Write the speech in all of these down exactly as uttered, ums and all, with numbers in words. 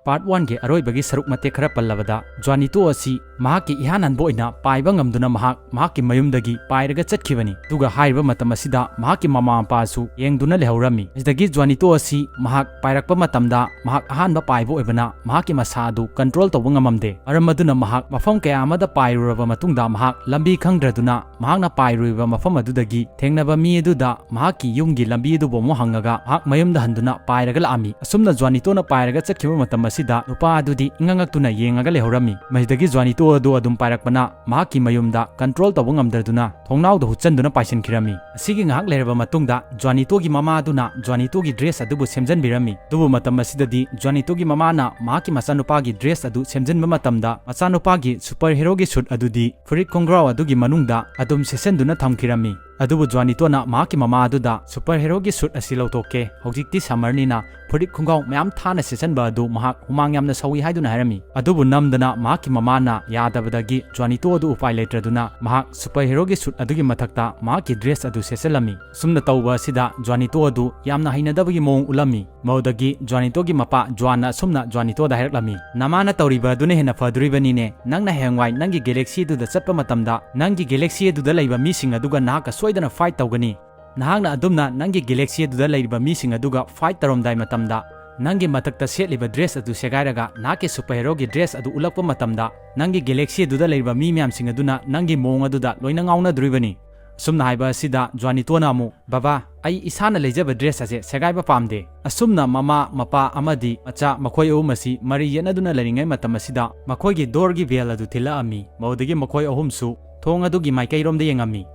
Part one ꯒꯤ ꯑꯔꯣꯏꯕꯒꯤ ꯁꯔꯨꯛ ꯃꯇꯦꯛ ꯈꯔ ꯄꯜꯂꯕꯗ, ꯖ꯭ꯋꯥꯅꯤꯇꯣ ꯑꯁꯤ ꯃꯍꯥꯛꯀꯤ ꯏꯍꯥꯟ ꯍꯥꯟꯕ ꯑꯣꯏꯅ ꯄꯥꯏꯕ ꯉꯝꯗꯨꯅ ꯃꯍꯥꯛ ꯃꯍꯥꯛꯀꯤ ꯃꯌꯨꯝꯗꯒꯤ ꯄꯥꯏꯔꯒ ꯆꯠꯈꯤꯕꯅꯤ꯫ ꯑꯗꯨꯒ ꯍꯥꯏꯔꯤꯕ ꯃꯇꯝ ꯑꯁꯤꯗ ꯃꯍꯥꯛꯀꯤ ꯃꯃꯥ ꯃꯄꯥꯁꯨ ꯌꯦꯡꯗꯨꯅ ꯂꯩꯍꯧꯔꯝꯃꯤ꯫ ꯃꯁꯤꯗꯒꯤ ꯖ꯭ꯋꯥꯅꯤꯇꯣ ꯑꯁꯤ ꯃꯍꯥꯛ ꯄꯥꯏꯔꯛꯄ ꯃꯇꯝꯗ ꯃꯍꯥꯛ ꯑꯍꯥꯟꯕ ꯄꯥꯏꯕ ꯑꯣꯏꯕꯅ ꯃꯍꯥꯛꯀꯤ ꯃꯁꯥ ꯑꯗꯨ control ꯇꯧꯕ ꯉꯝꯃꯝꯗꯦ꯫ ꯃꯔꯝ ꯑꯗꯨꯅ ꯃꯍꯥꯛ ꯃꯐꯝ ꯀꯌꯥ ꯑꯃꯗ ꯄꯥꯏꯔꯨꯔꯕ ꯃꯇꯨꯡꯗ ꯃꯍꯥꯛ ꯂꯝꯕꯤ ꯈꯪꯗ꯭ꯔꯗꯨꯅ ꯃꯍꯥꯛꯅ ꯄꯥꯏꯔꯨꯔꯤꯕ ꯃꯐꯝ ꯑꯗꯨꯗꯒꯤ ꯊꯦꯡꯅꯕ ꯃꯤ ꯑꯗꯨꯗ ꯃꯍꯥꯛꯀꯤ ꯌꯨꯝꯒꯤ ꯂꯝꯕꯤ ꯑꯗꯨꯕꯨ ꯑꯃꯨꯛ ꯍꯪꯉꯒ ꯃꯍꯥꯛ ꯃꯌꯨꯝꯗ ꯍꯟꯗꯨꯅ ꯄꯥꯏꯔꯒ ꯂꯥꯛꯑꯝꯃꯤ꯫ ꯑꯁꯨꯝꯅ ꯖ꯭ꯋꯥꯅꯤꯇꯣꯅ ꯄꯥꯏꯔꯒ ꯆꯠꯈꯤꯕ ꯃꯇꯝ ꯑꯁꯤꯗ ꯅꯨꯄꯥ ꯑꯗꯨꯗꯤ ꯏꯉꯛ ꯉꯛꯇꯨꯅ ꯌꯦꯡꯉꯒ ꯂꯩꯍꯧꯔꯝꯃꯤ꯫ ꯃꯁꯤꯗꯒꯤ ꯖ꯭ꯋꯥꯅꯤꯇꯣ ꯑꯗꯨ ꯑꯗꯨꯝ ꯄꯥꯏꯔꯛꯄꯅ ꯃꯍꯥꯛꯀꯤ ꯃꯌꯨꯝꯗ control ꯇꯧꯕ ꯉꯝꯗ꯭ꯔꯗꯨꯅ ꯊꯣꯡꯅꯥꯎꯗ ꯍꯨꯠꯆꯟꯗꯨꯅ ꯄꯥꯏꯁꯤꯟꯈꯤꯔꯝꯃꯤ꯫ ꯑꯁꯤꯒꯤ ꯉꯥꯏꯍꯥꯛ ꯂꯩꯔꯕ ꯃꯇꯨꯡꯗ ꯖ꯭ꯋꯥꯅꯤꯇꯣꯒꯤ ꯃꯃꯥ ꯑꯗꯨꯅ ꯖ꯭ꯋꯥꯅꯤꯇꯣꯒꯤ dress ꯑꯗꯨꯕꯨ ꯁꯦꯝꯖꯟꯕꯤꯔꯝꯃꯤ꯫ ꯑꯗꯨꯕꯨ ꯃꯇꯝ ꯑꯁꯤꯗꯗꯤ ꯖ꯭ꯋꯥꯅꯤꯇꯣꯒꯤ ꯃꯃꯥꯅ ꯃꯍꯥꯛꯀꯤ ꯃꯆꯥꯅꯨꯄꯥꯒꯤ dress ꯑꯗꯨ ꯁꯦꯝꯖꯤꯟꯕ ꯃꯇꯝꯗ ꯃꯆꯥꯅꯨꯄꯥꯒꯤ superheroꯒꯤ suit ꯑꯗꯨꯗꯤ ꯐꯨꯔꯤꯠ ꯈꯣꯡꯒ꯭ꯔꯥꯎ ꯑꯗꯨꯒꯤ ꯃꯅꯨꯡꯗ ꯑꯗꯨꯝ ꯁꯦꯠꯆꯟꯗꯨꯅ ꯊꯝꯈꯤꯔꯝꯃꯤ꯫ ꯑꯗꯨꯕꯨ ꯖ꯭ꯋꯥꯅꯤꯇꯣꯅ ꯃꯍꯥꯛꯀꯤ ꯃꯃꯥ ꯑꯗꯨꯗ superheroꯒꯤ suit ꯑꯁꯤ ꯂꯧꯊꯣꯛꯀꯦ, ꯍꯧꯖꯤꯛꯇꯤ summerꯅꯤꯅ ꯐꯨꯔꯤꯠ ꯈꯣꯡꯒ꯭ꯔꯥꯎ ꯃꯌꯥꯝ ꯊꯥꯅ ꯁꯦꯠꯆꯟꯕ ꯑꯗꯨ ꯃꯍꯥꯛ ꯍꯨꯃꯥꯡ ꯌꯥꯝꯅ ꯁꯧꯏ ꯍꯥꯏꯗꯨꯅ ꯍꯥꯏꯔꯝꯃꯤ꯫ ꯑꯗꯨꯕꯨ ꯅꯝꯗꯅ ꯃꯍꯥꯛꯀꯤ ꯃꯃꯥꯅ ꯌꯥꯗꯕꯗꯒꯤ ꯖ꯭ꯋꯥꯅꯤꯇꯣ ꯑꯗꯨ ꯎꯄꯥꯏ ꯂꯩꯇ꯭ꯔꯗꯨꯅ ꯃꯍꯥꯛ superheroꯒꯤ suit ꯑꯗꯨꯒꯤ ꯃꯊꯛꯇ ꯃꯍꯥꯛꯀꯤ dress ꯑꯗꯨ ꯁꯦꯠꯆꯜꯂꯝꯃꯤ꯫ ꯁꯨꯝꯅ ꯇꯧꯕ ꯑꯁꯤꯗ ꯖ꯭ꯋꯥꯅꯤꯇꯣ ꯑꯗꯨ ꯌꯥꯝꯅ ꯍꯩꯅꯗꯕꯒꯤ ꯃꯑꯣꯡ ꯎꯠꯂꯝꯃꯤ꯫ ꯃꯗꯨꯗꯒꯤ ꯖ꯭ꯋꯥꯅꯤꯇꯣꯒꯤ ꯃꯄꯥ ꯖ꯭ꯋꯥꯟꯅ ꯑꯁꯨꯝꯅ ꯖ꯭ꯋꯥꯅꯤꯇꯣꯗ ꯍꯥꯏꯔꯛꯂꯝꯃꯤ, "ꯅꯃꯥꯅ ꯇꯧꯔꯤꯕ ꯑꯗꯨꯅ ꯍꯦꯟꯅ ꯐꯗꯣꯔꯤꯕꯅꯤꯅꯦ꯫ ꯅꯪꯅ ꯍꯌꯦꯡꯋꯥꯏ ꯅꯪꯒꯤ galaxy ꯑꯗꯨꯗ ꯆꯠꯄ ꯃꯇꯝꯗ ꯅꯪꯒꯤ galaxy ꯑꯗꯨꯗ ꯂꯩꯕ ꯃꯤꯁꯤꯡ ꯑꯗꯨꯒ ꯅꯍꯥꯛꯀ ꯁꯣꯏꯗꯅ fight ꯇꯧꯒꯅꯤ꯫ ꯅꯍꯥꯛꯅ ꯑꯗꯨꯝꯅ ꯅꯪꯒꯤ galaxy ꯑꯗꯨꯗ ꯂꯩꯔꯤꯕ ꯃꯤꯁꯤꯡ ꯑꯗꯨꯒ fight ꯇꯧꯔꯝꯗꯥꯏ ꯃꯇꯝꯗ ꯅꯪꯒꯤ ꯃꯊꯛꯇ ꯁꯦꯠꯂꯤꯕ dress ꯑꯗꯨ ꯁꯦꯒꯥꯏꯔꯒ ꯅꯍꯥꯛꯀꯤ superheroꯒꯤ dress ꯑꯗꯨ ꯎꯠꯂꯛꯄ ꯃꯇꯝꯗ ꯅꯪꯒꯤ galaxy ꯑꯗꯨꯗ ꯂꯩꯔꯤꯕ ꯃꯤ ꯃꯌꯥꯝꯁꯤꯡ ꯑꯗꯨꯅ ꯅꯪꯒꯤ ꯃꯑꯣꯡ ꯑꯗꯨꯗ ꯂꯣꯏꯅ ꯉꯥꯎꯅꯗꯣꯔꯤꯕꯅꯤ"꯫ ꯑꯁꯨꯝꯅ ꯍꯥꯏꯕ ꯑꯁꯤꯗ ꯖ꯭ꯋꯥꯅꯤꯇꯣꯅ ꯑꯃꯨꯛ, "ꯕꯕꯥ, ꯑꯩ ꯏꯁꯥꯅ ꯂꯩꯖꯕ dress ꯑꯁꯦ ꯁꯦꯒꯥꯏꯕ ꯄꯥꯝꯗꯦ"꯫ ꯑꯁꯨꯝꯅ ꯃꯃꯥ, ꯃꯄꯥ ꯑꯃꯗꯤ ꯃꯆꯥ ꯃꯈꯣꯏ ꯑꯍꯨꯝ ꯑꯁꯤ ꯃꯔꯩ ꯌꯦꯠꯅꯗꯨꯅ ꯂꯩꯔꯤꯉꯩ ꯃꯇꯝ ꯑꯁꯤꯗ ꯃꯈꯣꯏꯒꯤ doorꯒꯤ bell ꯑꯗꯨ ꯊꯤꯜꯂꯛꯑꯝꯃꯤ꯫ ꯃꯗꯨꯗꯒꯤ ꯃꯈꯣꯏ ꯑꯍꯨꯝꯁꯨ ꯊꯣꯡ ꯑꯗꯨꯒꯤ ꯃꯥꯏꯀꯩꯔꯣꯝꯗ ꯌꯦꯡꯉꯝꯃꯤ꯫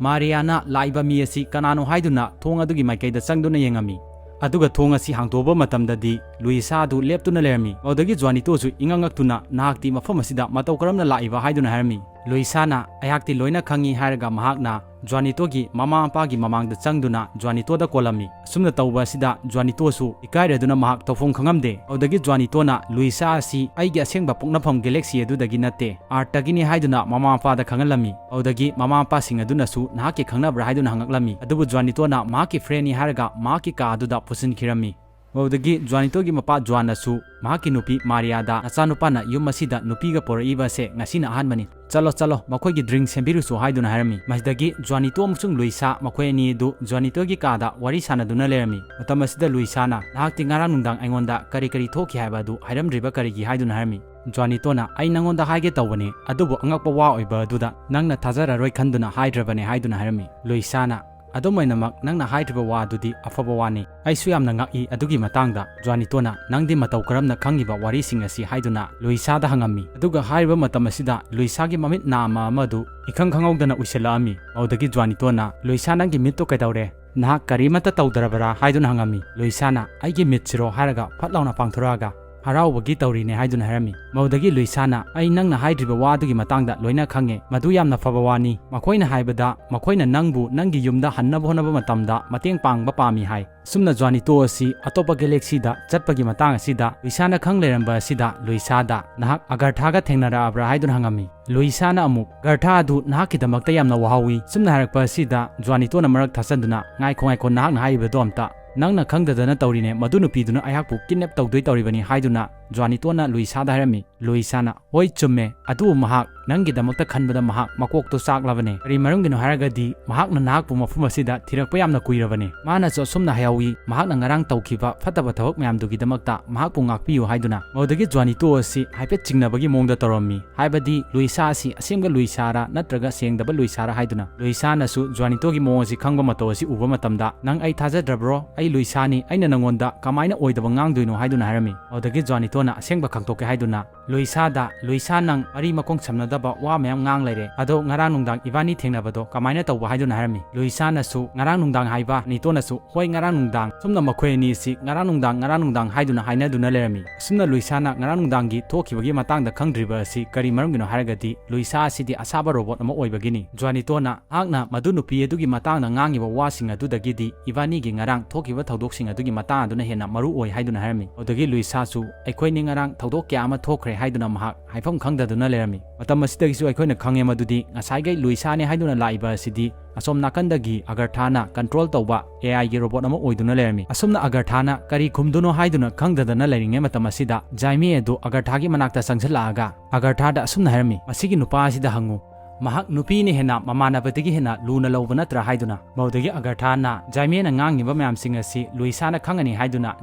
ꯃꯥꯔꯤꯌꯥꯅ ꯂꯥꯛꯏꯕ ꯃꯤ ꯑꯁꯤ ꯀꯅꯥꯅꯣ ꯍꯥꯏꯗꯨꯅ ꯊꯣꯡ ꯑꯗꯨꯒꯤ ꯃꯥꯏꯀꯩꯗ ꯆꯪꯗꯨꯅ ꯌꯦꯡꯉꯝꯃꯤ꯫ ꯑꯗꯨꯒ ꯊꯣꯡ ꯑꯁꯤ ꯍꯥꯡꯗꯣꯛꯄ ꯃꯇꯝꯗꯗꯤ ꯂꯨꯏꯁꯥ ꯑꯗꯨ ꯂꯦꯞꯇꯨꯅ ꯂꯩꯔꯝꯃꯤ꯫ ꯃꯗꯨꯗꯒꯤ ꯖ꯭ꯋꯥꯅꯤꯇꯣꯁꯨ ꯏꯉꯛ ꯉꯛꯇꯨꯅ, "ꯅꯍꯥꯛꯇꯤ ꯃꯐꯝ ꯑꯁꯤꯗ ꯃꯇꯧ ꯀꯔꯝꯅ ꯂꯥꯛꯏꯕ?" ꯍꯥꯏꯗꯨꯅ ꯍꯥꯏꯔꯝꯃꯤ꯫ ꯂꯨꯏꯁꯥꯅ, "ꯑꯩꯍꯥꯛꯇꯤ ꯂꯣꯏꯅ ꯈꯪꯉꯤ" ꯍꯥꯏꯔꯒ ꯃꯍꯥꯛꯅ ꯖ꯭ꯋꯥꯅꯤꯇꯣꯒꯤ ꯃꯃꯥ ꯃꯄꯥꯒꯤ ꯃꯃꯥꯡꯗ ꯆꯪꯗꯨꯅ ꯖ꯭ꯋꯥꯅꯤꯇꯣꯗ ꯀꯣꯜꯂꯝꯃꯤ꯫ ꯑꯁꯨꯝꯅ ꯇꯧꯕ ꯑꯁꯤꯗ ꯖ꯭ꯋꯥꯅꯤꯇꯣꯁꯨ ꯏꯀꯥꯏꯔꯗꯨꯅ ꯃꯍꯥꯛ ꯇꯧꯐꯝ ꯈꯪꯉꯝꯗꯦ꯫ ꯑꯗꯨꯗꯒꯤ ꯖ꯭ꯋꯥꯅꯤꯇꯣꯅ ꯂꯨꯏꯁꯥ ꯑꯁꯤ ꯑꯩꯒꯤ ꯑꯁꯦꯡꯕ ꯄꯣꯛꯅꯐꯝ galaxy ꯑꯗꯨꯗꯒꯤ ꯅꯠꯇꯦ, Earthꯇꯒꯤꯅꯤ ꯍꯥꯏꯗꯨꯅ ꯃꯃꯥ ꯃꯄꯥꯗ ꯈꯪꯍꯜꯂꯝꯃꯤ꯫ ꯑꯗꯨꯗꯒꯤ ꯃꯃꯥ ꯃꯄꯥꯁꯤꯡ ꯑꯗꯨꯅꯁꯨ ꯅꯍꯥꯛꯀꯤ ꯈꯪꯅꯕ꯭ꯔꯥ ꯍꯥꯏꯗꯨꯅ ꯍꯪꯉꯛꯂꯝꯃꯤ꯫ ꯑꯗꯨꯕꯨ ꯖ꯭ꯋꯥꯅꯤꯇꯣꯅ ꯃꯍꯥꯛꯀꯤ friendꯅꯤ ꯍꯥꯏꯔꯒ ꯃꯍꯥꯛꯀꯤ ꯀꯥ ꯑꯗꯨꯗ ꯄꯨꯁꯤꯟꯈꯤꯔꯝꯃꯤ꯫ ꯃꯗꯨꯗꯒꯤ ꯖ꯭ꯋꯥꯅꯤꯇꯣꯒꯤ ꯃꯄꯥ ꯖ꯭ꯋꯥꯟꯅꯁꯨ ꯃꯍꯥꯛꯀꯤ ꯅꯨꯄꯤ ꯃꯥꯔꯤꯌꯥꯗ, "ꯅꯆꯥꯅꯨꯄꯥꯅ ꯌꯨꯝ ꯑꯁꯤꯗ ꯅꯨꯄꯤꯒ ꯄꯨꯔꯛꯏꯕ ꯑꯁꯦ ꯉꯁꯤꯅ ꯑꯍꯥꯟꯕꯅꯤ꯫ ꯆꯠꯂꯣ, ꯆꯠꯂꯣ, ꯃꯈꯣꯏꯒꯤ drink ꯁꯦꯝꯕꯤꯔꯨꯁꯨ" ꯍꯥꯏꯗꯨꯅ ꯍꯥꯏꯔꯝꯃꯤ꯫ ꯃꯁꯤꯗꯒꯤ ꯖ꯭ꯋꯥꯅꯤꯇꯣ ꯑꯃꯁꯨꯡ ꯂꯨꯏꯁꯥ ꯃꯈꯣꯏ ꯑꯅꯤ ꯑꯗꯨ ꯖ꯭ꯋꯥꯅꯤꯇꯣꯒꯤ ꯀꯥꯗ ꯋꯥꯔꯤ ꯁꯥꯟꯅꯗꯨꯅ ꯂꯩꯔꯝꯃꯤ꯫ ꯃꯇꯝ ꯑꯁꯤꯗ ꯂꯨꯏꯁꯥꯅ, "ꯅꯍꯥꯛꯇꯤ ꯉꯔꯥꯡ ꯅꯨꯡꯗꯥꯡ ꯑꯩꯉꯣꯟꯗ ꯀꯔꯤ ꯀꯔꯤ ꯊꯣꯛꯈꯤ ꯍꯥꯏꯕ ꯑꯗꯨ ꯍꯥꯏꯔꯝꯗ꯭ꯔꯤꯕ ꯀꯔꯤꯒꯤ?" ꯍꯥꯏꯗꯨꯅ ꯍꯥꯏꯔꯝꯃꯤ꯫ ꯖ꯭ꯋꯥꯅꯤꯇꯣꯅ, "ꯑꯩ ꯅꯉꯣꯟꯗ ꯍꯥꯏꯒꯦ ꯇꯧꯕꯅꯤ, ꯑꯗꯨꯕꯨ ꯑꯉꯛꯄ ꯋꯥ ꯑꯣꯏꯕ ꯑꯗꯨꯗ ꯅꯪꯅ ꯊꯥꯖꯔꯔꯣꯏ ꯈꯟꯗꯨꯅ ꯍꯥꯏꯗ꯭ꯔꯕꯅꯦ" ꯍꯥꯏꯗꯨꯅ ꯍꯥꯏꯔꯝꯃꯤ꯫ ꯂꯨꯏꯁꯥꯅ, "ꯑꯗꯨꯝ ꯑꯣꯏꯅꯃꯛ ꯅꯪꯅ ꯍꯥꯏꯗ꯭ꯔꯤꯕ ꯋꯥ ꯑꯗꯨꯗꯤ ꯑꯐꯕ ꯋꯥꯅꯤ꯫ ꯑꯩꯁꯨ ꯌꯥꯝꯅ ꯉꯛꯏ ꯑꯗꯨꯒꯤ ꯃꯇꯥꯡꯗ꯫" ꯖ꯭ꯋꯥꯅꯤꯇꯣꯅ, "ꯅꯪꯗꯤ ꯃꯇꯧ ꯀꯔꯝꯅ ꯈꯪꯉꯤꯕ ꯋꯥꯔꯤꯁꯤꯡ ꯑꯁꯤ?" ꯍꯥꯏꯗꯨꯅ ꯂꯨꯏꯁꯥꯗ ꯍꯪꯉꯝꯃꯤ꯫ ꯑꯗꯨꯒ ꯍꯥꯏꯔꯤꯕ ꯃꯇꯝ ꯑꯁꯤꯗ ꯂꯨꯏꯁꯥꯒꯤ ꯃꯃꯤꯠ ꯅꯥꯝꯃ ꯑꯃ ꯑꯗꯨ ꯏꯈꯪ ꯈꯪꯍꯧꯗꯅ ꯎꯏꯁꯤꯜꯂꯛꯑꯝꯃꯤ꯫ ꯃꯗꯨꯗꯒꯤ ꯖ꯭ꯋꯥꯅꯤꯇꯣꯅ, "ꯂꯨꯏꯁꯥ, ꯅꯪꯒꯤ ꯃꯤꯠꯇꯣ ꯀꯩꯗꯧꯔꯦ? ꯅꯍꯥꯛ ꯀꯔꯤꯃꯠꯇ ꯇꯧꯗ꯭ꯔꯕꯔꯥ?" ꯍꯥꯏꯗꯨꯅ ꯍꯪꯉꯝꯃꯤ꯫ ꯂꯨꯏꯁꯥꯅ, "ꯑꯩꯒꯤ ꯃꯤꯠꯁꯤꯔꯣ?" ꯍꯥꯏꯔꯒ ꯐꯠ ꯂꯥꯎꯅ ꯄꯥꯡꯊꯣꯔꯛꯑꯒ, "ꯍꯔꯥꯎꯕꯒꯤ ꯇꯧꯔꯤꯅꯦ" ꯍꯥꯏꯗꯨꯅ ꯍꯥꯏꯔꯝꯃꯤ꯫ ꯃꯗꯨꯗꯒꯤ ꯂꯨꯏꯁꯥꯅ, "ꯑꯩ ꯅꯪꯅ ꯍꯥꯏꯗ꯭ꯔꯤꯕ ꯋꯥ ꯑꯗꯨꯒꯤ ꯃꯇꯥꯡꯗ ꯂꯣꯏꯅ ꯈꯪꯉꯦ꯫ ꯃꯗꯨ ꯌꯥꯝꯅ ꯐꯕ ꯋꯥꯅꯤ꯫ ꯃꯈꯣꯏꯅ ꯍꯥꯏꯕꯗ ꯃꯈꯣꯏꯅ ꯅꯪꯕꯨ ꯅꯪꯒꯤ ꯌꯨꯝꯗ ꯍꯟꯅꯕ ꯍꯣꯠꯅꯕ ꯃꯇꯝꯗ ꯃꯇꯦꯡ ꯄꯥꯡꯕ ꯄꯥꯝꯃꯤ ꯍꯥꯏ꯫ ꯑꯁꯨꯝꯅ ꯖ꯭ꯋꯥꯅꯤꯇꯣ ꯑꯁꯤ ꯑꯇꯣꯞꯄ galaxyꯗ ꯆꯠꯄꯒꯤ ꯃꯇꯥꯡ ꯑꯁꯤꯗ ꯂꯨꯏꯁꯥꯅ ꯈꯪ ꯂꯩꯔꯝꯕ ꯑꯁꯤꯗ ꯂꯨꯏꯁꯥꯗ, "ꯅꯍꯥꯛ ꯑꯒꯔꯊꯥꯒ ꯊꯦꯡꯅꯔꯛꯑꯕ꯭ꯔꯥ?" ꯍꯥꯏꯗꯨꯅ ꯍꯪꯉꯝꯃꯤ꯫ ꯂꯨꯏꯁꯥꯅ ꯑꯃꯨꯛ, "ꯒꯔꯊꯥ ꯑꯗꯨ ꯅꯍꯥꯛꯀꯤꯗꯃꯛꯇ ꯌꯥꯝꯅ ꯋꯥꯍꯧꯋꯤ꯫ ꯁꯨꯝꯅ ꯍꯥꯏꯔꯛꯄ ꯑꯁꯤꯗ ꯖ꯭ꯋꯥꯅꯤꯇꯣꯅ ꯃꯔꯛ ꯊꯠꯆꯟꯗꯨꯅ, 'ꯉꯥꯏꯈꯣ, ꯉꯥꯏꯈꯣ, ꯅꯍꯥꯛꯅ ꯍꯥꯏꯔꯤꯕꯗꯣ ꯑꯝꯇ꯫ ꯅꯪꯅ ꯈꯪꯗꯗꯅ ꯇꯧꯔꯤꯅꯦ꯫ ꯃꯗꯨ ꯅꯨꯄꯤꯗꯨꯅ ꯑꯩꯍꯥꯛꯄꯨ kidnap ꯇꯧꯗꯣꯏ ꯇꯧꯔꯤꯕꯅꯤ' ꯍꯥꯏꯗꯨꯅ ꯖ꯭ꯋꯥꯅꯤꯇꯣꯅ ꯂꯨꯏꯁꯥꯗ ꯍꯥꯏꯔꯝꯃꯤ꯫ ꯂꯨꯏꯁꯥꯅ, "ꯍꯣꯏ, ꯆꯨꯝꯃꯦ꯫ ꯑꯗꯨꯕꯨ ꯃꯍꯥꯛ, ꯅꯪꯒꯤꯗꯃꯛꯇ ꯈꯟꯕꯗ ꯃꯍꯥꯛ ꯃꯀꯣꯛꯇꯣ ꯆꯥꯛꯂꯕꯅꯦ꯫ ꯀꯔꯤ ꯃꯔꯝꯒꯤꯅꯣ ꯍꯥꯏꯔꯒꯗꯤ ꯃꯍꯥꯛꯅ ꯅꯍꯥꯛꯄꯨ ꯃꯐꯝ ꯑꯁꯤꯗ ꯊꯤꯔꯛꯄ ꯌꯥꯝꯅ ꯀꯨꯏꯔꯕꯅꯦ꯫ ꯃꯥꯅꯁꯨ ꯑꯁꯨꯝꯅ ꯍꯥꯏꯍꯧꯋꯤ, ꯃꯍꯥꯛꯅ ꯉꯔꯥꯡ ꯇꯧꯈꯤꯕ ꯐꯠꯇꯕ ꯊꯕꯛ ꯃꯌꯥꯝꯗꯨꯒꯤꯗꯃꯛꯇ ꯃꯍꯥꯛꯄꯨ ꯉꯥꯛꯄꯤꯌꯨ" ꯍꯥꯏꯗꯨꯅ꯫ ꯃꯗꯨꯗꯒꯤ ꯖ꯭ꯋꯥꯅꯤꯇꯣ ꯑꯁꯤ ꯍꯥꯏꯐꯦꯠ ꯆꯤꯡꯅꯕꯒꯤ ꯃꯑꯣꯡꯗ ꯇꯧꯔꯝꯃꯤ꯫ ꯍꯥꯏꯕꯗꯤ ꯂꯨꯏꯁꯥ ꯑꯁꯤ ꯑꯁꯦꯡꯕ ꯂꯨꯏꯁꯥꯔꯥ ꯅꯠꯇ꯭ꯔꯒ ꯁꯦꯡꯗꯕ ꯂꯨꯏꯁꯥꯔꯥ ꯍꯥꯏꯗꯨꯅ꯫ ꯂꯨꯏꯁꯥꯅꯁꯨ ꯖ꯭ꯋꯥꯅꯤꯇꯣꯒꯤ ꯃꯑꯣꯡ ꯑꯁꯤ ꯈꯪꯕ ꯃꯇꯧ ꯑꯁꯤ ꯎꯕ ꯃꯇꯝꯗ, "ꯅꯪ ꯑꯩ ꯊꯥꯖꯗ꯭ꯔꯕ꯭ꯔꯣ? ꯑꯩ ꯂꯨꯏꯁꯥꯅꯤ, ꯑꯩꯅ ꯅꯪꯉꯣꯟꯗ ꯀꯃꯥꯏꯅ ꯑꯣꯏꯗꯕ ꯉꯥꯡꯗꯣꯏꯅꯣ?" ꯍꯥꯏꯗꯨꯅ ꯍꯥꯏꯔꯝꯃꯤ꯫ ꯑꯗꯨꯗꯒꯤ ꯖ꯭ꯋꯥꯅꯤꯇꯣꯅ ꯑꯁꯦꯡꯕ ꯈꯪꯗꯣꯛꯀꯦ ꯍꯥꯏꯗꯨꯅ ꯂꯨꯏꯁꯥꯗ, "ꯂꯨꯏꯁꯥ, ꯅꯪ ꯃꯔꯤ ꯃꯈꯣꯡ ꯁꯝꯅꯗꯕ ꯋꯥ ꯃꯌꯥꯝ ꯉꯥꯡ ꯂꯩꯔꯦ꯫ ꯑꯗꯣ ꯉꯔꯥꯡ ꯅꯨꯡꯗꯥꯡ ꯏꯕꯥꯅꯤ ꯊꯦꯡꯅꯕꯗꯣ ꯀꯃꯥꯏꯅ ꯇꯧꯕ?" ꯍꯥꯏꯗꯨꯅ ꯍꯥꯏꯔꯝꯃꯤ꯫ ꯂꯨꯏꯁꯥꯅꯁꯨ, "ꯉꯔꯥꯡ ꯅꯨꯡꯗꯥꯡ" ꯍꯥꯏꯕ꯫ ꯖ꯭ꯋꯥꯅꯤꯇꯣꯅꯁꯨ, "ꯍꯣꯏ, ꯉꯔꯥꯡ ꯅꯨꯡꯗꯥꯡ꯫ ꯁꯨꯝꯅ ꯃꯈꯣꯏ ꯑꯅꯤ ꯑꯁꯤ ꯉꯔꯥꯡ ꯅꯨꯡꯗꯥꯡ, ꯉꯔꯥꯡ ꯅꯨꯡꯗꯥꯡ" ꯍꯥꯏꯗꯨꯅ ꯍꯥꯏꯅꯗꯨꯅ ꯂꯩꯔꯝꯃꯤ꯫ ꯑꯁꯨꯝꯅ ꯂꯨꯏꯁꯥꯅ ꯉꯔꯥꯡ ꯅꯨꯡꯗꯥꯡꯒꯤ ꯊꯣꯛꯈꯤꯕꯒꯤ ꯃꯇꯥꯡꯗ ꯈꯪꯗ꯭ꯔꯤꯕ ꯑꯁꯤ ꯀꯔꯤ ꯃꯔꯝꯒꯤꯅꯣ ꯍꯥꯏꯔꯒꯗꯤ ꯂꯨꯏꯁꯥ ꯑꯁꯤꯗꯤ ꯑꯁꯥꯕ robot ꯑꯃ ꯑꯣꯏꯕꯒꯤꯅꯤ꯫ ꯖ꯭ꯋꯥꯅꯤꯇꯣꯅ, "ꯅꯍꯥꯛꯅ ꯃꯗꯨ ꯅꯨꯄꯤ ꯑꯗꯨꯒꯤ ꯃꯇꯥꯡꯗ ꯉꯥꯡꯉꯤꯕ ꯋꯥꯁꯤꯡ ꯑꯗꯨꯗꯒꯤꯗꯤ ꯏꯕꯥꯅꯤꯒꯤ ꯉꯔꯥꯡ ꯊꯣꯛꯈꯤꯕ ꯊꯧꯗꯣꯛꯁꯤꯡ ꯑꯗꯨꯒꯤ ꯃꯇꯥꯡ ꯑꯗꯨꯅ ꯍꯦꯟꯅ ꯃꯔꯨ ꯑꯣꯏ" ꯍꯥꯏꯗꯨꯅ ꯍꯥꯏꯔꯝꯃꯤ꯫ ꯑꯗꯨꯗꯒꯤ ꯂꯨꯏꯁꯥꯁꯨ, "ꯑꯩꯈꯣꯏ ꯑꯩꯅꯤ ꯉꯔꯥꯡ ꯊꯧꯗꯣꯛ ꯀꯌꯥ ꯑꯃ ꯊꯣꯛꯈ꯭ꯔꯦ" ꯍꯥꯏꯗꯨꯅ ꯃꯍꯥꯛ ꯍꯥꯏꯐꯝ ꯈꯪꯗꯗꯨꯅ ꯂꯩꯔꯝꯃꯤ꯫ ꯃꯇꯝ ꯑꯁꯤꯗꯒꯤꯁꯨ ꯑꯩꯈꯣꯏꯅ ꯈꯪꯉꯦ ꯃꯗꯨꯗꯤ ꯉꯁꯥꯏꯒꯩ ꯂꯨꯏꯁꯥꯅꯦ ꯍꯥꯏꯗꯨꯅ ꯂꯥꯛꯏꯕ ꯑꯁꯤꯗꯤ ꯑꯁꯣꯝ ꯅꯥꯀꯟꯗꯒꯤ ꯑꯒꯔꯊꯥꯅ control ꯇꯧꯕ A I ꯒꯤ robot ꯑꯃ ꯑꯣꯏꯗꯨꯅ ꯂꯩꯔꯝꯃꯤ꯫ ꯑꯁꯨꯝꯅ ꯑꯒꯔꯊꯥꯅ ꯀꯔꯤ ꯈꯨꯝꯗꯨꯅꯣ ꯍꯥꯏꯗꯨꯅ ꯈꯪꯗꯗꯅ ꯂꯩꯔꯤꯉꯩ ꯃꯇꯝ ꯑꯁꯤꯗ ꯖꯥꯏꯃꯦ ꯑꯗꯨ ꯑꯒꯔꯊꯥꯒꯤ ꯃꯅꯥꯛꯇ ꯆꯪꯁꯤꯜꯂꯛꯑꯒ ꯑꯒꯔꯊꯥꯗ ꯑꯁꯨꯝꯅ ꯍꯥꯏꯔꯝꯃꯤ, "ꯃꯁꯤꯒꯤ ꯅꯨꯄꯥ ꯑꯁꯤꯗ ꯍꯪꯉꯨ, ꯃꯍꯥꯛ ꯅꯨꯄꯤꯅ ꯍꯦꯟꯅ ꯃꯃꯥꯟꯅꯕꯗꯒꯤ ꯍꯦꯟꯅ ꯂꯨꯅ ꯂꯧꯕ ꯅꯠꯇ꯭ꯔꯥ?" ꯍꯥꯏꯗꯨꯅ꯫ ꯃꯗꯨꯗꯒꯤ ꯑꯒꯔꯊꯥꯅ ꯖꯥꯏꯃꯦꯅ ꯉꯥꯡꯉꯤꯕ ꯃꯌꯥꯝꯁꯤꯡ ꯑꯁꯤ ꯂꯨꯏꯁꯥꯅ ꯈꯪꯉꯅꯤ ꯍꯥꯏꯗꯨꯅ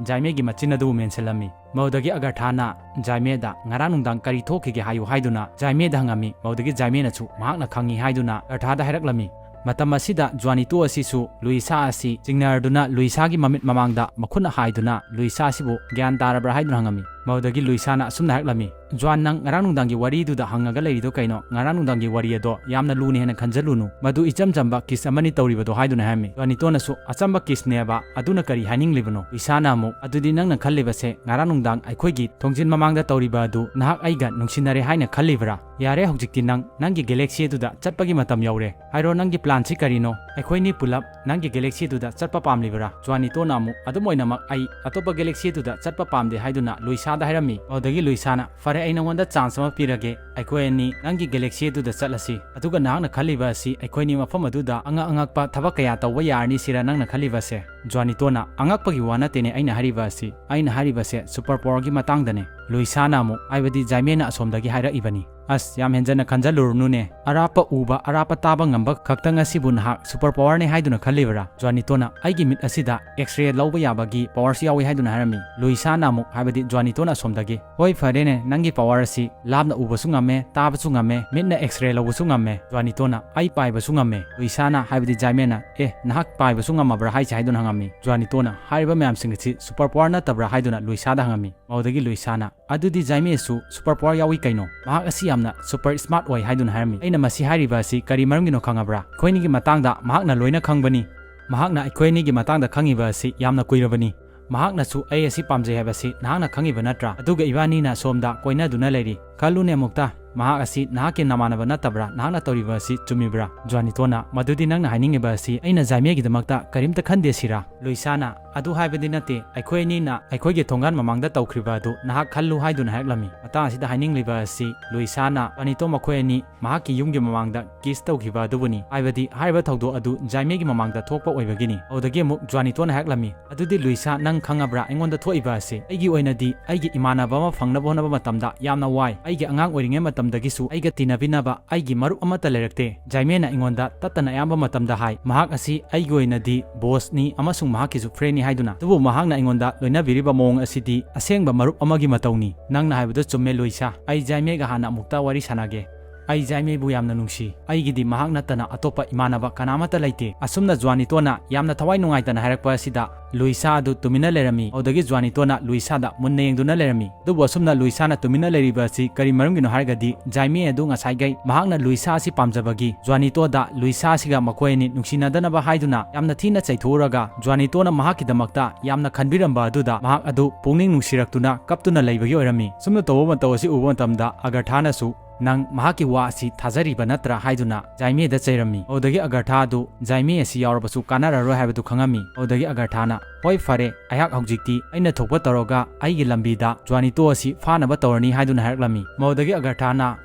ꯖꯥꯏꯃꯦꯒꯤ ꯃꯆꯤꯟ ꯑꯗꯨꯕꯨ ꯃꯦꯟꯁꯤꯜꯂꯝꯃꯤ꯫ ꯃꯗꯨꯗꯒꯤ ꯑꯒꯔꯊꯥꯅ ꯖꯥꯏꯃꯦꯗ "ꯉꯔꯥꯡ ꯅꯨꯡꯗꯥꯡ ꯀꯔꯤ ꯊꯣꯛꯈꯤꯒꯦ ꯍꯥꯏꯌꯨ" ꯍꯥꯏꯗꯨꯅ ꯖꯥꯏꯃꯦꯗ ꯍꯪꯉꯝꯃꯤ꯫ ꯃꯗꯨꯗꯒꯤ ꯖꯥꯏꯃꯦꯅꯁꯨ ꯃꯍꯥꯛꯅ ꯈꯪꯉꯤ ꯍꯥꯏꯗꯨꯅ ꯑꯒꯔꯊꯥꯗ ꯍꯥꯏꯔꯛꯂꯝꯃꯤ꯫ ꯃꯇꯝ ꯑꯁꯤꯗ ꯖ꯭ꯋꯥꯅꯤꯇꯣ ꯑꯁꯤꯁꯨ ꯂꯨꯏꯁꯥ ꯑꯁꯤ ꯆꯤꯡꯅꯔꯗꯨꯅ ꯂꯨꯏꯁꯥꯒꯤ ꯃꯃꯤꯠ ꯃꯃꯥꯡꯗ ꯃꯈꯨꯠꯅ ꯍꯥꯏꯗꯨꯅ ꯂꯨꯏꯁꯥ ꯑꯁꯤꯕꯨ ꯒ꯭ꯌꯥꯟ ꯇꯥꯔꯕ꯭ꯔꯥ ꯍꯥꯏꯗꯨꯅ ꯍꯪꯉꯝꯃꯤ꯫ ꯃꯗꯨꯗꯒꯤ ꯂꯨꯏꯁꯥꯅ ꯑꯁꯨꯝꯅ ꯍꯥꯏꯔꯛꯂꯝꯃꯤ, "ꯖ꯭ꯋꯥꯟ, ꯅꯪ ꯉꯔꯥꯡ ꯅꯨꯡꯗꯥꯡꯒꯤ ꯋꯥꯔꯤꯗꯨꯗ ꯍꯪꯉꯒ ꯂꯩꯔꯤꯗꯣ ꯀꯩꯅꯣ? ꯉꯔꯥꯡ ꯅꯨꯡꯗꯥꯡꯒꯤ ꯋꯥꯔꯤ ꯑꯗꯣ ꯌꯥꯝꯅ ꯂꯨꯅ ꯍꯦꯟꯅ ꯈꯟꯖꯜꯂꯨꯅꯨ꯫ ꯃꯗꯨ ꯏꯆꯝ ꯆꯝꯕ kiss ꯑꯃꯅꯤ ꯇꯧꯔꯤꯕꯗꯣ" ꯍꯥꯏꯗꯨꯅ ꯍꯥꯏꯔꯝꯃꯤ꯫ ꯖ꯭ꯋꯥꯅꯤꯇꯣꯅꯁꯨ "ꯑꯆꯝꯕ kissꯅꯦꯕ, ꯑꯗꯨꯅ ꯀꯔꯤ ꯍꯥꯏꯅꯤꯡꯂꯤꯕꯅꯣ?" ꯂꯨꯏꯁꯥꯅ ꯑꯃꯨꯛ, "ꯑꯗꯨꯗꯤ ꯅꯪꯅ ꯈꯜꯂꯤꯕꯁꯦ ꯉꯔꯥꯡ ꯅꯨꯡꯗꯥꯡ ꯑꯩꯈꯣꯏꯒꯤ ꯊꯣꯡꯖꯤꯟ ꯃꯃꯥꯡꯗ ꯇꯧꯔꯤꯕ ꯑꯗꯨ ꯅꯍꯥꯛ ꯑꯩꯒ ꯅꯨꯡꯁꯤꯅꯔꯦ ꯍꯥꯏꯅ ꯈꯜꯂꯤꯕ꯭ꯔꯥ? ꯌꯥꯔꯦ, ꯍꯧꯖꯤꯛꯇꯤ ꯅꯪ ꯅꯪꯒꯤ galaxy ꯑꯗꯨꯗ ꯆꯠꯄꯒꯤ ꯃꯇꯝ ꯌꯧꯔꯦ꯫ ꯍꯥꯏꯔꯣ, ꯅꯪꯒꯤ planꯁꯤ ꯀꯔꯤꯅꯣ? ꯑꯩꯈꯣꯏꯅꯤ ꯄꯨꯂꯞ ꯅꯪꯒꯤ galaxy ꯑꯗꯨꯗ ꯆꯠꯄ ꯄꯥꯝꯂꯤꯕ꯭ꯔꯥ?" ꯖ꯭ꯋꯥꯅꯤꯇꯣꯅ ꯑꯃꯨꯛ, "ꯑꯗꯨꯝ ꯑꯣꯏꯅꯃꯛ ꯑꯩ ꯑꯇꯣꯞꯄ galaxy ꯑꯗꯨꯗ ꯆꯠꯄ ꯄꯥꯝꯗꯦ" ꯍꯥꯏꯗꯨꯅ ꯂꯨꯏꯁꯥꯗ ꯍꯥꯏꯔꯝꯃꯤ꯫ ꯃꯗꯨꯗꯒꯤ ꯂꯨꯏꯁꯥꯅ, "ꯐꯔꯦ, ꯑꯩ ꯅꯉꯣꯟꯗ chance ꯑꯃ ꯄꯤꯔꯒꯦ, ꯑꯩꯈꯣꯏ ꯑꯅꯤ ꯅꯪꯒꯤ galaxy ꯑꯗꯨꯗ ꯆꯠꯂꯁꯤ꯫ ꯑꯗꯨꯒ ꯅꯍꯥꯛꯅ ꯈꯜꯂꯤꯕ ꯑꯁꯤ ꯑꯩꯈꯣꯏꯅꯤ ꯃꯐꯝ ꯑꯗꯨꯗ ꯑꯉꯛ ꯑꯉꯛꯄ ꯊꯕꯛ ꯀꯌꯥ ꯇꯧꯕ ꯌꯥꯔꯅꯤ ꯁꯤꯔꯥ ꯅꯪꯅ ꯈꯜꯂꯤꯕꯁꯦ?" ꯖ꯭ꯋꯥꯅꯤꯇꯣꯅ, "ꯑꯉꯛꯄꯒꯤ ꯋꯥ ꯅꯠꯇꯦꯅꯦ ꯑꯩꯅ ꯍꯥꯏꯔꯤꯕ ꯑꯁꯤ꯫ ꯑꯩꯅ ꯍꯥꯏꯔꯤꯕꯁꯦ superpowerꯒꯤ ꯃꯇꯥꯡꯗꯅꯦ꯫" ꯂꯨꯏꯁꯥꯅ ꯑꯃꯨꯛ, "ꯍꯥꯏꯕꯗꯤ ꯖꯥꯏꯃꯦꯅ ꯑꯁꯣꯝꯗꯒꯤ ꯍꯥꯏꯔꯛꯏꯕꯅꯤ꯫" "ꯑꯁ, ꯌꯥꯝ ꯍꯦꯟꯖꯟꯅ ꯈꯟꯖꯜꯂꯨꯔꯨꯅꯨꯅꯦ꯫ ꯑꯔꯥꯞꯄ ꯎꯕ, ꯑꯔꯥꯞꯄ ꯇꯥꯕ ꯉꯝꯕ ꯈꯛꯇꯪ ꯑꯁꯤꯕꯨ ꯅꯍꯥꯛ superpowerꯅꯦ ꯍꯥꯏꯗꯨꯅ ꯈꯜꯂꯤꯕꯔꯥ?" ꯖ꯭ꯋꯥꯅꯤꯇꯣꯅ, "ꯑꯩꯒꯤ ꯃꯤꯠ ꯑꯁꯤꯗ X-ray ꯂꯧꯕ ꯌꯥꯕꯒꯤ powerꯁꯨ ꯌꯥꯎꯏ" ꯍꯥꯏꯗꯨꯅ ꯍꯥꯏꯔꯝꯃꯤ꯫ ꯂꯨꯏꯁꯥꯅ ꯑꯃꯨꯛ, ꯍꯥꯏꯕꯗꯤ ꯖ꯭ꯋꯥꯅꯤꯇꯣꯅ ꯑꯁꯣꯝꯗꯒꯤ, "ꯍꯣꯏ, ꯐꯔꯦꯅꯦ, ꯅꯪꯒꯤ power ꯑꯁꯤ ꯂꯥꯞꯅ ꯎꯕꯁꯨ ꯉꯝꯃꯦ, ꯇꯥꯕꯁꯨ ꯉꯝꯃꯦ, ꯃꯤꯠꯅ X-ray ꯂꯧꯕꯁꯨ ꯉꯝꯃꯦ꯫" ꯖ꯭ꯋꯥꯅꯤꯇꯣꯅ, "ꯑꯩ ꯄꯥꯏꯕꯁꯨ ꯉꯝꯃꯦ꯫" ꯂꯨꯏꯁꯥꯅ, ꯍꯥꯏꯕꯗꯤ ꯖꯥꯏꯃꯦꯅ, "ꯑꯦ, ꯅꯍꯥꯛ ꯄꯥꯏꯕꯁꯨ ꯉꯝꯃꯕ꯭ꯔꯥ ꯍꯥꯏꯁꯦ?" ꯍꯥꯏꯗꯨꯅ ꯍꯪꯉꯝꯃꯤ꯫ ꯖ꯭ꯋꯥꯅꯤꯇꯣꯅ, "ꯍꯥꯏꯔꯤꯕ ꯃꯌꯥꯝꯁꯤꯡ ꯑꯁꯤ superpower ꯅꯠꯇꯕ꯭ꯔꯥ?" ꯍꯥꯏꯗꯨꯅ ꯂꯨꯏꯁꯥꯗ ꯍꯪꯉꯝꯃꯤ꯫ ꯃꯗꯨꯗꯒꯤ ꯂꯨꯏꯁꯥꯅ, "ꯑꯗꯨꯗꯤ ꯖꯥꯏꯃꯦꯁꯨ superpower ꯌꯥꯎꯏ ꯀꯩꯅꯣ? ꯃꯍꯥꯛ ꯑꯁꯤ ꯌꯥꯝꯅ super smart ꯑꯣꯏ" ꯍꯥꯏꯗꯨꯅ ꯍꯥꯏꯔꯝꯃꯤ꯫ ꯑꯩꯅ ꯃꯁꯤ ꯍꯥꯏꯔꯤꯕ ꯑꯁꯤ ꯀꯔꯤ ꯃꯔꯝꯒꯤꯅꯣ ꯈꯪꯉꯕ꯭ꯔꯥ? ꯑꯩꯈꯣꯏꯅꯤꯒꯤ ꯃꯇꯥꯡꯗ ꯃꯍꯥꯛꯅ ꯂꯣꯏꯅ ꯈꯪꯕꯅꯤ꯫ ꯃꯍꯥꯛꯅ ꯑꯩꯈꯣꯏ ꯑꯅꯤꯒꯤ ꯃꯇꯥꯡꯗ ꯈꯪꯉꯤꯕ ꯑꯁꯤ ꯌꯥꯝꯅ ꯀꯨꯏꯔꯕꯅꯤ꯫ ꯃꯍꯥꯛꯅꯁꯨ ꯑꯩ ꯑꯁꯤ ꯄꯥꯝꯖꯩ ꯍꯥꯏꯕꯁꯤ ꯅꯍꯥꯛꯅ ꯈꯪꯉꯤꯕ ꯅꯠꯇ꯭ꯔꯥ? ꯑꯗꯨꯒ ꯏꯕꯥꯅꯤꯅ ꯁꯣꯝꯗ ꯀꯣꯏꯅꯗꯨꯅ ꯂꯩꯔꯤ꯫ ꯈꯜꯂꯨꯅꯦ ꯑꯃꯨꯛꯇ, ꯃꯍꯥꯛ ꯑꯁꯤ ꯅꯍꯥꯛꯀꯤ ꯅꯃꯥꯟꯅꯕ ꯅꯠꯇꯕ꯭ꯔꯥ? ꯅꯍꯥꯛꯅ ꯇꯧꯔꯤꯕ ꯑꯁꯤ ꯆꯨꯝꯃꯤꯕ꯭ꯔꯥ?" ꯖ꯭ꯋꯥꯅꯤꯇꯣꯅ, "ꯃꯗꯨꯗꯤ ꯅꯪꯅ ꯍꯥꯏꯅꯤꯡꯉꯤꯕ ꯑꯁꯤ ꯑꯩꯅ ꯖꯥꯏꯃꯦꯒꯤꯗꯃꯛꯇ ꯀꯔꯤꯝꯇ ꯈꯟꯗꯦ ꯁꯤꯔꯥ?" ꯂꯨꯏꯁꯥꯅ, "ꯑꯗꯨ ꯍꯥꯏꯕꯗꯤ ꯅꯠꯇꯦ, ꯑꯩꯈꯣꯏ ꯑꯅꯤꯅ ꯑꯩꯈꯣꯏꯒꯤ ꯊꯣꯡꯒꯥꯟ ꯃꯃꯥꯡꯗ ꯇꯧꯈ꯭ꯔꯤꯕ ꯑꯗꯨ ꯅꯍꯥꯛ ꯈꯜꯂꯨ ꯍꯥꯏꯗꯨꯅ ꯍꯥꯏꯔꯛꯂꯝꯃꯤ꯫" ꯃꯇꯥꯡ ꯑꯁꯤꯗ ꯍꯥꯏꯅꯤꯡꯂꯤꯕ ꯑꯁꯤ ꯂꯨꯏꯁꯥꯅ ꯖ꯭ꯋꯥꯅꯤꯇꯣ ꯃꯈꯣꯏ ꯑꯅꯤ ꯃꯍꯥꯛꯀꯤ ꯌꯨꯝꯒꯤ ꯃꯃꯥꯡꯗ ꯀꯤꯁ ꯇꯧꯈꯤꯕ ꯑꯗꯨꯕꯨꯅꯤ꯫ ꯍꯥꯏꯕꯗꯤ ꯍꯥꯏꯔꯤꯕ ꯊꯧꯗꯣꯛ ꯑꯗꯨ ꯖꯥꯏꯃꯦꯒꯤ ꯃꯃꯥꯡꯗ ꯊꯣꯛꯄ ꯑꯣꯏꯕꯒꯤꯅꯤ꯫ ꯑꯗꯨꯗꯒꯤ ꯑꯃꯨꯛ ꯖ꯭ꯋꯥꯅꯤꯇꯣꯅ ꯍꯥꯏꯔꯛꯂꯝꯃꯤ, "ꯑꯗꯨꯗꯤ ꯂꯨꯏꯁꯥ, ꯅꯪ ꯈꯪꯉꯕ꯭ꯔꯥ ꯑꯩꯉꯣꯟꯗ ꯊꯣꯛꯏꯕ ꯑꯁꯤ? ꯑꯩꯒꯤ ꯑꯣꯏꯅꯗꯤ ꯑꯩꯒꯤ ꯏꯃꯥꯟꯅꯕ ꯑꯃ ꯐꯪꯅꯕ ꯍꯣꯠꯅꯕ ꯃꯇꯝꯗ ꯌꯥꯝꯅ ꯋꯥꯏ꯫ ꯑꯩꯒꯤ ꯑꯉꯥꯡ ꯑꯣꯏꯔꯤꯉꯩ ꯃꯇꯝꯗꯒꯤꯁꯨ ꯑꯩꯒ ꯇꯤꯟꯅꯕꯤꯅꯕ ꯑꯩꯒꯤ ꯃꯔꯨꯞ ꯑꯃꯠꯇ ꯂꯩꯔꯛꯇꯦ꯫" ꯖꯥꯏꯃꯦꯅ ꯑꯩꯉꯣꯟꯗ ꯇꯠꯇꯅ ꯑꯌꯥꯝꯕ ꯃꯇꯝꯗ ꯍꯥꯏ, ꯃꯍꯥꯛ ꯑꯁꯤ ꯑꯩꯒꯤ ꯑꯣꯏꯅꯗꯤ ꯕꯣꯁꯅꯤ ꯑꯃꯁꯨꯡ ꯃꯍꯥꯛꯀꯤꯁꯨ ꯐ꯭ꯔꯦꯟꯅꯤ ꯍꯥꯏꯗꯨꯅ꯫ ꯑꯗꯨꯕꯨ ꯃꯍꯥꯛꯅ ꯑꯩꯉꯣꯟꯗ ꯂꯣꯏꯅꯕꯤꯔꯤꯕ ꯃꯑꯣꯡ ꯑꯁꯤꯗꯤ ꯑꯁꯦꯡꯕ ꯃꯔꯨꯞ ꯑꯃꯒꯤ ꯃꯇꯧꯅꯤ꯫ ꯅꯪꯅ ꯍꯥꯏꯕꯗꯨ ꯆꯨꯝꯃꯦ ꯂꯨꯏꯁꯥ꯫ ꯑꯩ ꯖꯥꯏꯃꯦꯒ ꯍꯥꯟꯅ ꯑꯃꯨꯛꯇ ꯋꯥꯔꯤ ꯁꯥꯟꯅꯒꯦ꯫ ꯑꯩ ꯖꯥꯏꯃꯦꯕꯨ ꯌꯥꯝꯅ ꯅꯨꯡꯁꯤ꯫ ꯑꯩꯒꯤꯗꯤ ꯃꯍꯥꯛ ꯅꯠꯇꯅ ꯑꯇꯣꯞꯄ ꯏꯃꯥꯟꯅꯕ ꯀꯅꯥꯃꯠꯇ ꯂꯩꯇꯦ꯫ ꯑꯁꯨꯝꯅ ꯖ꯭ꯋꯥꯅꯤꯇꯣꯅ ꯌꯥꯝꯅ ꯊꯋꯥꯏ ꯅꯨꯡꯉꯥꯏꯇꯅ ꯍꯥꯏꯔꯛꯄ ꯑꯁꯤꯗ ꯂꯨꯏꯁꯥ ꯑꯗꯨ ꯇꯨꯃꯤꯟꯅ ꯂꯩꯔꯝꯃꯤ꯫ ꯑꯗꯨꯗꯒꯤ ꯖ꯭ꯋꯥꯅꯤꯇꯣꯅ ꯂꯨꯏꯁꯥꯗ ꯃꯨꯟꯅ ꯌꯦꯡꯗꯨꯅ ꯂꯩꯔꯝꯃꯤ꯫ ꯑꯗꯨꯕꯨ ꯑꯁꯨꯝꯅ ꯂꯨꯏꯁꯥꯅ ꯇꯨꯃꯤꯟꯅ ꯂꯩꯔꯤꯕ ꯑꯁꯤ ꯀꯔꯤ ꯃꯔꯝꯒꯤꯅꯣ ꯍꯥꯏꯔꯒꯗꯤ, ꯖꯥꯏꯃꯦ ꯑꯗꯨ ꯉꯁꯥꯏꯒꯩ ꯃꯍꯥꯛꯅ ꯂꯨꯏꯁꯥ ꯑꯁꯤ ꯄꯥꯝꯖꯕꯒꯤ ꯖ꯭ꯋꯥꯅꯤꯇꯣꯗ ꯂꯨꯏꯁꯥ ꯑꯁꯤꯒ ꯃꯈꯣꯏ ꯑꯅꯤ ꯅꯨꯡꯁꯤꯅꯗꯅꯕ ꯍꯥꯏꯗꯨꯅ ꯌꯥꯝꯅ ꯊꯤꯅ ꯆꯩꯊꯣꯛꯎꯔꯒ, ꯖ꯭ꯋꯥꯅꯤꯇꯣꯅ ꯃꯍꯥꯛꯀꯤꯗꯃꯛꯇ ꯌꯥꯝꯅ ꯈꯟꯕꯤꯔꯝꯕ ꯑꯗꯨꯗ ꯃꯍꯥꯛ ꯑꯗꯨ ꯄꯨꯛꯅꯤꯡ ꯅꯨꯡꯁꯤꯔꯛꯇꯨꯅ ꯀꯞꯇꯨꯅ ꯂꯩꯕꯒꯤ ꯑꯣꯏꯔꯝꯃꯤ꯫ ꯁꯨꯝꯅ ꯇꯧꯕ ꯃꯇꯧ ꯑꯁꯤ ꯎꯕ ꯃꯇꯝꯗ ꯑꯒꯔꯊꯥꯅꯁꯨ, "ꯅꯪ ꯃꯍꯥꯛꯀꯤ ꯋꯥ ꯑꯁꯤ ꯊꯥꯖꯔꯤꯕ ꯅꯠꯇ꯭ꯔꯥ?" ꯍꯥꯏꯗꯨꯅ ꯖꯥꯏꯃꯦꯗ ꯆꯩꯔꯝꯃꯤ꯫ ꯑꯗꯨꯗꯒꯤ ꯑꯒꯔꯊꯥ ꯑꯗꯨ ꯖꯥꯏꯃꯦ ꯑꯁꯤ ꯌꯥꯎꯔꯕꯁꯨ ꯀꯥꯟꯅꯔꯔꯣꯏ ꯍꯥꯏꯕꯗꯨ ꯈꯪꯉꯝꯃꯤ꯫ ꯑꯗꯨꯗꯒꯤ ꯑꯒꯔꯊꯥꯅ, "ꯍꯣꯏ, ꯐꯔꯦ, ꯑꯩꯍꯥꯛ ꯍꯧꯖꯤꯛꯇꯤ ꯑꯩꯅ ꯊꯣꯛꯄ ꯇꯧꯔꯒ ꯑꯩꯒꯤ ꯂꯝꯕꯤꯗ ꯖ꯭ꯋꯥꯅꯤꯇꯣ ꯑꯁꯤ ꯐꯥꯅꯕ ꯇꯧꯔꯅꯤ" ꯍꯥꯏꯗꯨꯅ ꯍꯥꯏꯔꯛꯂꯝꯃꯤ꯫ ꯃꯗꯨꯗꯒꯤ ꯑꯒꯔꯊꯥꯅ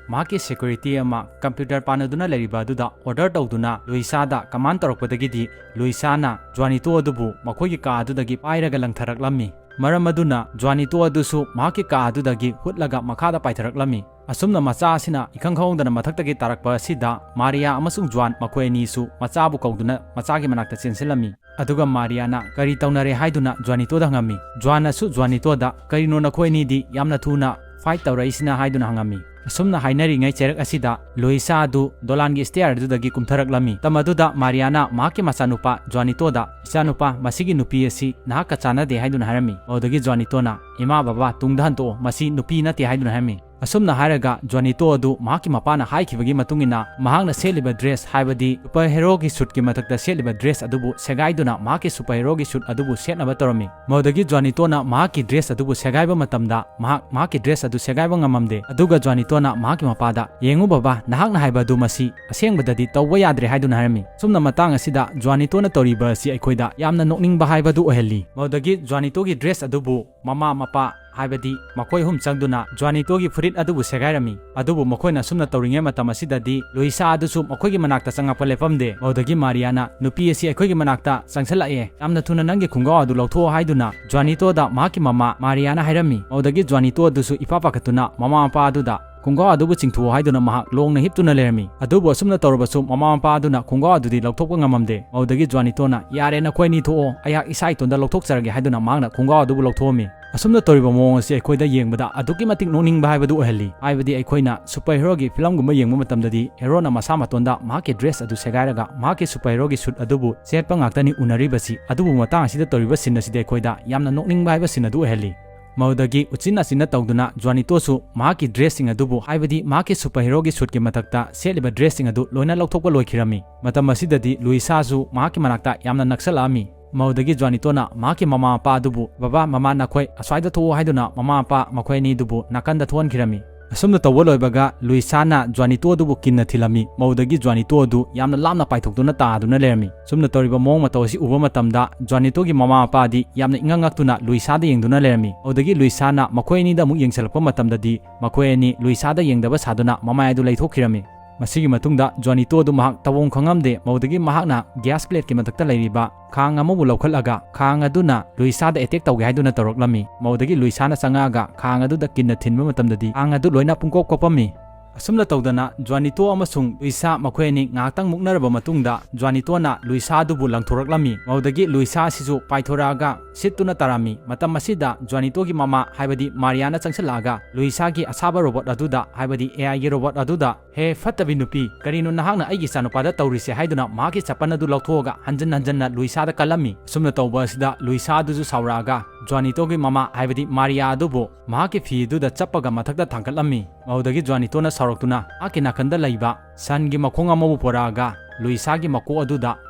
ꯃꯍꯥꯛꯀꯤ ꯁꯦꯀ꯭ꯌꯨꯔꯤꯇꯤ ꯑꯃ ꯀꯝꯄ꯭ꯌꯨꯇꯔ ꯄꯥꯟꯅꯗꯨꯅ ꯂꯩꯔꯤꯕ ꯑꯗꯨꯗ ꯑꯣꯔꯗꯔ ꯇꯧꯗꯨꯅ ꯂꯨꯏꯁꯥꯗ ꯀꯃꯥꯟ ꯇꯧꯔꯛꯄꯗꯒꯤꯗꯤ ꯂꯨꯏꯁꯥꯅ ꯖ꯭ꯋꯥꯅꯤꯇꯣ ꯑꯗꯨꯕꯨ ꯃꯈꯣꯏꯒꯤ ꯀꯥ ꯑꯗꯨꯗꯒꯤ ꯄꯥꯏꯔꯒ ꯂꯪꯊꯔꯛꯂꯝꯃꯤ꯫ ꯃꯔꯝ ꯑꯗꯨꯅ ꯖ꯭ꯋꯥꯅꯤꯇꯣ ꯑꯗꯨꯁꯨ ꯃꯍꯥꯛꯀꯤ ꯀꯥ ꯑꯗꯨꯗꯒꯤ ꯍꯨꯠꯂꯒ ꯃꯈꯥꯗ ꯄꯥꯏꯊꯔꯛꯂꯝꯃꯤ꯫ ꯑꯁꯨꯝꯅ ꯃꯆꯥ ꯑꯁꯤꯅ ꯏꯈꯪ ꯈꯪꯍꯧꯗꯅ ꯃꯊꯛꯇꯒꯤ ꯇꯥꯔꯛꯄ ꯑꯁꯤꯗ ꯃꯥꯔꯤꯌꯥ ꯑꯃꯁꯨꯡ ꯖ꯭ꯋꯥꯟ ꯃꯈꯣꯏ ꯑꯅꯤꯁꯨ ꯃꯆꯥꯕꯨ ꯀꯧꯗꯨꯅ ꯃꯆꯥꯒꯤ ꯃꯅꯥꯛꯇ ꯆꯦꯟꯁꯤꯜꯂꯝꯃꯤ꯫ ꯑꯗꯨꯒ ꯃꯥꯔꯤꯌꯥꯅ ꯀꯔꯤ ꯇꯧꯅꯔꯦ ꯍꯥꯏꯗꯨꯅ ꯖ꯭ꯋꯥꯅꯤꯇꯣꯗ ꯍꯪꯉꯝꯃꯤ꯫ ꯖ꯭ꯋꯥꯟꯅꯁꯨ ꯖ꯭ꯋꯥꯅꯤꯇꯣꯗ, "ꯀꯔꯤꯅꯣ ꯅꯈꯣꯏ ꯑꯅꯤꯗꯤ ꯌꯥꯝꯅ ꯊꯨꯅ ꯐꯥꯏꯠ ꯇꯧꯔꯛꯏꯁꯤꯅ?" ꯍꯥꯏꯗꯨꯅ ꯍꯪꯉꯝꯃꯤ꯫ ꯑꯁꯨꯝꯅ ꯍꯥꯏꯅꯔꯤꯉꯩ ꯆꯩꯔꯛ ꯑꯁꯤꯗ ꯂꯨꯏꯁꯥ ꯑꯗꯨ ꯗꯣꯂꯥꯟꯒꯤ ꯁ꯭ꯇꯦꯌꯔ ꯑꯗꯨꯗꯒꯤ ꯀꯨꯝꯊꯔꯛꯂꯝꯃꯤ꯫ ꯃꯇꯝ ꯑꯗꯨꯗ ꯃꯥꯔꯤꯌꯥꯅ ꯃꯍꯥꯛꯀꯤ ꯃꯆꯥꯅꯨꯄꯥ ꯖ꯭ꯋꯥꯅꯤꯇꯣꯗ, "ꯏꯆꯥꯅꯨꯄꯥ, ꯃꯁꯤꯒꯤ ꯅꯨꯄꯤ ꯑꯁꯤ ꯅꯍꯥꯛꯀ ꯆꯥꯟꯅꯗꯦ" ꯍꯥꯏꯗꯨꯅ ꯍꯥꯏꯔꯝꯃꯤ꯫ ꯃꯗꯨꯗꯒꯤ ꯖ꯭ꯋꯥꯅꯤꯇꯣꯅ, "ꯏꯃꯥ ꯕꯕꯥ, ꯇꯨꯡꯗ ꯍꯟꯗꯣꯛꯑꯣ, ꯃꯁꯤ ꯅꯨꯄꯤ ꯅꯠꯇꯦ" ꯍꯥꯏꯗꯨꯅ ꯍꯥꯏꯔꯝꯃꯤ꯫ ꯑꯁꯨꯝꯅ ꯍꯥꯏꯔꯒ ꯖ꯭ꯋꯥꯅꯤꯇꯣ ꯑꯗꯨ ꯃꯍꯥꯛꯀꯤ ꯃꯄꯥꯅ ꯍꯥꯏꯈꯤꯕꯒꯤ ꯃꯇꯨꯡ ꯏꯟꯅ ꯃꯍꯥꯛꯅ ꯁꯦꯠꯂꯤꯕ dress, ꯍꯥꯏꯕꯗꯤ superheroꯒꯤ suitꯀꯤ ꯃꯊꯛꯇ ꯁꯦꯠꯂꯤꯕ dress ꯑꯗꯨꯕꯨ ꯁꯦꯒꯥꯏꯗꯨꯅ ꯃꯍꯥꯛꯀꯤ superheroꯒꯤ suit ꯑꯗꯨꯕꯨ ꯁꯦꯠꯅꯕ ꯇꯧꯔꯝꯃꯤ꯫ ꯃꯗꯨꯗꯒꯤ ꯖ꯭ꯋꯥꯅꯤꯇꯣꯅ ꯃꯍꯥꯛꯀꯤ dress ꯑꯗꯨꯕꯨ ꯁꯦꯒꯥꯏꯕ ꯃꯇꯝꯗ ꯃꯍꯥꯛ ꯃꯍꯥꯛꯀꯤ dress ꯑꯗꯨ ꯁꯦꯒꯥꯏꯕ ꯉꯝꯃꯝꯗꯦ꯫ ꯑꯗꯨꯒ ꯖ꯭ꯋꯥꯅꯤꯇꯣꯅ ꯃꯍꯥꯛꯀꯤ ꯃꯄꯥꯗ, "ꯌꯦꯡꯉꯨ ꯕꯕꯥ, ꯅꯍꯥꯛꯅ ꯍꯥꯏꯕ ꯑꯗꯨ ꯃꯁꯤ ꯑꯁꯦꯡꯕꯗꯗꯤ ꯇꯧꯕ ꯌꯥꯗ꯭ꯔꯦ" ꯍꯥꯏꯗꯨꯅ ꯍꯥꯏꯔꯝꯃꯤ꯫ ꯁꯨꯝꯅ ꯃꯇꯥꯡ ꯑꯁꯤꯗ ꯖ꯭ꯋꯥꯅꯤꯇꯣꯅ ꯇꯧꯔꯤꯕ ꯑꯁꯤ ꯑꯩꯈꯣꯏꯗ ꯌꯥꯝꯅ ꯅꯣꯛꯅꯤꯡꯕ ꯍꯥꯏꯕꯗꯨ ꯑꯣꯏꯍꯜꯂꯤ꯫ ꯃꯗꯨꯗꯒꯤ ꯖ꯭ꯋꯥꯅꯤꯇꯣꯒꯤ dress ꯑꯗꯨꯕꯨ ꯃꯃꯥ ꯃꯄꯥ, ꯍꯥꯏꯕꯗꯤ ꯃꯈꯣꯏ ꯑꯍꯨꯝ ꯆꯪꯗꯨꯅ ꯖ꯭ꯋꯥꯅꯤꯇꯣꯒꯤ ꯐꯨꯔꯤꯠ ꯑꯗꯨꯕꯨ ꯁꯦꯒꯥꯏꯔꯝꯃꯤ꯫ ꯑꯗꯨꯕꯨ ꯃꯈꯣꯏꯅ ꯑꯁꯨꯝꯅ ꯇꯧꯔꯤꯉꯩ ꯃꯇꯝ ꯑꯁꯤꯗꯗꯤ ꯂꯨꯏꯁꯥ ꯑꯗꯨꯁꯨ ꯃꯈꯣꯏꯒꯤ ꯃꯅꯥꯛꯇ ꯆꯪꯉꯛꯄ ꯂꯦꯞꯄꯝꯗꯦ꯫ ꯃꯗꯨꯗꯒꯤ ꯃꯥꯔꯤꯌꯥꯅ, "ꯅꯨꯄꯤ ꯑꯁꯤ ꯑꯩꯈꯣꯏꯒꯤ ꯃꯅꯥꯛꯇ ꯆꯪꯁꯤꯜꯂꯛꯑꯦ, ꯌꯥꯝꯅ ꯊꯨꯅ ꯅꯪꯒꯤ ꯈꯣꯡꯒ꯭ꯔꯥꯎ ꯑꯗꯨ ꯂꯧꯊꯣꯛꯑꯣ" ꯍꯥꯏꯗꯨꯅ ꯖ꯭ꯋꯥꯅꯤꯇꯣꯗ ꯃꯍꯥꯛꯀꯤ ꯃꯃꯥ ꯃꯥꯔꯤꯌꯥꯅ ꯍꯥꯏꯔꯝꯃꯤ꯫ ꯃꯗꯨꯗꯒꯤ ꯖ꯭ꯋꯥꯅꯤꯇꯣ ꯑꯗꯨꯁꯨ ꯏꯄꯥ ꯄꯥꯈꯠꯇꯨꯅ ꯃꯃꯥ ꯃꯄꯥ ꯑꯗꯨꯗ, "ꯈꯣꯡꯒ꯭ꯔꯥꯎ ꯑꯗꯨꯕꯨ ꯆꯤꯡꯊꯣꯛꯑꯣ" ꯍꯥꯏꯗꯨꯅ ꯃꯍꯥꯛ ꯂꯣꯡꯅ ꯍꯤꯞꯇꯨꯅ ꯂꯩꯔꯝꯃꯤ꯫ ꯑꯗꯨꯕꯨ ꯑꯁꯨꯝꯅ ꯇꯧꯔꯕꯁꯨ ꯃꯃꯥ ꯃꯄꯥ ꯑꯗꯨꯅ ꯈꯣꯡꯒ꯭ꯔꯥꯎ ꯑꯗꯨꯗꯤ ꯂꯧꯊꯣꯛꯄ ꯉꯝꯃꯝꯗꯦ꯫ ꯃꯗꯨꯗꯒꯤ ꯖ꯭ꯋꯥꯅꯤꯇꯣꯅ, "ꯌꯥꯔꯦ, ꯅꯈꯣꯏ ꯑꯅꯤ ꯊꯣꯛꯑꯣ, ꯑꯩꯍꯥꯛ ꯏꯁꯥ ꯏꯇꯣꯟꯗ ꯂꯧꯊꯣꯛꯆꯔꯒꯦ" ꯍꯥꯏꯗꯨꯅ ꯃꯍꯥꯛꯅ ꯈꯣꯡꯒ꯭ꯔꯥꯎ ꯑꯗꯨꯕꯨ ꯂꯧꯊꯣꯛꯑꯝꯃꯤ꯫ ꯑꯁꯨꯝꯅ ꯇꯧꯔꯤꯕ ꯃꯑꯣꯡ ꯑꯁꯤ ꯑꯩꯈꯣꯏꯗ ꯌꯦꯡꯕꯗ ꯑꯗꯨꯛꯀꯤ ꯃꯇꯤꯛ ꯅꯣꯛꯅꯤꯡꯕ ꯍꯥꯏꯕꯗꯨ ꯑꯣꯏꯍꯜꯂꯤ꯫ ꯍꯥꯏꯕꯗꯤ ꯑꯩꯈꯣꯏꯅ superheroꯒꯤ filmꯒꯨꯝꯕ ꯌꯦꯡꯕ ꯃꯇꯝꯗꯗꯤ heroꯅ ꯃꯁꯥ ꯃꯇꯣꯟꯗ ꯃꯍꯥꯛꯀꯤ dress ꯑꯗꯨ ꯁꯦꯒꯥꯏꯔꯒ ꯃꯍꯥꯛꯀꯤ superheroꯒꯤ suit ꯑꯗꯨꯕꯨ ꯁꯦꯠꯄ ꯉꯥꯛꯇꯅꯤ ꯎꯅꯔꯤꯕꯁꯤ꯫ ꯑꯗꯨꯕꯨ ꯃꯇꯥꯡ ꯑꯁꯤꯗ ꯇꯧꯔꯤꯕ scene ꯑꯁꯤꯗꯤ ꯑꯩꯈꯣꯏꯗ ꯌꯥꯝꯅ ꯅꯣꯛꯅꯤꯡꯕ ꯍꯥꯏꯕ scene ꯑꯗꯨ ꯑꯣꯏꯍꯜꯂꯤ꯫ ꯃꯗꯨꯗꯒꯤ ꯎꯆꯤꯟ ꯅꯥꯆꯤꯟꯅ ꯇꯧꯗꯨꯅ ꯖ꯭ꯋꯥꯅꯤꯇꯣꯁꯨ ꯃꯍꯥꯛꯀꯤ dressꯁꯤꯡ ꯑꯗꯨꯕꯨ, ꯍꯥꯏꯕꯗꯤ ꯃꯍꯥꯛꯀꯤ superheroꯒꯤ suitꯀꯤ ꯃꯊꯛꯇ ꯁꯦꯠꯂꯤꯕ dressꯁꯤꯡ ꯑꯗꯨ ꯂꯣꯏꯅ ꯂꯧꯊꯣꯛꯄ ꯂꯣꯏꯈꯤꯔꯝꯃꯤ꯫ ꯃꯇꯝ ꯑꯁꯤꯗꯗꯤ ꯂꯨꯏꯁꯥꯁꯨ ꯃꯍꯥꯛꯀꯤ ꯃꯅꯥꯛꯇ ꯌꯥꯝꯅ ꯅꯛꯁꯜꯂꯛꯑꯝꯃꯤ꯫ ꯃꯗꯨꯗꯒꯤ ꯖ꯭ꯋꯥꯅꯤꯇꯣꯅ ꯃꯍꯥꯛꯀꯤ ꯃꯃꯥ ꯃꯄꯥ ꯑꯗꯨꯕꯨ, "ꯕꯕꯥ, ꯃꯃꯥ, ꯅꯈꯣꯏ ꯑꯁ꯭ꯋꯥꯏꯗ ꯊꯣꯛꯑꯣ" ꯍꯥꯏꯗꯨꯅ ꯃꯃꯥ ꯃꯄꯥ ꯃꯈꯣꯏ ꯑꯅꯤꯗꯨꯕꯨ ꯅꯥꯀꯟꯗ ꯊꯣꯛꯍꯟꯈꯤꯔꯝꯃꯤ꯫ ꯑꯁꯨꯝꯅ ꯇꯧꯕ ꯂꯣꯏꯕꯒ ꯂꯨꯏꯁꯥꯅ ꯖ꯭ꯋꯥꯅꯤꯇꯣ ꯑꯗꯨꯕꯨ ꯀꯤꯟꯅ ꯊꯤꯜꯂꯝꯃꯤ꯫ ꯃꯗꯨꯗꯒꯤ ꯖ꯭ꯋꯥꯅꯤꯇꯣ ꯑꯗꯨ ꯌꯥꯝꯅ ꯂꯥꯞꯅ ꯄꯥꯏꯊꯣꯛꯇꯨꯅ ꯇꯥꯗꯨꯅ ꯂꯩꯔꯝꯃꯤ꯫ ꯁꯨꯝꯅ ꯇꯧꯔꯤꯕ ꯃꯑꯣꯡ ꯃꯇꯧ ꯑꯁꯤ ꯎꯕ ꯃꯇꯝꯗ ꯖ꯭ꯋꯥꯅꯤꯇꯣꯒꯤ ꯃꯃꯥ ꯃꯄꯥꯗꯤ ꯌꯥꯝꯅ ꯏꯉꯛ ꯉꯛꯇꯨꯅ ꯂꯨꯏꯁꯥꯗ ꯌꯦꯡꯗꯨꯅ ꯂꯩꯔꯝꯃꯤ꯫ ꯃꯗꯨꯗꯒꯤ ꯂꯨꯏꯁꯥꯅ ꯃꯈꯣꯏ ꯑꯅꯤꯗ ꯑꯃꯨꯛ ꯌꯦꯡꯁꯤꯜꯂꯛꯄ ꯃꯇꯝꯗꯗꯤ ꯃꯈꯣꯏ ꯑꯅꯤ ꯂꯨꯏꯁꯥꯗ ꯌꯦꯡꯗꯕ ꯁꯥꯗꯨꯅ ꯃꯃꯥꯏ ꯑꯗꯨ ꯂꯩꯊꯣꯛꯈꯤꯔꯝꯃꯤ꯫ ꯃꯁꯤꯒꯤ ꯃꯇꯨꯡꯗ ꯖ꯭ꯋꯥꯅꯤꯇꯣ ꯑꯗꯨ ꯃꯍꯥꯛ ꯇꯧꯐꯝ ꯈꯪꯉꯝꯗꯦ꯫ ꯃꯗꯨꯗꯒꯤ ꯃꯍꯥꯛꯅ gas plateꯀꯤ ꯃꯊꯛꯇ ꯂꯩꯔꯤꯕ ꯈꯥꯡ ꯑꯃꯕꯨ ꯂꯧꯈꯠꯂꯒ ꯈꯥꯡ ꯑꯗꯨꯅ ꯂꯨꯏꯁꯥꯗ attack ꯇꯧꯒꯦ ꯍꯥꯏꯗꯨꯅ ꯇꯧꯔꯛꯂꯝꯃꯤ꯫ ꯃꯗꯨꯗꯒꯤ ꯂꯨꯏꯁꯥꯅ ꯆꯪꯉꯛꯑꯒ ꯈꯥꯡ ꯑꯗꯨꯗ ꯀꯤꯟꯅ ꯊꯤꯟꯕ ꯃꯇꯝꯗꯗꯤ ꯈꯥꯡ ꯑꯗꯨ ꯂꯣꯏꯅ ꯄꯨꯡꯀꯣꯞ ꯀꯣꯞꯄꯝꯃꯤ꯫ ꯑꯁꯨꯝꯅ ꯇꯧꯗꯅ ꯖ꯭ꯋꯥꯅꯤꯇꯣ ꯑꯃꯁꯨꯡ ꯂꯨꯏꯁꯥ ꯃꯈꯣꯏ ꯑꯅꯤ ꯉꯥꯏꯍꯥꯛꯇꯪ ꯃꯨꯛꯅꯔꯕ ꯃꯇꯨꯡꯗ ꯖ꯭ꯋꯥꯅꯤꯇꯣꯅ ꯂꯨꯏꯁꯥ ꯑꯗꯨꯕꯨ ꯂꯪꯊꯣꯔꯛꯂꯝꯃꯤ꯫ ꯃꯗꯨꯗꯒꯤ ꯂꯨꯏꯁꯥ ꯑꯁꯤꯁꯨ ꯄꯥꯏꯊꯣꯔꯛꯑꯒ ꯁꯤꯠꯇꯨꯅ ꯇꯥꯔꯝꯃꯤ꯫ ꯃꯇꯝ ꯑꯁꯤꯗ ꯖ꯭ꯋꯥꯅꯤꯇꯣꯒꯤ ꯃꯃꯥ ꯍꯥꯏꯕꯗꯤ ꯃꯥꯔꯤꯌꯥꯅ ꯆꯪꯁꯤꯜꯂꯛꯑꯒ ꯂꯨꯏꯁꯥꯒꯤ ꯑꯁꯥꯕ ꯔꯣꯕꯣꯠ ꯑꯗꯨꯗ ꯍꯥꯏꯕꯗꯤ ꯑꯦ ꯑꯥꯏꯒꯤ ꯔꯣꯕꯣꯠ ꯑꯗꯨꯗ "ꯍꯦ ꯐꯠꯇꯕꯤ ꯅꯨꯄꯤ, ꯀꯔꯤꯅꯣ ꯅꯍꯥꯛꯅ ꯑꯩꯒꯤ ꯏꯆꯥꯅꯨꯄꯥꯗ ꯇꯧꯔꯤꯁꯦ?" ꯍꯥꯏꯗꯨꯅ ꯃꯍꯥꯛꯀꯤ ꯆꯄꯟ ꯑꯗꯨ ꯂꯧꯊꯣꯛꯑꯒ ꯍꯟꯖꯤꯟ ꯍꯟꯖꯤꯟꯅ ꯂꯨꯏꯁꯥꯗ ꯀꯜꯂꯝꯃꯤ꯫ ꯑꯁꯨꯝꯅ ꯇꯧꯕ ꯑꯁꯤꯗ ꯂꯨꯏꯁꯥ ꯑꯗꯨꯁꯨ ꯁꯥꯎꯔꯛꯑꯒ ꯖ꯭ꯋꯥꯅꯤꯇꯣꯒꯤ ꯃꯃꯥ ꯍꯥꯏꯕꯗꯤ ꯃꯥꯔꯤꯌꯥ ꯑꯗꯨꯕꯨ ꯃꯍꯥꯛꯀꯤ ꯐꯤ ꯑꯗꯨꯗ ꯆꯞꯄꯒ ꯃꯊꯛꯇ ꯊꯥꯡꯒꯠꯂꯝꯃꯤ꯫ ꯃꯗꯨꯗꯒꯤ ꯖ꯭ꯋꯥꯅꯤꯇꯣꯅ ꯁꯥꯎꯔꯛꯇꯨꯅ ꯃꯍꯥꯛꯀꯤ ꯅꯥꯀꯟꯗ ꯂꯩꯕ ꯁꯟꯒꯤ ꯃꯈꯣꯡ ꯑꯃꯕꯨ ꯄꯨꯔꯛꯑꯒ ꯂꯨꯏꯁꯥꯒꯤ ꯃꯀꯣꯛ ꯑꯗꯨꯗ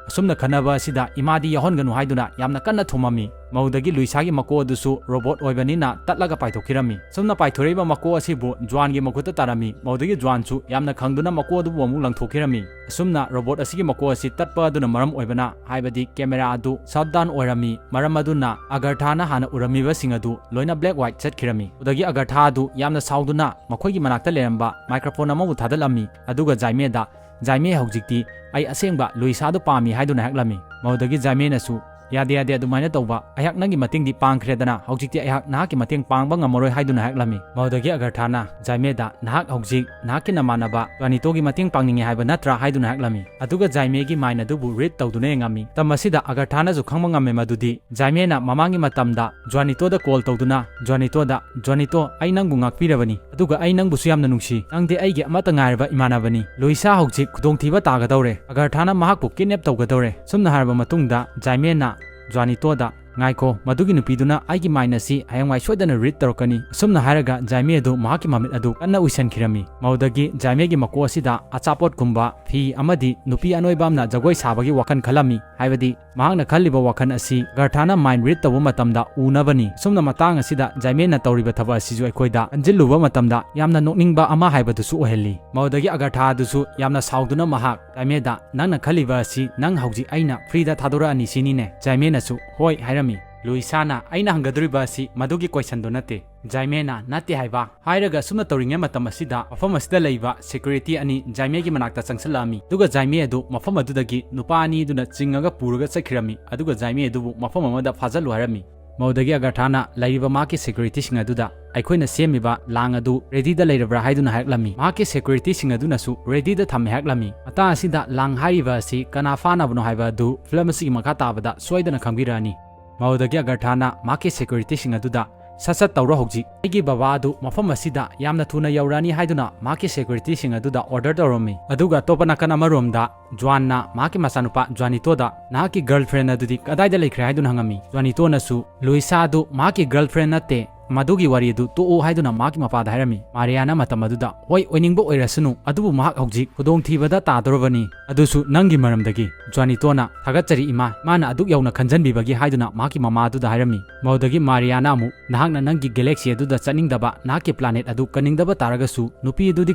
ꯑꯁꯨꯝꯅ ꯈꯠꯅꯕ ꯑꯁꯤꯗ ꯏꯃꯥꯗꯤ ꯌꯥꯎꯍꯟꯒꯅꯨ ꯍꯥꯏꯗꯨꯅ ꯌꯥꯝꯅ ꯀꯟꯅ ꯊꯣꯝꯃꯝꯃꯤ꯫ ꯃꯗꯨꯗꯒꯤ ꯂꯨꯏꯁꯥꯒꯤ ꯃꯀꯣꯛ ꯑꯗꯨꯁꯨ ꯔꯣꯕꯣꯠ ꯑꯣꯏꯕꯅꯤꯅ ꯇꯠꯂꯒ ꯄꯥꯏꯊꯣꯛꯈꯤꯔꯝꯃꯤ꯫ ꯑꯁꯨꯝꯅ ꯄꯥꯏꯊꯣꯔꯛꯏꯕ ꯃꯀꯣꯛ ꯑꯁꯤꯕꯨ ꯖ꯭ꯋꯥꯟꯒꯤ ꯃꯈꯨꯠꯇ ꯇꯥꯔꯝꯃꯤ꯫ ꯃꯗꯨꯗꯒꯤ ꯖ꯭ꯋꯥꯟꯁꯨ ꯌꯥꯝꯅ ꯈꯪꯗꯨꯅ ꯃꯀꯣꯛ ꯑꯗꯨꯕꯨ ꯑꯃꯨꯛ ꯂꯪꯊꯣꯛꯈꯤꯔꯝꯃꯤ꯫ ꯑꯁꯨꯝꯅ ꯔꯣꯕꯣꯠ ꯑꯁꯤꯒꯤ ꯃꯀꯣꯛ ꯑꯁꯤ ꯇꯠꯄ ꯑꯗꯨꯅ ꯃꯔꯝ ꯑꯣꯏꯕꯅ, ꯍꯥꯏꯕꯗꯤ ꯀꯦꯃꯦꯔꯥ ꯑꯗꯨ ꯁꯠ ꯗꯥꯎꯟ ꯑꯣꯏꯔꯝꯃꯤ꯫ ꯃꯔꯝ ꯑꯗꯨꯅ ꯑꯒꯔꯊꯥꯅ ꯍꯥꯟꯅ ꯎꯔꯝꯃꯤꯕꯁꯤꯡ ꯑꯗꯨ ꯂꯣꯏꯅ ꯕ꯭ꯂꯦꯛ ꯋꯥꯏꯠ ꯆꯠꯈꯤꯔꯝꯃꯤ꯫ ꯑꯗꯨꯗꯒꯤ ꯑꯒꯔꯊꯥ ꯑꯗꯨ ꯌꯥꯝꯅ ꯁꯥꯎꯗꯨꯅ ꯃꯈꯣꯏꯒꯤ ꯃꯅꯥꯛꯇ ꯂꯩꯔꯝꯕ ꯃꯥꯏꯀ꯭ꯔꯣꯐꯣꯟ ꯑꯃꯕꯨ ꯊꯥꯗꯠꯂꯝꯃꯤ꯫ ꯑꯗꯨꯒ ꯖꯥꯏꯃꯦꯗ, "ꯖꯥꯏꯃꯦ, ꯍꯧꯖꯤꯛꯇꯤ ꯑꯩ ꯑꯁꯦꯡꯕ ꯂꯨꯏꯁꯥꯗꯨ ꯄꯥꯝꯃꯤ" ꯍꯥꯏꯗꯨꯅ ꯍꯥꯏꯔꯛꯂꯝꯃꯤ꯫ ꯃꯗꯨꯗꯒꯤ ꯖꯥꯏꯃꯦꯅꯁꯨ, "ꯌꯥꯗꯦ, ꯌꯥꯗꯦ, ꯑꯗꯨꯃꯥꯏꯅ ꯇꯧꯕ꯫ ꯑꯩꯍꯥꯛ ꯅꯪꯒꯤ ꯃꯇꯦꯡꯗꯤ ꯄꯥꯡꯈ꯭ꯔꯦꯗꯅ, ꯍꯧꯖꯤꯛꯇꯤ ꯑꯩꯍꯥꯛ ꯅꯍꯥꯛꯀꯤ ꯃꯇꯦꯡ ꯄꯥꯡꯕ ꯉꯝꯃꯔꯣꯏ" ꯍꯥꯏꯗꯨꯅ ꯍꯥꯏꯔꯛꯂꯝꯃꯤ꯫ ꯃꯗꯨꯗꯒꯤ ꯑꯒꯔꯊꯥꯅ ꯖꯥꯏꯃꯦꯗ, "ꯅꯍꯥꯛ ꯍꯧꯖꯤꯛ ꯅꯍꯥꯛꯀꯤ ꯅꯃꯥꯟꯅꯕ ꯖ꯭ꯋꯥꯅꯤꯇꯣꯒꯤ ꯃꯇꯦꯡ ꯄꯥꯡꯅꯤꯡꯉꯤ ꯍꯥꯏꯕ ꯅꯠꯇ꯭ꯔꯥ?" ꯍꯥꯏꯗꯨꯅ ꯍꯥꯏꯔꯛꯂꯝꯃꯤ꯫ ꯑꯗꯨꯒ ꯖꯥꯏꯃꯦꯒꯤ ꯃꯥꯏꯟ ꯑꯗꯨꯕꯨ ꯔꯤꯗ ꯇꯧꯗꯨꯅ ꯌꯦꯡꯉꯝꯃꯤ꯫ ꯃꯇꯝ ꯑꯁꯤꯗ ꯑꯒꯔꯊꯥꯅꯁꯨ ꯈꯪꯕ ꯉꯝꯃꯦ ꯃꯗꯨꯗꯤ ꯖꯥꯏꯃꯦꯅ ꯃꯃꯥꯡꯒꯤ ꯃꯇꯝꯗ ꯖ꯭ꯋꯥꯅꯤꯇꯣꯗ ꯀꯣꯜ ꯇꯧꯗꯨꯅ ꯖ꯭ꯋꯥꯅꯤꯇꯣꯗ, "ꯖ꯭ꯋꯥꯅꯤꯇꯣ, ꯑꯩ ꯅꯪꯕꯨ ꯉꯥꯛꯄꯤꯔꯕꯅꯤ, ꯑꯗꯨꯒ ꯑꯩ ꯅꯪꯕꯨꯁꯨ ꯌꯥꯝꯅ ꯅꯨꯡꯁꯤ꯫ ꯅꯪꯗꯤ ꯑꯩꯒꯤ ꯑꯃꯠꯇ ꯉꯥꯏꯔꯕ ꯏꯃꯥꯟꯅꯕꯅꯤ꯫ ꯂꯨꯏꯁꯥ ꯍꯧꯖꯤꯛ ꯈꯨꯗꯣꯡꯊꯤꯕ ꯇꯥꯒꯗꯧꯔꯦ꯫ ꯑꯒꯔꯊꯥꯅ ꯃꯍꯥꯛꯄꯨ ꯀꯤꯗꯅꯦꯞ ꯇꯧꯒꯗꯧꯔꯦ꯫" ꯁꯨꯝꯅ ꯍꯥꯏꯔꯕ ꯃꯇꯨꯡꯗ ꯖꯥꯏꯃꯦꯅ ꯖ꯭ꯋꯥꯅꯤꯇꯣꯗ, "ꯉꯥꯏꯈꯣ, ꯃꯗꯨꯒꯤ ꯅꯨꯄꯤꯗꯨꯅ ꯑꯩꯒꯤ ꯃꯥꯏꯟ ꯑꯁꯤ ꯍꯌꯦꯡꯋꯥꯏ ꯁꯣꯏꯗꯅ ꯔꯤꯗ ꯇꯧꯔꯛꯀꯅꯤ꯫" ꯑꯁꯨꯝꯅ ꯍꯥꯏꯔꯒ ꯖꯥꯏꯃꯦ ꯑꯗꯨ ꯃꯍꯥꯛꯀꯤ ꯃꯃꯤꯠ ꯑꯗꯨ ꯀꯟꯅ ꯎꯏꯁꯟꯈꯤꯔꯝꯃꯤ꯫ ꯃꯗꯨꯗꯒꯤ ꯖꯥꯏꯃꯦꯒꯤ ꯃꯀꯣꯛ ꯑꯁꯤꯗ ꯑꯆꯥꯄꯣꯠꯀꯨꯝꯕ, ꯐꯤ ꯑꯃꯗꯤ ꯅꯨꯄꯤ ꯑꯅꯣꯏꯕ ꯑꯃꯅ ꯖꯒꯣꯏ ꯁꯥꯕꯒꯤ ꯋꯥꯈꯜ ꯈꯜꯂꯝꯃꯤ꯫ ꯍꯥꯏꯕꯗꯤ ꯃꯍꯥꯛꯅ ꯈꯜꯂꯤꯕ ꯋꯥꯈꯜ ꯑꯁꯤ ꯒꯔꯊꯥꯅ ꯃꯥꯏꯟ ꯔꯤꯗ ꯇꯧꯕ ꯃꯇꯝꯗ ꯎꯅꯕꯅꯤ꯫ ꯑꯁꯨꯝꯅ ꯃꯇꯥꯡ ꯑꯁꯤꯗ ꯖꯥꯏꯃꯦꯟꯅ ꯇꯧꯔꯤꯕ ꯊꯕꯛ ꯑꯁꯤꯁꯨ ꯑꯩꯈꯣꯏꯗ ꯈꯟꯖꯤꯜꯂꯨꯕ ꯃꯇꯝꯗ ꯌꯥꯝꯅ ꯅꯣꯛꯅꯤꯡꯕ ꯑꯃ ꯍꯥꯏꯕꯗꯨꯁꯨ ꯑꯣꯏꯍꯜꯂꯤ꯫ ꯃꯗꯨꯗꯒꯤ ꯑꯒꯔꯊꯥ ꯑꯗꯨꯁꯨ ꯌꯥꯝꯅ ꯁꯥꯎꯗꯨꯅ ꯃꯍꯥꯛ ꯖꯥꯏꯃꯦꯗ, "ꯅꯪꯅ ꯈꯜꯂꯤꯕ ꯑꯁꯤ ꯅꯪ ꯍꯧꯖꯤꯛ ꯑꯩꯅ ꯐ꯭ꯔꯤꯗ ꯊꯥꯗꯣꯔꯛꯑꯅꯤ ꯁꯤꯅꯤꯅꯦ?" ꯖꯥꯏꯃꯦꯅꯁꯨ, "ꯍꯣꯏ" ꯍꯥꯏꯔꯝꯃꯤ꯫ ꯂꯨꯏꯁꯥꯅ, "ꯑꯩꯅ ꯍꯪꯒꯗꯧꯔꯤꯕ ꯑꯁꯤ ꯃꯗꯨꯒꯤ ꯀꯣꯏꯁꯟꯗꯣ ꯅꯠꯇꯦ꯫" ꯖꯥꯏꯃꯦꯅ, "ꯅꯠꯇꯦ" ꯍꯥꯏꯕ꯫ ꯍꯥꯏꯔꯒ ꯑꯁꯨꯝꯅ ꯇꯧꯔꯤꯉꯩ ꯃꯇꯝ ꯑꯁꯤꯗ ꯃꯐꯝ ꯑꯁꯤꯗ ꯂꯩꯕ ꯁꯦꯀ꯭ꯌꯨꯔꯤꯇꯤ ꯑꯅꯤ ꯖꯥꯏꯃꯦꯒꯤ ꯃꯅꯥꯛꯇ ꯆꯪꯁꯤꯜꯂꯛꯑꯝꯃꯤ꯫ ꯑꯗꯨꯒ ꯖꯥꯏꯃꯦ ꯑꯗꯨ ꯃꯐꯝ ꯑꯗꯨꯗꯒꯤ ꯅꯨꯄꯥ ꯑꯅꯤ ꯑꯗꯨꯅ ꯆꯤꯡꯉꯒ ꯄꯨꯔꯒ ꯆꯠꯈꯤꯔꯝꯃꯤ꯫ ꯑꯗꯨꯒ ꯖꯥꯏꯃꯦ ꯑꯗꯨꯕꯨ ꯃꯐꯝ ꯑꯃꯗ ꯐꯥꯖꯤꯜꯂꯨ ꯍꯥꯏꯔꯝꯃꯤ꯫ ꯃꯗꯨꯗꯒꯤ ꯑꯒꯔꯊꯥꯅ ꯂꯩꯔꯤꯕ ꯃꯍꯥꯛꯀꯤ ꯁꯦꯀ꯭ꯌꯨꯔꯤꯇꯤꯁꯤꯡ ꯑꯗꯨꯗ ꯑꯩꯈꯣꯏꯅ ꯁꯦꯝꯃꯤꯕ ꯂꯥꯡ ꯑꯗꯨ ꯔꯦꯗꯤꯗ ꯂꯩꯔꯕ꯭ꯔꯥ ꯍꯥꯏꯗꯨꯅ ꯍꯥꯏꯔꯛꯂꯝꯃꯤ꯫ ꯃꯍꯥꯛꯀꯤ ꯁꯦꯀ꯭ꯌꯨꯔꯤꯇꯤꯁꯤꯡ ꯑꯗꯨꯅꯁꯨ ꯔꯦꯗꯤꯗ ꯊꯝꯃꯦ ꯍꯥꯏꯔꯛꯂꯝꯃꯤ꯫ ꯃꯇꯥꯡ ꯑꯁꯤꯗ ꯂꯥꯡ ꯍꯥꯏꯔꯤꯕ ꯑꯁꯤ ꯀꯅꯥ ꯐꯥꯅꯕꯅꯣ ꯍꯥꯏꯕ ꯑꯗꯨ ꯐꯤꯂꯝ ꯑꯁꯤꯒꯤ ꯃꯈꯥ ꯇꯥꯕꯗ ꯁꯣꯏꯗꯅ ꯈꯪꯕꯤꯔꯛꯑꯅꯤ꯫ ꯃꯗꯨꯗꯒꯤ ꯑꯒꯔꯊꯥꯅ ꯃꯍꯥꯛꯀꯤ ꯁꯦꯀ꯭ꯌꯨꯔꯤꯇꯤꯁꯤꯡ ꯑꯗꯨꯗ, "ꯁꯠ ꯁꯠ ꯇꯧꯔꯣ ꯍꯧꯖꯤꯛ, ꯑꯩꯒꯤ ꯕꯕꯥ ꯑꯗꯨ ꯃꯐꯝ ꯑꯁꯤꯗ ꯌꯥꯝꯅ ꯊꯨꯅ ꯌꯧꯔꯛꯑꯅꯤ" ꯍꯥꯏꯗꯨꯅ ꯃꯍꯥꯛꯀꯤ ꯁꯦꯀ꯭ꯌꯨꯔꯤꯇꯤꯁꯤꯡ ꯑꯗꯨꯗ ꯑꯣꯔꯗꯔ ꯇꯧꯔꯝꯃꯤ꯫ ꯑꯗꯨꯒ ꯑꯇꯣꯞꯄ ꯅꯥꯀꯟ ꯑꯃꯔꯣꯝꯗ ꯖ꯭ꯋꯥꯟꯅ ꯃꯍꯥꯛꯀꯤ ꯃꯆꯥꯅꯨꯄꯥ ꯖ꯭ꯋꯥꯅꯤꯇꯣꯗ, "ꯅꯍꯥꯛꯀꯤ ꯒꯔꯜꯐ꯭ꯔꯦꯟ ꯑꯗꯨꯗꯤ ꯀꯗꯥꯏꯗ ꯂꯩꯈ꯭ꯔꯦ?" ꯍꯥꯏꯗꯨꯅ ꯍꯪꯉꯝꯃꯤ꯫ ꯖ꯭ꯋꯥꯅꯤꯇꯣꯅꯁꯨ, "ꯂꯨꯏꯁꯥ ꯑꯗꯨ ꯃꯍꯥꯛꯀꯤ ꯒꯔꯜꯐ꯭ꯔꯦꯟ ꯅꯠꯇꯦ, ꯃꯗꯨꯒꯤ ꯋꯥꯔꯤ ꯑꯗꯨ ꯇꯣꯛꯎ" ꯍꯥꯏꯗꯨꯅ ꯃꯍꯥꯛꯀꯤ ꯃꯄꯥꯗ ꯍꯥꯏꯔꯝꯃꯤ꯫ ꯃꯥꯔꯤꯌꯥꯅ ꯃꯇꯝ ꯑꯗꯨꯗ, "ꯍꯣꯏ, ꯑꯣꯏꯅꯤꯡꯕ ꯑꯣꯏꯔꯁꯅꯨ, ꯑꯗꯨꯕꯨ ꯃꯍꯥꯛ ꯍꯧꯖꯤꯛ ꯈꯨꯗꯣꯡꯊꯤꯕꯗ ꯇꯥꯗꯧꯔꯕꯅꯤ, ꯑꯗꯨꯁꯨ ꯅꯪꯒꯤ ꯃꯔꯝꯗꯒꯤ꯫" ꯖ꯭ꯋꯥꯅꯤꯇꯣꯅ, "ꯊꯥꯒꯠꯆꯔꯤ ꯏꯃꯥ, ꯏꯃꯥꯅ ꯑꯗꯨꯛ ꯌꯧꯅ ꯈꯟꯖꯟꯕꯤꯕꯒꯤ" ꯍꯥꯏꯗꯨꯅ ꯃꯍꯥꯛꯀꯤ ꯃꯃꯥ ꯑꯗꯨꯗ ꯍꯥꯏꯔꯝꯃꯤ꯫ ꯃꯗꯨꯗꯒꯤ ꯃꯥꯔꯤꯌꯥꯅ ꯑꯃꯨꯛ, "ꯅꯍꯥꯛꯅ ꯅꯪꯒꯤ ꯒꯦꯂꯦꯛꯁꯤ ꯑꯗꯨꯗ ꯆꯠꯅꯤꯡꯗꯕ, ꯅꯍꯥꯛꯀꯤ ꯄ꯭ꯂꯥꯅꯦꯠ ꯑꯗꯨ ꯀꯟꯅꯤꯡꯗꯕ ꯇꯥꯔꯒꯁꯨ, ꯅꯨꯄꯤ ꯑꯗꯨꯗꯤ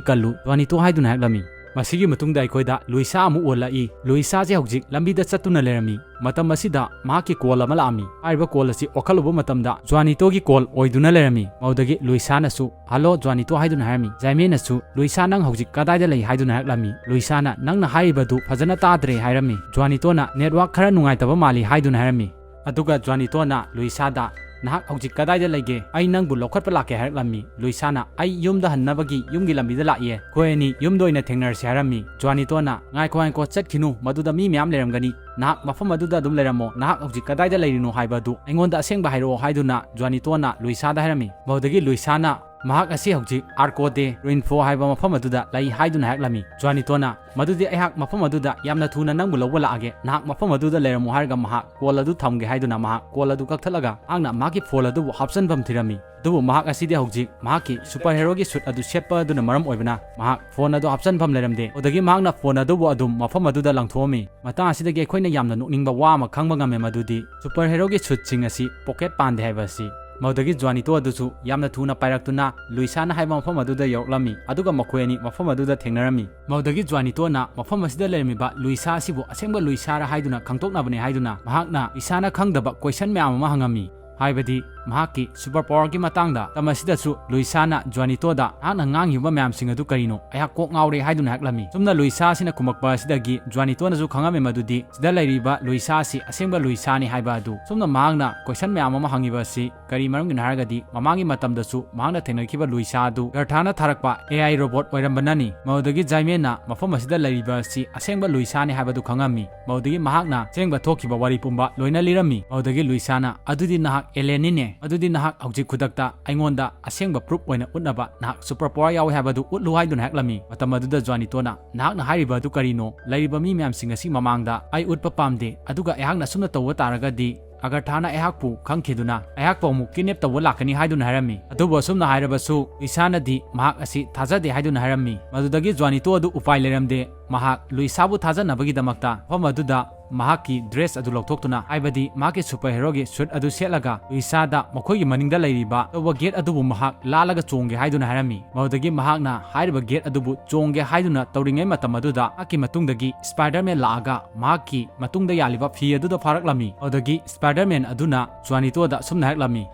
ꯀꯜꯂꯨ, ꯖ꯭ꯋꯥꯅꯤꯇꯣ" ꯍꯥꯏꯗꯨꯅ ꯍꯥꯏꯔꯛꯂꯝꯃꯤ꯫ ꯃꯁꯤꯒꯤ ꯃꯇꯨꯡꯗ ꯑꯩꯈꯣꯏꯗ ꯂꯨꯏꯁꯥ ꯑꯃꯨꯛ ꯑꯣꯜꯂꯛꯏ꯫ ꯂꯨꯏꯁꯥꯁꯦ ꯍꯧꯖꯤꯛ ꯂꯝꯕꯤꯗ ꯆꯠꯇꯨꯅ ꯂꯩꯔꯝꯃꯤ꯫ ꯃꯇꯝ ꯑꯁꯤꯗ ꯃꯍꯥꯛꯀꯤ ꯀꯣꯜ ꯑꯃ ꯂꯥꯛꯑꯝꯃꯤ꯫ ꯍꯥꯏꯔꯤꯕ ꯀꯣꯜ ꯑꯁꯤ ꯑꯣꯈꯠꯂꯨꯕ ꯃꯇꯝꯗ ꯖ꯭ꯋꯥꯅꯤꯇꯣꯒꯤ ꯀꯣꯜ ꯑꯣꯏꯗꯨꯅ ꯂꯩꯔꯝꯃꯤ꯫ ꯃꯗꯨꯗꯒꯤ ꯂꯨꯏꯁꯥꯅꯁꯨ, "ꯍꯜꯂꯣ, ꯖ꯭ꯋꯥꯅꯤꯇꯣ" ꯍꯥꯏꯗꯨꯅ ꯍꯥꯏꯔꯝꯃꯤ꯫ ꯖꯥꯏꯃꯦꯅꯁꯨ, "ꯂꯨꯏꯁꯥ, ꯅꯪ ꯍꯧꯖꯤꯛ ꯀꯗꯥꯏꯗ ꯂꯩ?" ꯍꯥꯏꯗꯨꯅ ꯍꯥꯏꯔꯛꯂꯝꯃꯤ꯫ ꯂꯨꯏꯁꯥꯅ, "ꯅꯪꯅ ꯍꯥꯏꯔꯤꯕꯗꯨ ꯐꯖꯅ ꯇꯥꯗ꯭ꯔꯦ" ꯍꯥꯏꯔꯝꯃꯤ꯫ ꯖ꯭ꯋꯥꯅꯤꯇꯣꯅ, "ꯅꯦꯠꯋꯥꯔꯛ ꯈꯔ ꯅꯨꯡꯉꯥꯏꯇꯕ ꯃꯥꯜꯂꯤ" ꯍꯥꯏꯗꯨꯅ ꯍꯥꯏꯔꯝꯃꯤ꯫ ꯑꯗꯨꯒ ꯖ꯭ꯋꯥꯅꯤꯇꯣꯅ ꯂꯨꯏꯁꯥꯗ, "ꯅꯍꯥꯛ ꯍꯧꯖꯤꯛ ꯀꯗꯥꯏꯗ ꯂꯩꯒꯦ? ꯑꯩ ꯅꯪꯕꯨ ꯂꯧꯈꯠꯄ ꯂꯥꯛꯀꯦ" ꯍꯥꯏꯔꯛꯂꯝꯃꯤ꯫ ꯂꯨꯏꯁꯥꯅ, "ꯑꯩ ꯌꯨꯝꯗ ꯍꯟꯅꯕꯒꯤ ꯌꯨꯝꯒꯤ ꯂꯝꯕꯤꯗ ꯂꯥꯛꯏꯌꯦ꯫ ꯑꯩꯈꯣꯏ ꯑꯅꯤ ꯌꯨꯝꯗ ꯑꯣꯏꯅ ꯊꯦꯡꯅꯔꯁꯤ" ꯍꯥꯏꯔꯝꯃꯤ꯫ ꯖ꯭ꯋꯥꯅꯤꯇꯣꯅ, "ꯉꯥꯏꯈꯣ, ꯉꯥꯏꯈꯣ, ꯆꯠꯈꯤꯅꯨ, ꯃꯗꯨꯗ ꯃꯤ ꯃꯌꯥꯝ ꯂꯩꯔꯝꯒꯅꯤ꯫ ꯅꯍꯥꯛ ꯃꯐꯝ ꯑꯗꯨꯗ ꯑꯗꯨꯝ ꯂꯩꯔꯝꯃꯣ꯫ ꯅꯍꯥꯛ ꯍꯧꯖꯤꯛ ꯀꯗꯥꯏꯗ ꯂꯩꯔꯤꯅꯣ ꯍꯥꯏꯕ ꯑꯗꯨ ꯑꯩꯉꯣꯟꯗ ꯑꯁꯦꯡꯕ ꯍꯥꯏꯔꯛꯑꯣ" ꯍꯥꯏꯗꯨꯅ ꯖ꯭ꯋꯥꯅꯤꯇꯣꯅ ꯂꯨꯏꯁꯥꯗ ꯍꯥꯏꯔꯝꯃꯤ꯫ ꯃꯗꯨꯗꯒꯤ ꯂꯨꯏꯁꯥꯅ, "ꯃꯍꯥꯛ ꯑꯁꯤ ꯍꯧꯖꯤꯛ ꯑꯥꯔꯀꯣ ꯗꯦ ꯔꯨꯏꯟꯐꯣ ꯍꯥꯏꯕ ꯃꯐꯝ ꯑꯗꯨꯗ ꯂꯩ" ꯍꯥꯏꯗꯨꯅ ꯍꯥꯏꯔꯛꯂꯝꯃꯤ꯫ ꯖ꯭ꯋꯥꯅꯤꯇꯣꯅ, "ꯃꯗꯨꯗꯤ ꯑꯩꯍꯥꯛ ꯃꯐꯝ ꯑꯗꯨꯗ ꯌꯥꯝꯅ ꯊꯨꯅ ꯅꯪꯕꯨ ꯂꯧꯕ ꯂꯥꯛꯑꯒꯦ, ꯅꯍꯥꯛ ꯃꯐꯝ ꯑꯗꯨꯗ ꯂꯩꯔꯝꯃꯣ" ꯍꯥꯏꯔꯒ ꯃꯍꯥꯛ ꯀꯣꯜ ꯑꯗꯨ ꯊꯝꯒꯦ ꯍꯥꯏꯗꯨꯅ ꯃꯍꯥꯛ ꯀꯣꯜ ꯑꯗꯨ ꯀꯛꯊꯠꯂꯒ ꯃꯍꯥꯛꯅ ꯃꯍꯥꯛꯀꯤ ꯐꯣꯟ ꯑꯗꯨꯕꯨ ꯍꯥꯞꯆꯟꯐꯝ ꯊꯤꯔꯝꯃꯤ꯫ ꯑꯗꯨꯕꯨ ꯃꯍꯥꯛ ꯑꯁꯤꯗꯤ ꯍꯧꯖꯤꯛ ꯃꯍꯥꯛꯀꯤ ꯁꯨꯄꯔ ꯍꯦꯔꯣꯒꯤ ꯁꯨꯠ ꯑꯗꯨ ꯁꯦꯠꯄ ꯑꯗꯨꯅ ꯃꯔꯝ ꯑꯣꯏꯕꯅ ꯃꯍꯥꯛ ꯐꯣꯟ ꯑꯗꯨ ꯍꯥꯞꯆꯟꯐꯝ ꯂꯩꯔꯝꯗꯦ꯫ ꯑꯗꯨꯗꯒꯤ ꯃꯍꯥꯛꯅ ꯐꯣꯟ ꯑꯗꯨꯕꯨ ꯑꯗꯨꯝ ꯃꯐꯝ ꯑꯗꯨꯗ ꯂꯪꯊꯣꯛꯑꯝꯃꯤ꯫ ꯃꯇꯥꯡ ꯑꯁꯤꯗꯒꯤ ꯑꯩꯈꯣꯏꯅ ꯌꯥꯝꯅ ꯅꯣꯛꯅꯤꯡꯕ ꯋꯥ ꯑꯃ ꯈꯪꯕ ꯉꯝꯃꯦ, ꯃꯗꯨꯗꯤ ꯁꯨꯄꯔ ꯍꯦꯔꯣꯒꯤ ꯁꯨꯠꯁꯤꯡ ꯑꯁꯤ ꯄꯣꯀꯦꯠ ꯄꯥꯟꯗꯦ ꯍꯥꯏꯕ ꯑꯁꯤ꯫ ꯃꯗꯨꯗꯒꯤ ꯖ꯭ꯋꯥꯅꯤꯇꯣ ꯑꯗꯨꯁꯨ ꯌꯥꯝꯅ ꯊꯨꯅ ꯄꯥꯏꯔꯛꯇꯨꯅ ꯂꯨꯏꯁꯥꯅ ꯍꯥꯏꯕ ꯃꯐꯝ ꯑꯗꯨꯗ ꯌꯧꯔꯛꯂꯝꯃꯤ, ꯑꯗꯨꯒ ꯃꯈꯣꯏ ꯑꯅꯤ ꯃꯐꯝ ꯑꯗꯨꯗ ꯊꯦꯡꯅꯔꯝꯃꯤ꯫ ꯃꯗꯨꯗꯒꯤ ꯖ꯭ꯋꯥꯅꯤꯇꯣꯅ ꯃꯐꯝ ꯑꯁꯤꯗ ꯂꯩꯔꯝꯃꯤꯕ ꯂꯨꯏꯁꯥ ꯑꯁꯤꯕꯨ ꯑꯁꯦꯡꯕ ꯂꯨꯏꯁꯥꯔ ꯍꯥꯏꯗꯨꯅ ꯈꯪꯗꯣꯛꯅꯕꯅꯦ ꯍꯥꯏꯗꯨꯅ ꯃꯍꯥꯛꯅ ꯂꯨꯏꯁꯥꯅ ꯈꯪꯗꯕ ꯀꯣꯏꯁꯟ ꯃꯌꯥꯝ ꯑꯃ ꯍꯪꯉꯝꯃꯤ꯫ ꯍꯥꯏꯕꯗꯤ, ꯃꯍꯥꯛꯀꯤ super power ꯒꯤ ꯃꯇꯥꯡꯗ꯫ ꯃꯇꯝ ꯑꯁꯤꯗꯁꯨ ꯂꯨꯏꯁꯥꯅ ꯖ꯭ꯋꯥꯅꯤꯇꯣꯗ, "ꯅꯍꯥꯛꯅ ꯉꯥꯡꯉꯤꯕ ꯃꯌꯥꯝꯁꯤꯡ ꯑꯗꯨ ꯀꯔꯤꯅꯣ? ꯑꯩꯍꯥꯛ ꯀꯣꯛ ꯉꯥꯎꯔꯦ" ꯍꯥꯏꯗꯨꯅ ꯍꯥꯏꯔꯛꯂꯝꯃꯤ꯫ ꯁꯨꯝꯅ ꯂꯨꯏꯁꯥ ꯑꯁꯤꯅ ꯈꯨꯝꯃꯛꯄ ꯑꯁꯤꯗꯒꯤ ꯖ꯭ꯋꯥꯅꯤꯇꯣꯅꯁꯨ ꯈꯪꯉꯝꯃꯤ ꯃꯗꯨꯗꯤ ꯁꯤꯗ ꯂꯩꯔꯤꯕ ꯂꯨꯏꯁꯥ ꯑꯁꯤ ꯑꯁꯦꯡꯕ ꯂꯨꯏꯁꯥꯅꯤ ꯍꯥꯏꯕ ꯑꯗꯨ꯫ ꯁꯨꯝꯅ ꯃꯍꯥꯛꯅ question ꯃꯌꯥꯝ ꯑꯃ ꯍꯪꯉꯤꯕ ꯑꯁꯤ ꯀꯔꯤ ꯃꯔꯝꯒꯤꯅꯣ ꯍꯥꯏꯔꯒꯗꯤ, ꯃꯃꯥꯡꯒꯤ ꯃꯇꯝꯗꯁꯨ ꯃꯍꯥꯛꯅ ꯊꯦꯡꯅꯈꯤꯕ ꯂꯨꯏꯁꯥ ꯑꯗꯨ ꯑꯒꯔꯊꯥꯅ ꯊꯥꯔꯛꯄ A I robot ꯑꯣꯏꯔꯝꯕꯅꯅꯤ꯫ ꯃꯗꯨꯗꯒꯤ ꯖꯥꯏꯃꯦꯟꯅ ꯃꯐꯝ ꯑꯁꯤꯗ ꯂꯩꯔꯤꯕ ꯑꯁꯤ ꯑꯁꯦꯡꯕ ꯂꯨꯏꯁꯥꯅꯤ ꯍꯥꯏꯕꯗꯨ ꯈꯪꯉꯝꯃꯤ꯫ ꯃꯗꯨꯗꯒꯤ ꯃꯍꯥꯛꯅ ꯑꯁꯦꯡꯕ ꯊꯣꯛꯈꯤꯕ ꯋꯥꯔꯤ ꯄꯨꯝꯕ ꯂꯣꯏꯅ ꯂꯤꯔꯝꯃꯤ꯫ ꯃꯗꯨꯗꯒꯤ ꯂꯨꯏꯁꯥꯅ, "ꯑꯗꯨꯗꯤ ꯅꯍꯥꯛ alien ꯅꯤꯅꯦ꯫ ꯑꯗꯨꯗꯤ ꯅꯍꯥꯛ ꯍꯧꯖꯤꯛ ꯈꯨꯗꯛꯇ ꯑꯩꯉꯣꯟꯗ ꯑꯁꯦꯡꯕ proof ꯑꯣꯏꯅ ꯎꯠꯅꯕ ꯅꯍꯥꯛ super power ꯌꯥꯎꯋꯦ ꯍꯥꯏꯕꯗꯨ ꯎꯠꯂꯨ" ꯍꯥꯏꯗꯨꯅ ꯍꯥꯏꯔꯛꯂꯝꯃꯤ꯫ ꯃꯇꯝ ꯑꯗꯨꯗ ꯖ꯭ꯋꯥꯅꯤꯇꯣꯅ, "ꯅꯍꯥꯛꯅ ꯍꯥꯏꯔꯤꯕ ꯑꯗꯨ ꯀꯔꯤꯅꯣ? ꯂꯩꯔꯤꯕ ꯃꯤ ꯃꯌꯥꯝꯁꯤꯡ ꯑꯁꯤ ꯃꯃꯥꯡꯗ ꯑꯩ ꯎꯠꯄ ꯄꯥꯝꯗꯦ, ꯑꯗꯨꯒ ꯑꯩꯍꯥꯛꯅ ꯑꯁꯨꯝꯅ ꯇꯧꯕ ꯇꯥꯔꯒꯗꯤ ꯑꯒꯔꯊꯥꯅ ꯑꯩꯍꯥꯛꯄꯨ ꯈꯪꯈꯤꯗꯨꯅ ꯑꯩꯍꯥꯛꯄꯨ ꯑꯃꯨꯛ kidnap ꯇꯧꯕ ꯂꯥꯛꯀꯅꯤ" ꯍꯥꯏꯗꯨꯅ ꯍꯥꯏꯔꯝꯃꯤ꯫ ꯑꯗꯨꯕꯨ ꯑꯁꯨꯝꯅ ꯍꯥꯏꯔꯕꯁꯨ ꯂꯨꯏꯁꯥꯅꯗꯤ ꯃꯍꯥꯛ ꯑꯁꯤ ꯊꯥꯖꯗꯦ ꯍꯥꯏꯗꯨꯅ ꯍꯥꯏꯔꯝꯃꯤ꯫ ꯃꯗꯨꯗꯒꯤ ꯖ꯭ꯋꯥꯅꯤꯇꯣ ꯑꯗꯨ ꯎꯄꯥꯏ ꯂꯩꯔꯝꯗꯦ꯫ ꯃꯍꯥꯛ ꯂꯨꯏꯁꯥꯕꯨ ꯊꯥꯖꯅꯕꯒꯤꯗꯃꯛꯇ ꯃꯐꯝ ꯑꯗꯨꯗ ꯃꯍꯥꯛꯀꯤ dress ꯑꯗꯨ ꯂꯧꯊꯣꯛꯇꯨꯅ, ꯍꯥꯏꯕꯗꯤ ꯃꯍꯥꯛꯀꯤ super hero ꯒꯤ suit ꯑꯗꯨ ꯁꯦꯠꯂꯒ, ꯂꯨꯏꯁꯥꯗ ꯃꯈꯣꯏꯒꯤ ꯃꯅꯤꯡꯗ ꯂꯩꯔꯤꯕ ꯑꯆꯧꯕ gate ꯑꯗꯨꯕꯨ ꯃꯍꯥꯛ ꯂꯥꯜꯂꯒ ꯆꯣꯡꯒꯦ ꯍꯥꯏꯗꯨꯅ ꯍꯥꯏꯔꯝꯃꯤ꯫ ꯃꯗꯨꯗꯒꯤ ꯃꯍꯥꯛꯅ ꯍꯥꯏꯔꯤꯕ gate ꯑꯗꯨꯕꯨ ꯆꯣꯡꯒꯦ ꯍꯥꯏꯗꯨꯅ ꯇꯧꯔꯤꯉꯩ ꯃꯇꯝ ꯑꯗꯨꯗ ꯃꯍꯥꯛꯀꯤ ꯃꯇꯨꯡꯗꯒꯤ Spider-Man ꯂꯥꯛꯑꯒ ꯃꯍꯥꯛꯀꯤ ꯃꯇꯨꯡꯗ ꯌꯥꯜꯂꯤꯕ ꯐꯤ ꯑꯗꯨꯗ ꯐꯥꯔꯛꯂꯝꯃꯤ꯫ ꯃꯗꯨꯗꯒꯤ Spider-Man ꯑꯗꯨꯅ ꯖ꯭ꯋꯥꯅꯤꯇꯣꯗ ꯑꯁꯨꯝꯅ ꯍꯥꯏꯔꯛꯂꯝꯃꯤ,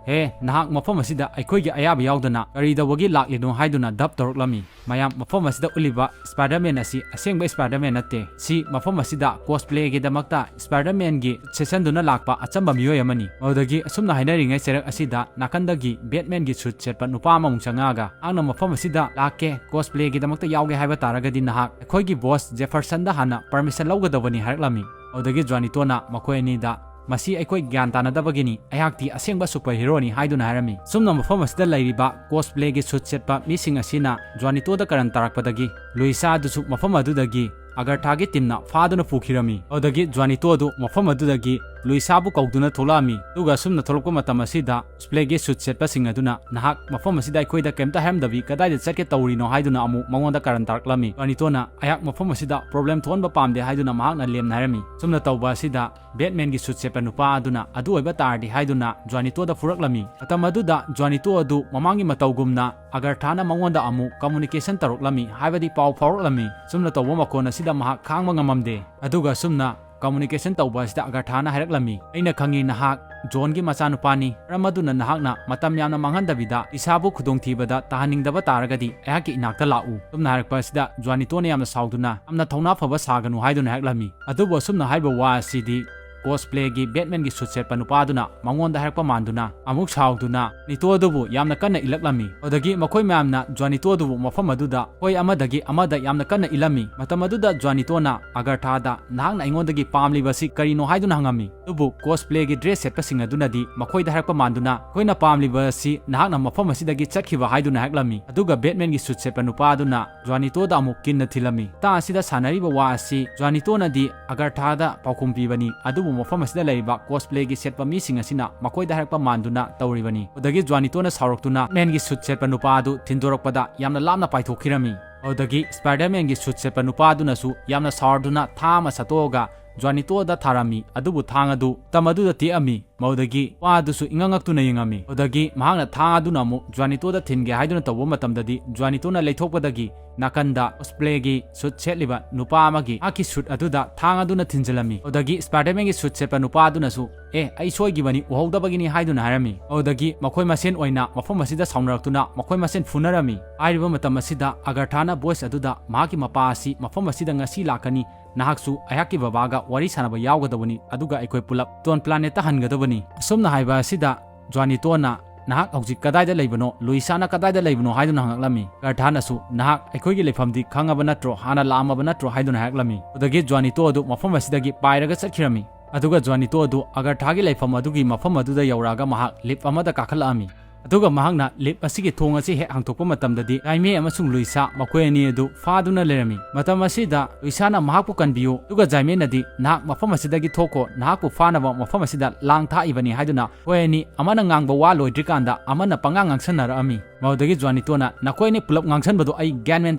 "ꯍꯦ, ꯅꯍꯥꯛ ꯃꯐꯝ ꯑꯁꯤꯗ ꯑꯩꯈꯣꯏꯒꯤ ꯑꯌꯥꯕ ꯌꯥꯎꯗꯅ ꯀꯔꯤ ꯇꯧꯕꯒꯤ ꯂꯥꯛꯂꯤꯅꯣ?" ꯍꯥꯏꯗꯨꯅ ꯗꯞ ꯇꯧꯔꯛꯂꯝꯃꯤ꯫ ꯃꯌꯥꯝ, ꯃꯐꯝ ꯑꯁꯤꯗ ꯎꯠꯂꯤꯕ Spider-Man ꯑꯁꯤ ꯑꯁꯦꯡꯕ Spider-Man ꯅꯠꯇꯦ꯫ ꯁꯤ ꯃꯐꯝ ꯑꯁꯤꯗ cosplay ꯒꯤꯗꯃꯛꯇ Spider-Man ꯒꯤ ꯁꯦꯠꯁꯟꯗꯨꯅ ꯂꯥꯛꯄ ꯑꯆꯝꯕ ꯃꯤꯑꯣꯏ ꯑꯃꯅꯤ꯫ ꯃꯗꯨꯗꯒꯤ ꯑꯁꯨꯝꯅ ꯍꯥꯏꯅꯔꯤꯉꯩ ꯆꯩꯔꯛ ꯑꯁꯤꯗ ꯅꯥꯀꯟꯗꯒꯤ Batman ꯒꯤ suit ꯁꯦꯠꯄ ꯅꯨꯄꯥ ꯑꯃꯃꯨꯛ ꯆꯪꯉꯛꯑꯒ, "ꯅꯍꯥꯛꯅ ꯃꯐꯝ ꯑꯁꯤꯗ ꯂꯥꯛꯀꯦ, cosplay ꯒꯤꯗꯃꯛꯇ ꯌꯥꯎꯒꯦ ꯍꯥꯏꯕ ꯇꯥꯔꯒꯗꯤ ꯅꯍꯥꯛ ꯑꯩꯈꯣꯏꯒꯤ boss Jefferson ꯗ ꯍꯥꯟꯅ permission ꯂꯧꯒꯗꯧꯕꯅꯤ" ꯍꯥꯏꯔꯛꯂꯝꯃꯤ꯫ ꯃꯗꯨꯗꯒꯤ ꯖ꯭ꯋꯥꯅꯤꯇꯣꯅ ꯃꯈꯣꯏ ꯑꯅꯤꯗ, "ꯃꯁꯤ ꯑꯩꯈꯣꯏ ꯒ꯭ꯌꯥꯟ ꯇꯥꯅꯗꯕꯒꯤꯅꯤ, ꯑꯩꯍꯥꯛꯇꯤ ꯑꯁꯦꯡꯕ super hero ꯅꯤ" ꯍꯥꯏꯗꯨꯅ ꯍꯥꯏꯔꯝꯃꯤ꯫ ꯁꯨꯝꯅ ꯃꯐꯝ ꯑꯁꯤꯗ ꯂꯩꯔꯤꯕ cosplay ꯒꯤ suit ꯁꯦꯠꯄ ꯃꯤꯁꯤꯡ ꯑꯁꯤꯅ ꯖ꯭ꯋꯥꯅꯤꯇꯣꯗ ꯀꯔꯟ ꯇꯥꯔꯛꯄꯗꯒꯤ ꯂꯨꯏꯁꯥ ꯑꯗꯨꯁꯨ ꯃꯐꯝ ꯑꯗꯨꯗꯒꯤ ꯑꯒꯔꯊꯥꯒꯤ team ꯅ ꯐꯥꯗꯨꯅ ꯄꯨꯈꯤꯔꯝꯃꯤ꯫ ꯑꯗꯨꯗꯒꯤ ꯖ꯭ꯋꯥꯅꯤꯇꯣ ꯑꯗꯨ ꯃꯐꯝ ꯑꯗꯨꯗꯒꯤ ꯂꯨꯏꯁꯥꯕꯨ ꯀꯧꯗꯨꯅ ꯊꯣꯛꯂꯛꯑꯝꯃꯤ꯫ ꯑꯗꯨꯒ ꯑꯁꯨꯝꯅ ꯊꯣꯛꯂꯛꯄ ꯃꯇꯝ ꯑꯁꯤꯗ cosplay ꯒꯤ suit ꯁꯦꯠꯄꯁꯤꯡ ꯑꯗꯨꯅ, "ꯅꯍꯥꯛ ꯃꯐꯝ ꯑꯁꯤꯗ ꯑꯩꯈꯣꯏꯗ ꯀꯩꯝꯇ ꯍꯥꯏꯔꯝꯗꯕꯤ ꯀꯗꯥꯏꯗ ꯆꯠꯀꯦ ꯇꯧꯔꯤꯅꯣ?" ꯍꯥꯏꯗꯨꯅ ꯑꯃꯨꯛ ꯃꯉꯣꯟꯗ ꯀꯔꯟ ꯇꯥꯔꯛꯂꯝꯃꯤ꯫ ꯖ꯭ꯋꯥꯅꯤꯇꯣꯅ, "ꯑꯩꯍꯥꯛ ꯃꯐꯝ ꯑꯁꯤꯗ problem ꯊꯣꯛꯍꯟꯕ ꯄꯥꯝꯗꯦ" ꯍꯥꯏꯗꯨꯅ ꯃꯍꯥꯛꯅ ꯂꯦꯝꯅ ꯍꯥꯏꯔꯝꯃꯤ꯫ ꯁꯨꯝꯅ ꯇꯧꯕ ꯑꯁꯤꯗ Batman ꯒꯤ suit ꯁꯦꯠꯄ ꯅꯨꯄꯥ ꯑꯗꯨꯅ ꯑꯗꯨ ꯑꯣꯏꯕ ꯇꯥꯔꯗꯤ ꯍꯥꯏꯗꯨꯅ ꯖ꯭ꯋꯥꯅꯤꯇꯣꯗ ꯐꯨꯔꯛꯂꯝꯃꯤ꯫ ꯃꯇꯝ ꯑꯗꯨꯗ ꯖ꯭ꯋꯥꯅꯤꯇꯣ ꯑꯗꯨ ꯃꯃꯥꯡꯒꯤ ꯃꯇꯧꯒꯨꯝꯅ ꯑꯒꯔꯊꯥꯅ ꯃꯉꯣꯟꯗ ꯑꯃꯨꯛ communication ꯇꯧꯔꯛꯂꯝꯃꯤ, ꯍꯥꯏꯕꯗꯤ ꯄꯥꯎ ꯐꯥꯎꯔꯛꯂꯝꯃꯤ꯫ ꯁꯨꯝꯅ ꯇꯧꯕ ꯃꯈꯣꯟ ꯑꯁꯤꯗ ꯃꯍꯥꯛ ꯈꯥꯡꯕ ꯉꯝꯃꯝꯗꯦ꯫ ꯑꯗꯨꯒ ꯁꯨꯝꯅ ꯀꯝꯃꯨꯅꯤꯀꯦꯁꯟ ꯇꯧꯕ ꯑꯁꯤꯗ ꯑꯒꯔꯊꯥꯅ ꯍꯥꯏꯔꯛꯂꯝꯃꯤ, "ꯑꯩꯅ ꯈꯪꯉꯤ, ꯅꯍꯥꯛ ꯖꯣꯟꯒꯤ ꯃꯆꯥꯅꯨꯄꯥꯅꯤ꯫ ꯃꯔꯝ ꯑꯗꯨꯅ ꯅꯍꯥꯛꯅ ꯃꯇꯝ ꯌꯥꯝꯅ ꯃꯥꯡꯍꯟꯗꯕꯤꯗ ꯏꯁꯥꯕꯨ ꯈꯨꯗꯣꯡꯊꯤꯕꯗ ꯇꯥꯍꯟꯅꯤꯡꯗꯕ ꯇꯥꯔꯒꯗꯤ ꯑꯩꯍꯥꯛꯀꯤ ꯏꯅꯥꯛꯇ ꯂꯥꯛꯎ"꯫ ꯑꯁꯨꯝꯅ ꯍꯥꯏꯔꯛꯄ ꯑꯁꯤꯗ ꯖꯣꯅꯤꯇꯣꯅ ꯌꯥꯝꯅ ꯁꯥꯎꯗꯨꯅ, "ꯌꯥꯝꯅ ꯊꯧꯅꯥ ꯐꯕ ꯁꯥꯒꯅꯨ" ꯍꯥꯏꯗꯨꯅ ꯍꯥꯏꯔꯛꯂꯝꯃꯤ꯫ ꯑꯗꯨꯕꯨ ꯑꯁꯨꯝꯅ ꯍꯥꯏꯔꯤꯕ ꯋꯥ ꯑꯁꯤꯗꯤ ꯀꯣꯁꯄ꯭ꯂꯦꯒꯤ ꯕꯦꯠꯃꯦꯟꯒꯤ ꯁꯨꯠ ꯁꯦꯠꯄ ꯅꯨꯄꯥꯗꯨꯅ ꯃꯉꯣꯟꯗ ꯍꯥꯏꯔꯛꯄ ꯃꯥꯟꯗꯨꯅ ꯑꯃꯨꯛ ꯁꯥꯎꯗꯨꯅ ꯖꯣꯅꯤꯇꯣ ꯑꯗꯨꯕꯨ ꯌꯥꯝꯅ ꯀꯟꯅ ꯏꯜꯂꯛꯂꯝꯃꯤ꯫ ꯑꯗꯨꯗꯒꯤ ꯃꯈꯣꯏ ꯃꯌꯥꯝꯅ ꯖꯣꯅꯤꯇꯣ ꯑꯗꯨꯕꯨ ꯃꯐꯝ ꯑꯗꯨꯗ ꯃꯈꯣꯏ ꯑꯃꯗꯒꯤ ꯑꯃꯗ ꯌꯥꯝꯅ ꯀꯟꯅ ꯏꯜꯂꯝꯃꯤ꯫ ꯃꯇꯝ ꯑꯗꯨꯗ ꯖꯣꯅꯤꯇꯣꯅ ꯑꯒꯔꯊꯥꯗ, "ꯅꯍꯥꯛꯅ ꯑꯩꯉꯣꯟꯗꯒꯤ ꯄꯥꯝꯂꯤꯕ ꯑꯁꯤ ꯀꯔꯤꯅꯣ?" ꯍꯥꯏꯗꯨꯅ ꯍꯪꯉꯝꯃꯤ꯫ ꯑꯗꯨꯕꯨ ꯀꯣꯁꯄ꯭ꯂꯦꯒꯤ ꯗ꯭ꯔꯦꯁ ꯁꯦꯠꯄꯁꯤꯡ ꯑꯗꯨꯅꯗꯤ ꯃꯈꯣꯏꯗ ꯍꯥꯏꯔꯛꯄ ꯃꯥꯟꯗꯨꯅ, "ꯑꯩꯈꯣꯏꯅ ꯄꯥꯝꯂꯤꯕ ꯑꯁꯤ ꯅꯍꯥꯛꯅ ꯃꯐꯝ ꯑꯁꯤꯗꯒꯤ ꯆꯠꯈꯤꯕ" ꯍꯥꯏꯗꯨꯅ ꯍꯥꯏꯔꯛꯂꯝꯃꯤ꯫ ꯑꯗꯨꯒ ꯕꯦꯠꯃꯦꯟꯒꯤ ꯁꯨꯠ ꯁꯦꯠꯄ ꯅꯨꯄꯥ ꯑꯗꯨꯅ ꯖꯣꯅꯤꯇꯣꯗ ꯑꯃꯨꯛ ꯀꯤꯟꯅ ꯊꯤꯜꯂꯝꯃꯤ꯫ ꯃꯇꯥꯡ ꯑꯁꯤꯗ ꯁꯥꯟꯅꯔꯤꯕ ꯋꯥ ꯑꯁꯤ ꯖꯣꯅꯤꯇꯣꯅꯗꯤ ꯑꯒꯔꯊꯥꯗ ꯄꯥꯎꯈꯨꯝ ꯄꯤꯕꯅꯤ, ꯑꯗꯨꯕꯨ ꯃꯐꯝ ꯑꯁꯤꯗ ꯂꯩꯔꯤꯕ ꯀꯣꯁꯄ꯭ꯂꯦꯒꯤ ꯁꯦꯠꯄ ꯃꯤꯁꯤꯡ ꯑꯁꯤꯅ ꯃꯈꯣꯏꯗ ꯍꯥꯏꯔꯛꯄ ꯃꯥꯟꯗꯨꯅ ꯇꯧꯔꯤꯕꯅꯤ꯫ ꯑꯗꯨꯗꯒꯤ ꯖꯣꯅꯤꯇꯣꯅ ꯁꯥꯎꯔꯛꯇꯨꯅ ꯃꯦꯟꯒꯤ ꯁꯨꯠ ꯁꯦꯠꯄ ꯅꯨꯄꯥ ꯑꯗꯨ ꯊꯤꯟꯗꯣꯔꯛꯄꯗ ꯌꯥꯝꯅ ꯂꯥꯞꯅ ꯄꯥꯏꯊꯣꯛꯈꯤꯔꯝꯃꯤ꯫ ꯑꯗꯨꯗꯒꯤ ꯁ꯭ꯄꯥꯏꯗꯔꯃꯦꯟꯒꯤ ꯁꯨꯠ ꯁꯦꯠꯄ ꯅꯨꯄꯥ ꯑꯗꯨꯅꯁꯨ ꯌꯥꯝꯅ ꯁꯥꯎꯔꯗꯨꯅ ꯊꯥꯡ ꯑꯃ ꯁꯠꯇꯣꯛꯑꯒ ꯖꯣꯅꯤꯇꯣꯗ ꯊꯥꯔꯝꯃꯤ, ꯑꯗꯨꯕꯨ ꯊꯥꯡ ꯑꯗꯨ ꯃꯇꯝ ꯑꯗꯨꯗ ꯇꯦꯛꯑꯝꯃꯤ꯫ ꯃꯗꯨꯗꯒꯤ ꯅꯨꯄꯥ ꯑꯗꯨꯁꯨ ꯏꯉꯛ ꯉꯛꯇꯨꯅ ꯌꯦꯡꯉꯝꯃꯤ꯫ ꯃꯗꯨꯗꯒꯤ ꯃꯍꯥꯛꯅ ꯊꯥꯡ ꯑꯗꯨꯅ ꯑꯃꯨꯛ ꯖꯣꯅꯤꯇꯣꯗ ꯊꯤꯟꯒꯦ ꯍꯥꯏꯗꯨꯅ ꯇꯧꯕ ꯃꯇꯝꯗꯗꯤ ꯖꯣꯅꯤꯇꯣꯅ ꯂꯩꯊꯣꯛꯄꯗꯒꯤ ꯅꯥꯀꯟꯗ ꯀꯣꯁꯄ꯭ꯂꯦꯒꯤ ꯁꯨꯠ ꯁꯦꯠꯂꯤꯕ ꯅꯨꯄꯥ ꯑꯃꯒꯤ ꯃꯍꯥꯛꯀꯤ ꯁꯨꯠ ꯑꯗꯨꯗ ꯊꯥꯡ ꯑꯗꯨꯅ ꯊꯤꯟꯖꯤꯜꯂꯝꯃꯤ꯫ ꯃꯗꯨꯗꯒꯤ ꯁ꯭ꯄꯥꯏꯗꯔꯃꯦꯟꯒꯤ ꯁꯨꯠ ꯁꯦꯠꯄ ꯅꯨꯄꯥ ꯑꯗꯨꯅꯁꯨ, "ꯑꯦ, ꯑꯩ ꯁꯣꯏꯈꯤꯕꯅꯤ, ꯎꯍꯧꯗꯕꯒꯤꯅꯤ" ꯍꯥꯏꯗꯨꯅ ꯍꯥꯏꯔꯝꯃꯤ꯫ ꯃꯗꯨꯗꯒꯤ ꯃꯈꯣꯏ ꯃꯁꯦꯟ ꯑꯣꯏꯅ ꯃꯐꯝ ꯑꯁꯤꯗ ꯁꯥꯎꯅꯔꯛꯇꯨꯅ ꯃꯈꯣꯏ ꯃꯁꯦꯟ ꯐꯨꯅꯔꯝꯃꯤ꯫ ꯍꯥꯏꯔꯤꯕ ꯃꯇꯝ ꯑꯁꯤꯗ ꯑꯒꯔꯊꯥꯅ ꯚꯣꯏꯁ ꯑꯗꯨꯗ, "ꯃꯍꯥꯛꯀꯤ ꯃꯄꯥ ꯑꯁꯤ ꯃꯐꯝ ꯑꯁꯤꯗ ꯉꯁꯤ ꯂꯥꯛꯀꯅꯤ, ꯅꯍꯥꯛꯁꯨ ꯑꯩꯍꯥꯛꯀꯤ ꯕꯕꯥꯒ ꯋꯥꯔꯤ ꯁꯥꯟꯅꯕ ꯌꯥꯎꯒꯗꯕꯅꯤ, ꯑꯗꯨꯒ ꯑꯩꯈꯣꯏ ꯄꯨꯂꯞ ꯇꯣꯟ ꯄ꯭ꯂꯥꯅꯦꯠꯇ ꯍꯟꯒꯗꯕꯅꯤ"꯫ ꯑꯁꯨꯝꯅ ꯍꯥꯏꯕ ꯑꯁꯤꯗ ꯖꯣꯅꯤꯇꯣꯅ, "ꯅꯍꯥꯛ ꯍꯧꯖꯤꯛ ꯀꯗꯥꯏꯗ ꯂꯩꯕꯅꯣ? ꯂꯨꯏꯁꯥꯅ ꯀꯗꯥꯏꯗ ꯂꯩꯕꯅꯣ?" ꯍꯥꯏꯗꯨꯅ ꯍꯪꯂꯛꯂꯝꯃꯤ꯫ ꯑꯒꯔꯊꯥꯅꯁꯨ, "ꯅꯍꯥꯛ ꯑꯩꯈꯣꯏꯒꯤ ꯂꯩꯐꯝꯗꯤ ꯈꯪꯉꯕ ꯅꯠꯇ꯭ꯔꯣ? ꯍꯥꯟꯅ ꯂꯥꯛꯑꯝꯃꯕ ꯅꯠꯇ꯭ꯔꯣ?" ꯍꯥꯏꯗꯨꯅ ꯍꯥꯏꯔꯛꯂꯝꯃꯤ꯫ ꯑꯗꯨꯗꯒꯤ ꯖꯣꯅꯤꯇꯣ ꯑꯗꯨ ꯃꯐꯝ ꯑꯁꯤꯗꯒꯤ ꯄꯥꯏꯔꯒ ꯆꯠꯈꯤꯔꯝꯃꯤ꯫ ꯑꯗꯨꯒ ꯖꯣꯅꯤꯇꯣ ꯑꯗꯨ ꯑꯒꯔꯊꯥꯒꯤ ꯂꯩꯐꯝ ꯑꯗꯨꯒꯤ ꯃꯐꯝ ꯑꯗꯨꯗ ꯌꯧꯔꯛꯑꯒ ꯃꯍꯥꯛ ꯂꯤꯐ ꯑꯃꯗ ꯀꯥꯈꯠꯂꯛꯂꯝꯃꯤ꯫ ꯑꯗꯨꯒ ꯃꯍꯥꯛꯅ ꯂꯤꯐ ꯑꯁꯤꯒꯤ ꯊꯣꯡ ꯑꯁꯤ ꯍꯦꯛ ꯍꯥꯡꯗꯣꯛꯄ ꯃꯇꯝꯗꯗꯤ ꯖꯥꯏꯃꯦ ꯑꯃꯁꯨꯡ ꯂꯨꯏꯁꯥ ꯃꯈꯣꯏ ꯑꯅꯤ ꯑꯗꯨ ꯐꯥꯗꯨꯅ ꯂꯩꯔꯝꯃꯤ꯫ ꯃꯇꯝ ꯑꯁꯤꯗ ꯂꯨꯏꯁꯥꯅ ꯃꯍꯥꯛꯄꯨ ꯀꯟꯕꯤꯌꯨ, ꯑꯗꯨꯒ ꯖꯥꯏꯃꯦꯅꯗꯤ, "ꯅꯍꯥꯛ ꯃꯐꯝ ꯑꯁꯤꯗꯒꯤ ꯊꯣꯛꯈꯣ, ꯅꯍꯥꯛꯄꯨ ꯐꯥꯅꯕ ꯃꯐꯝ ꯑꯁꯤꯗ ꯂꯥꯡ ꯊꯥꯛꯏꯕꯅꯤ" ꯍꯥꯏꯗꯨꯅ ꯃꯈꯣꯏ ꯑꯅꯤ ꯑꯃꯅ ꯉꯥꯡꯕ ꯋꯥ ꯂꯣꯏꯗ꯭ꯔꯤꯀꯥꯟꯗ ꯑꯃꯅ ꯄꯉꯥꯡ ꯉꯥꯡꯁꯟꯅꯔꯛꯂꯝꯃꯤ꯫ ꯃꯗꯨꯗꯒꯤ ꯖꯣꯅꯤꯇꯣꯅ, "ꯅꯈꯣꯏ ꯑꯅꯤ ꯄꯨꯂꯞ ꯉꯥꯡꯁꯟꯕꯗꯣ ꯑꯩ ꯒ꯭ꯌꯥꯟ ꯃꯦꯟ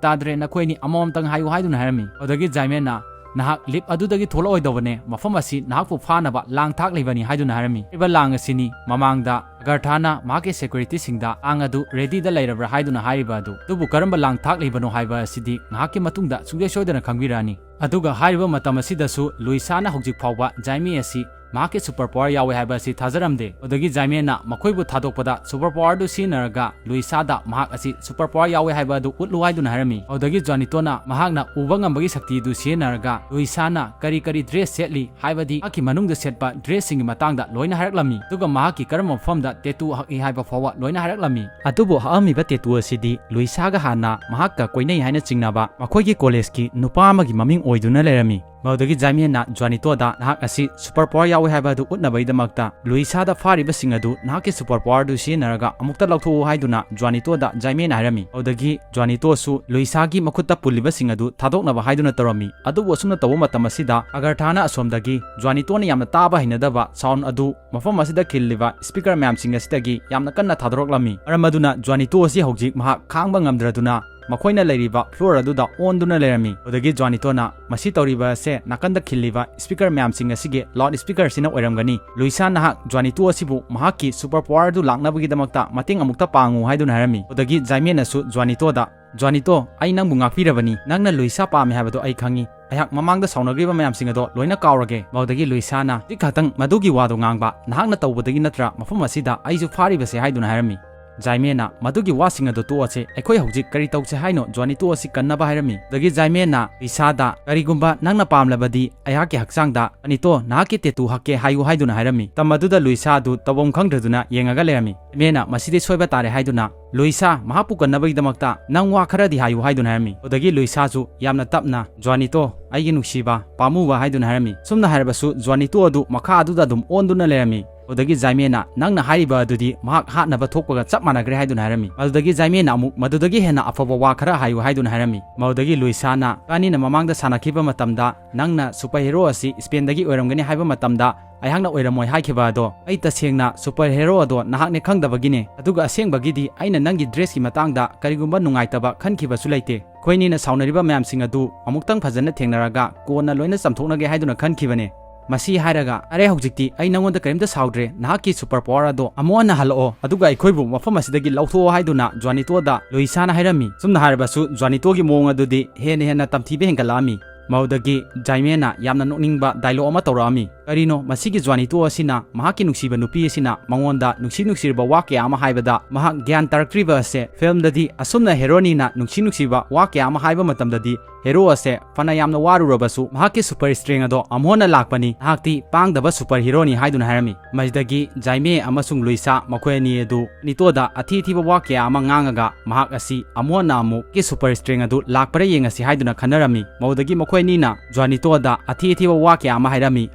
ꯇꯥꯗ꯭ꯔꯦ, ꯅꯈꯣꯏ ꯑꯅꯤ ꯑꯃꯃꯝꯇꯪ ꯍꯥꯏꯌꯨ" ꯍꯥꯏꯗꯨꯅ ꯍꯥꯏꯔꯝꯃꯤ꯫ ꯃꯗꯨꯗꯒꯤ ꯖꯥꯏꯃꯦꯟꯅ, "ꯅꯍꯥꯛ ꯂꯤꯐ ꯑꯗꯨꯗꯒꯤ ꯊꯣꯛꯂꯛꯑꯣꯏꯗꯧꯕꯅꯦ, ꯃꯐꯝ ꯑꯁꯤ ꯅꯍꯥꯛꯄꯨ ꯐꯥꯅꯕ ꯂꯥꯡ ꯊꯥꯛꯂꯤꯕꯅꯤ" ꯍꯥꯏꯗꯨꯅ ꯍꯥꯏꯔꯝꯃꯤ꯫ ꯍꯥꯏꯔꯤꯕ ꯂꯥꯡ ꯑꯁꯤꯅꯤ ꯃꯃꯥꯡꯗ ꯑꯒꯔꯊꯥꯅ ꯃꯍꯥꯛꯀꯤ ꯁꯦꯀ꯭ꯌꯨꯔꯤꯇꯤꯁꯤꯡꯗ ꯂꯥꯡ ꯑꯗꯨ ꯔꯦꯗꯤꯗ ꯂꯩꯔꯕ꯭ꯔꯥ ꯍꯥꯏꯗꯨꯅ ꯍꯥꯏꯔꯤꯕ ꯑꯗꯨ, ꯑꯗꯨꯕꯨ ꯀꯔꯝꯕ ꯂꯥꯡ ꯊꯥꯛꯂꯤꯕꯅꯣ ꯍꯥꯏꯕ ꯑꯁꯤꯗꯤ ꯉꯥꯏꯍꯥꯛꯀꯤ ꯃꯇꯨꯡꯗ ꯁꯨꯡꯁꯣꯏ ꯁꯣꯏꯗꯅ ꯈꯪꯕꯤꯔꯛꯑꯅꯤ꯫ ꯑꯗꯨꯒ ꯍꯥꯏꯔꯤꯕ ꯃꯇꯝ ꯑꯁꯤꯗꯁꯨ ꯂꯨꯏꯁꯥꯅ ꯍꯧꯖꯤꯛ ꯐꯥꯎꯕ ꯖꯥꯏꯃꯦ ꯑꯁꯤ ꯃꯍꯥꯛꯀꯤ ꯁꯨꯄꯔ ꯄꯥꯋꯔ ꯌꯥꯎꯋꯦ ꯍꯥꯏꯕ ꯑꯁꯤ ꯊꯥꯖꯔꯝꯗꯦ꯫ ꯑꯗꯨꯗꯒꯤ ꯖꯥꯏꯃꯦꯅ ꯃꯈꯣꯏꯕꯨ ꯊꯥꯗꯣꯛꯄꯗ ꯁꯨꯄꯔ ꯄꯥꯋꯔꯗꯨ ꯁꯤꯖꯤꯟꯅꯔꯒ ꯂꯨꯏꯁꯥꯗ ꯃꯍꯥꯛ ꯑꯁꯤ ꯁꯨꯄꯔ ꯄꯥꯋꯔ ꯌꯥꯎꯋꯦ ꯍꯥꯏꯕ ꯑꯗꯨ ꯎꯠꯂꯨ ꯍꯥꯏꯗꯨꯅ ꯍꯥꯏꯔꯝꯃꯤ꯫ ꯑꯗꯨꯗꯒꯤ ꯖ꯭ꯋꯥꯅꯤꯇꯣꯅ ꯃꯍꯥꯛꯅ ꯎꯕ ꯉꯝꯕꯒꯤ ꯁꯛꯇꯤꯗꯨ ꯁꯤꯖꯤꯟꯅꯔꯒ ꯂꯨꯏꯁꯥꯅ ꯀꯔꯤ ꯀꯔꯤ ꯗ꯭ꯔꯦꯁ ꯁꯦꯠꯂꯤ ꯍꯥꯏꯕꯗꯤ ꯃꯍꯥꯛꯀꯤ ꯃꯅꯨꯡꯗ ꯁꯦꯠꯄ ꯗ꯭ꯔꯦꯁꯁꯤꯡꯒꯤ ꯃꯇꯥꯡꯗ ꯂꯣꯏꯅ ꯍꯥꯏꯔꯛꯂꯝꯃꯤ꯫ ꯑꯗꯨꯒ ꯃꯍꯥꯛꯀꯤ ꯀꯔꯝꯕ ꯃꯐꯝꯗ ꯇꯦꯇꯨ ꯍꯛꯏ ꯍꯥꯏꯕ ꯐꯥꯎꯕ ꯂꯣꯏꯅ ꯍꯥꯏꯔꯛꯂꯝꯃꯤ꯫ ꯑꯗꯨꯕꯨ ꯍꯛꯑꯝꯃꯤꯕ ꯇꯦꯇꯨ ꯑꯁꯤꯗꯤ ꯂꯨꯏꯁꯥꯒ ꯍꯥꯟꯅ ꯃꯍꯥꯛꯀ ꯀꯣꯏꯅꯩ ꯍꯥꯏꯅ ꯆꯤꯡꯅꯕ ꯃꯈꯣꯏꯒꯤ ꯀꯣꯂꯦꯖꯀꯤ ꯅꯨꯄꯥ ꯑꯃꯒꯤ ꯃꯃꯤꯡ ꯑꯣꯏꯗꯨꯅ ꯂꯩꯔꯝꯃꯤ꯫ ꯃꯗꯨꯗꯒꯤ ꯖꯥꯏꯃꯦꯟꯅ ꯖ꯭ꯋꯥꯅꯤꯇꯣꯗ ꯅꯍꯥꯛ ꯑꯁꯤ ꯁꯨꯄꯔ ꯄꯥꯋꯔ ꯌꯥꯎꯋꯦ ꯍꯥꯏꯕ ꯑꯗꯨ ꯎꯠꯅꯕꯒꯤꯗꯃꯛꯇ ꯂꯨꯏꯁꯥꯗ ꯐꯥꯔꯤꯕꯁꯤꯡ ꯑꯗꯨ ꯅꯍꯥꯛꯀꯤ ꯁꯨꯄꯔ ꯄꯥꯋꯔꯗꯨ ꯁꯤꯖꯤꯟꯅꯔꯒ ꯑꯃꯨꯛꯇ ꯂꯧꯊꯣꯛꯎ ꯍꯥꯏꯗꯨꯅ ꯖ꯭ꯋꯥꯅꯤꯇꯣꯗ ꯖꯥꯏꯃꯦꯟꯅ ꯍꯥꯏꯔꯝꯃꯤ꯫ ꯑꯗꯨꯗꯒꯤ ꯖ꯭ꯋꯥꯅꯤꯇꯣꯁꯨ ꯂꯨꯏꯁꯥꯒꯤ ꯃꯈꯨꯠꯇ ꯄꯨꯜꯂꯤꯕꯁꯤꯡ ꯑꯗꯨ ꯊꯥꯗꯣꯛꯅꯕ ꯍꯥꯏꯗꯨꯅ ꯇꯧꯔꯝꯃꯤ꯫ ꯑꯗꯨꯕꯨ ꯑꯁꯨꯝꯅ ꯇꯧꯕ ꯃꯇꯝ ꯑꯁꯤꯗ ꯑꯒꯔꯊꯥꯅ ꯑꯁꯣꯝꯗꯒꯤ ꯖ꯭ꯋꯥꯅꯤꯇꯣꯅ ꯌꯥꯝꯅ ꯇꯥꯕ ꯍꯩꯅꯗꯕ ꯁꯥꯎꯟ ꯑꯗꯨ ꯃꯐꯝ ꯑꯁꯤꯗ ꯈꯤꯜꯂꯤꯕ ꯁ꯭ꯄꯤꯀꯔ ꯃꯌꯥꯝꯁꯤꯡ ꯑꯁꯤꯗꯒꯤ ꯌꯥꯝꯅ ꯀꯟꯅ ꯊꯥꯗꯣꯔꯛꯂꯝꯃꯤ꯫ ꯃꯔꯝ ꯑꯗꯨꯅ ꯖ꯭ꯋꯥꯅꯤꯇꯣ ꯑꯁꯤ ꯍꯧꯖꯤꯛ ꯃꯍꯥꯛ ꯈꯥꯡꯕ ꯉꯝꯗ꯭ꯔꯗꯨꯅ ꯃꯈꯣꯏꯅ ꯂꯩꯔꯤꯕ ꯐ꯭ꯂꯣꯔ ꯑꯗꯨꯗ ꯑꯣꯟꯗꯨꯅ ꯂꯩꯔꯝꯃꯤ꯫ ꯑꯗꯨꯗꯒꯤ ꯖ꯭ꯋꯥꯅꯤꯇꯣꯅ ꯃꯁꯤ ꯇꯧꯔꯤꯕ ꯑꯁꯦ ꯅꯥꯀꯟꯗ ꯈꯤꯜꯂꯤꯕ ꯁ꯭ꯄꯤꯀꯔ ꯃꯌꯥꯝꯁꯤꯡ ꯑꯁꯤꯒꯤ ꯂꯥꯎꯗ ꯁ꯭ꯄꯤꯀꯔꯁꯤꯅ ꯑꯣꯏꯔꯝꯒꯅꯤ꯫ ꯂꯨꯏꯁꯥ ꯅꯍꯥꯛ ꯖ꯭ꯋꯥꯅꯤꯇꯣ ꯑꯁꯤꯕꯨ ꯃꯍꯥꯛꯀꯤ ꯁꯨꯄꯔ ꯄꯥꯋꯔ ꯑꯗꯨ ꯂꯥꯛꯅꯕꯒꯤꯗꯃꯛꯇ ꯃꯇꯦꯡ ꯑꯃꯨꯛꯇ ꯄꯥꯡꯉꯨ ꯍꯥꯏꯗꯨꯅ ꯍꯥꯏꯔꯝꯃꯤ꯫ ꯑꯗꯨꯗꯒꯤ ꯖꯥꯏꯃꯦꯟꯅꯁꯨ ꯖ꯭ꯋꯥꯅꯤꯇꯣꯗ, "ꯖ꯭ꯋꯥꯅꯤꯇꯣ, ꯑꯩ ꯅꯪꯕꯨ ꯉꯥꯛꯄꯤꯔꯕꯅꯤ꯫ ꯅꯪꯅ ꯂꯨꯏꯁꯥ ꯄꯥꯝꯃꯤ ꯍꯥꯏꯕꯗꯣ ꯑꯩ ꯈꯪꯉꯤ꯫ ꯑꯩꯍꯥꯛ ꯃꯃꯥꯡꯗ ꯁꯥꯎꯅꯈ꯭ꯔꯤꯕ ꯃꯌꯥꯝꯁꯤꯡ ꯑꯗꯣ ꯂꯣꯏꯅ ꯀꯥꯎꯔꯒꯦ꯫" ꯃꯗꯨꯗꯒꯤ ꯂꯨꯏꯁꯥꯅ, "ꯍꯧꯖꯤꯛ ꯈꯛꯇꯪ ꯃꯗꯨꯒꯤ ꯋꯥꯗꯣ ꯉꯥꯡꯕ ꯅꯍꯥꯛꯅ ꯇꯧꯕꯗꯒꯤ ꯅꯠꯇ꯭ꯔꯥ ꯃꯐꯝ ꯑꯁꯤꯗ ꯑꯩꯁꯨ ꯐꯥꯔꯤꯕꯁꯦ?" ꯍꯥꯏꯗꯨꯅ ꯍꯥꯏꯔꯝꯃꯤ꯫ ꯖꯥꯏꯃꯦꯟꯅ, "ꯃꯗꯨꯒꯤ ꯋꯥꯁꯤꯡ ꯑꯗꯣ ꯇꯣꯛꯑꯁꯦ, ꯑꯩꯈꯣꯏ ꯍꯧꯖꯤꯛ ꯀꯔꯤ ꯇꯧꯁꯦ ꯍꯥꯏꯅꯣ?" ꯖ꯭ꯋꯥꯅꯤꯇꯣ ꯑꯁꯤ ꯀꯟꯅꯕ ꯍꯥꯏꯔꯝꯃꯤ꯫ ꯑꯗꯨꯗꯒꯤ ꯖꯥꯏꯃꯦꯟꯅ ꯂꯨꯏꯁꯥꯗ, "ꯀꯔꯤꯒꯨꯝꯕ ꯅꯪꯅ ꯄꯥꯝꯂꯕꯗꯤ ꯑꯩꯍꯥꯛꯀꯤ ꯍꯛꯆꯥꯡꯗ, ꯖ꯭ꯋꯥꯅꯤꯇꯣ, ꯅꯍꯥꯛꯀꯤ ꯇꯦꯇꯨ ꯍꯛꯀꯦ ꯍꯥꯏꯌꯨ" ꯍꯥꯏꯗꯨꯅ ꯍꯥꯏꯔꯝꯃꯤ꯫ ꯃꯇꯝ ꯑꯗꯨꯗ ꯂꯨꯏꯁꯥ ꯑꯗꯨ ꯇꯧꯐꯝ ꯈꯪꯗ꯭ꯔꯗꯨꯅ ꯌꯦꯡꯉꯒ ꯂꯩꯔꯝꯃꯤ꯫ ꯖꯥꯏꯃꯦꯟꯅ, "ꯃꯁꯤꯗꯤ ꯁꯣꯏꯕ ꯇꯥꯔꯦ" ꯍꯥꯏꯗꯨꯅ, "ꯂꯨꯏꯁꯥ, ꯃꯍꯥꯛꯄꯨ ꯀꯟꯅꯕꯒꯤꯗꯃꯛꯇ ꯅꯪ ꯋꯥ ꯈꯔꯗꯤ ꯍꯥꯏꯌꯨ" ꯍꯥꯏꯗꯨꯅ ꯍꯥꯏꯔꯝꯃꯤ꯫ ꯑꯗꯨꯗꯒꯤ ꯂꯨꯏꯁꯥꯁꯨ ꯌꯥꯝꯅ ꯇꯞꯅ, "ꯖ꯭ꯋꯥꯅꯤꯇꯣ, ꯑꯩꯒꯤ ꯅꯨꯡꯁꯤꯕ, ꯄꯥꯝꯃꯨꯕ" ꯍꯥꯏꯗꯨꯅ ꯍꯥꯏꯔꯝꯃꯤ꯫ ꯁꯨꯝꯅ ꯍꯥꯏꯔꯕꯁꯨ ꯖ꯭ꯋꯥꯅꯤꯇꯣ ꯑꯗꯨ ꯃꯈꯥ ꯑꯗꯨꯗ ꯑꯗꯨꯝ ꯑꯣꯟꯗꯨꯅ ꯂꯩꯔꯝꯃꯤ꯫ ꯑꯗꯨꯗꯒꯤ ꯖꯥꯏꯃꯦꯟꯅ, "ꯅꯪꯅ ꯍꯥꯏꯔꯤꯕ ꯑꯗꯨꯗꯤ ꯃꯍꯥꯛ ꯍꯥꯠꯅꯕ ꯊꯣꯛꯄꯒ ꯆꯞ ꯃꯥꯟꯅꯈ꯭ꯔꯦ" ꯍꯥꯏꯗꯨꯅ ꯍꯥꯏꯔꯝꯃꯤ꯫ ꯑꯗꯨꯗꯒꯤ ꯖꯥꯏꯃꯦꯟꯅ ꯑꯃꯨꯛ, "ꯃꯗꯨꯗꯒꯤ ꯍꯦꯟꯅ ꯑꯐꯕ ꯋꯥ ꯈꯔ ꯍꯥꯏꯌꯨ" ꯍꯥꯏꯗꯨꯅ ꯍꯥꯏꯔꯝꯃꯤ꯫ ꯃꯗꯨꯗꯒꯤ ꯂꯨꯏꯁꯥꯅ, "ꯏꯕꯥꯅꯤꯅ ꯃꯃꯥꯡꯗ ꯁꯥꯟꯅꯈꯤꯕ ꯃꯇꯝꯗ ꯅꯪꯅ ꯁꯨꯄꯔ ꯍꯦꯔꯣ ꯑꯁꯤ ꯁ꯭ꯄꯦꯟꯗꯒꯤ ꯑꯣꯏꯔꯝꯒꯅꯤ ꯍꯥꯏꯕ ꯃꯇꯝꯗ ꯑꯩꯍꯥꯛꯅ ꯑꯣꯏꯔꯝꯃꯣꯏ ꯍꯥꯏꯈꯤꯕ ꯑꯗꯣ, ꯑꯩ ꯇꯁꯦꯡꯅ ꯁꯨꯄꯔ ꯍꯦꯔꯣ ꯑꯗꯣ ꯅꯍꯥꯛꯅꯦ ꯈꯪꯗꯕꯒꯤꯅꯦ꯫ ꯑꯗꯨꯒ ꯑꯁꯦꯡꯕꯒꯤꯗꯤ ꯑꯩꯅ ꯅꯪꯒꯤ ꯗ꯭ꯔꯦꯁꯀꯤ ꯃꯇꯥꯡꯗ ꯀꯔꯤꯒꯨꯝꯕ ꯅꯨꯡꯉꯥꯏꯇꯕ ꯈꯟꯈꯤꯕꯁꯨ ꯂꯩꯇꯦ꯫ ꯑꯩꯈꯣꯏꯅꯤꯅ ꯁꯥꯎꯅꯔꯤꯕ ꯃꯌꯥꯝꯁꯤꯡ ꯑꯗꯨ ꯑꯃꯨꯛꯇꯪ ꯐꯖꯅ ꯊꯦꯡꯅꯔꯒ ꯀꯣꯟꯅ ꯂꯣꯏꯅ ꯆꯥꯝꯊꯣꯛꯅꯒꯦ ꯍꯥꯏꯗꯨꯅ ꯈꯟꯈꯤꯕꯅꯦ"꯫ ꯃꯁꯤ ꯍꯥꯏꯔꯒ, "ꯑꯔꯦ, ꯍꯧꯖꯤꯛꯇꯤ ꯑꯩ ꯅꯉꯣꯟꯗ ꯀꯔꯤꯝꯇ ꯁꯥꯎꯗ꯭ꯔꯦ, ꯅꯍꯥꯛꯀꯤ ꯁꯨꯄꯔ ꯄꯋꯥꯔ ꯑꯗꯣ ꯑꯃꯨꯛ ꯍꯟꯅ ꯍꯜꯂꯛꯑꯣ, ꯑꯗꯨꯒ ꯑꯩꯈꯣꯏꯕꯨ ꯃꯐꯝ ꯑꯁꯤꯗꯒꯤ ꯂꯧꯊꯣꯛꯑꯣ" ꯍꯥꯏꯗꯨꯅ ꯖ꯭ꯋꯥꯅꯤꯇꯣꯗ ꯂꯨꯏꯁꯥꯅ ꯍꯥꯏꯔꯝꯃꯤ꯫ ꯁꯨꯝꯅ ꯍꯥꯏꯔꯕꯁꯨ ꯖ꯭ꯋꯥꯅꯤꯇꯣꯒꯤ ꯃꯑꯣꯡ ꯑꯗꯨꯗꯤ ꯍꯦꯟꯅ ꯍꯦꯟꯅ ꯇꯝꯊꯤꯕ ꯍꯦꯟꯒꯠꯂꯛꯑꯝꯃꯤ꯫ ꯃꯗꯨꯗꯒꯤ ꯖꯥꯏꯃꯦꯅ ꯌꯥꯝꯅ ꯅꯣꯛꯅꯤꯡꯕ ꯗꯥꯏꯂꯣꯒ ꯑꯃ ꯇꯧꯔꯛꯑꯝꯃꯤ꯫ ꯀꯔꯤꯅꯣ, ꯃꯁꯤꯒꯤ ꯖ꯭ꯋꯥꯅꯤꯇꯣ ꯑꯁꯤꯅ ꯃꯍꯥꯛꯀꯤ ꯅꯨꯡꯁꯤꯕ ꯅꯨꯄꯤ ꯑꯁꯤꯅ ꯃꯉꯣꯟꯗ ꯅꯨꯡꯁꯤ ꯅꯨꯡꯁꯤꯔꯕ ꯋꯥ ꯀꯌꯥ ꯑꯃ ꯍꯥꯏꯕꯗ ꯃꯍꯥꯛ ꯒ꯭ꯌꯥꯟ ꯇꯥꯔꯛꯇ꯭ꯔꯤꯕ ꯑꯁꯦ? ꯐꯤꯜꯝꯗꯗꯤ ꯑꯁꯨꯝꯅ ꯍꯦꯔꯣꯅꯤꯅ ꯅꯨꯡꯁꯤ ꯅꯨꯡꯁꯤꯕ ꯋꯥ ꯀꯌꯥ ꯑꯃ ꯍꯥꯏꯕ ꯃꯇꯝꯗꯗꯤ ꯍꯦꯔꯣ ꯑꯁꯦ ꯐꯅ ꯌꯥꯝꯅ ꯋꯥꯔꯨꯔꯕꯁꯨ ꯃꯍꯥꯛꯀꯤ ꯁꯨꯄꯔ ꯁ꯭ꯇꯔꯦꯡ ꯑꯗꯣ ꯑꯃꯨꯛ ꯍꯟꯅ ꯂꯥꯛꯄꯅꯤ, ꯅꯍꯥꯛꯇꯤ ꯄꯥꯡꯗꯕ ꯁꯨꯄꯔ ꯍꯤꯔꯣꯅꯤ ꯍꯥꯏꯗꯨꯅ ꯍꯥꯏꯔꯝꯃꯤ꯫ ꯃꯁꯤꯗꯒꯤ ꯖꯥꯏꯃꯦ ꯑꯃꯁꯨꯡ ꯂꯨꯏꯁꯥ ꯃꯈꯣꯏ ꯑꯅꯤ ꯑꯗꯨ ꯖ꯭ꯋꯥꯅꯤꯇꯣꯗ ꯑꯊꯤ ꯑꯊꯤꯕ ꯋꯥ ꯀꯌꯥ ꯑꯃ ꯉꯥꯡꯉꯒ ꯃꯍꯥꯛ ꯑꯁꯤ ꯑꯃꯨꯛ ꯍꯟꯅ ꯑꯃꯨꯛ ꯀꯤ ꯁꯨꯄꯔ ꯁ꯭ꯇꯔꯦꯡ ꯑꯗꯨ ꯂꯥꯛꯄ꯭ꯔꯥ ꯌꯦꯡꯉꯁꯤ ꯍꯥꯏꯗꯨꯅ ꯈꯟꯅꯔꯝꯃꯤ꯫ ꯃꯗꯨꯗꯒꯤ ꯃꯈꯣꯏ ꯑꯅꯤꯅ ꯖ꯭ꯋꯥꯅꯤꯇꯣꯗ ꯑꯊꯤ ꯑꯊꯤꯕ ꯋꯥ ꯀꯌꯥ ꯑꯃ ꯍꯥꯏꯔꯝꯃꯤ,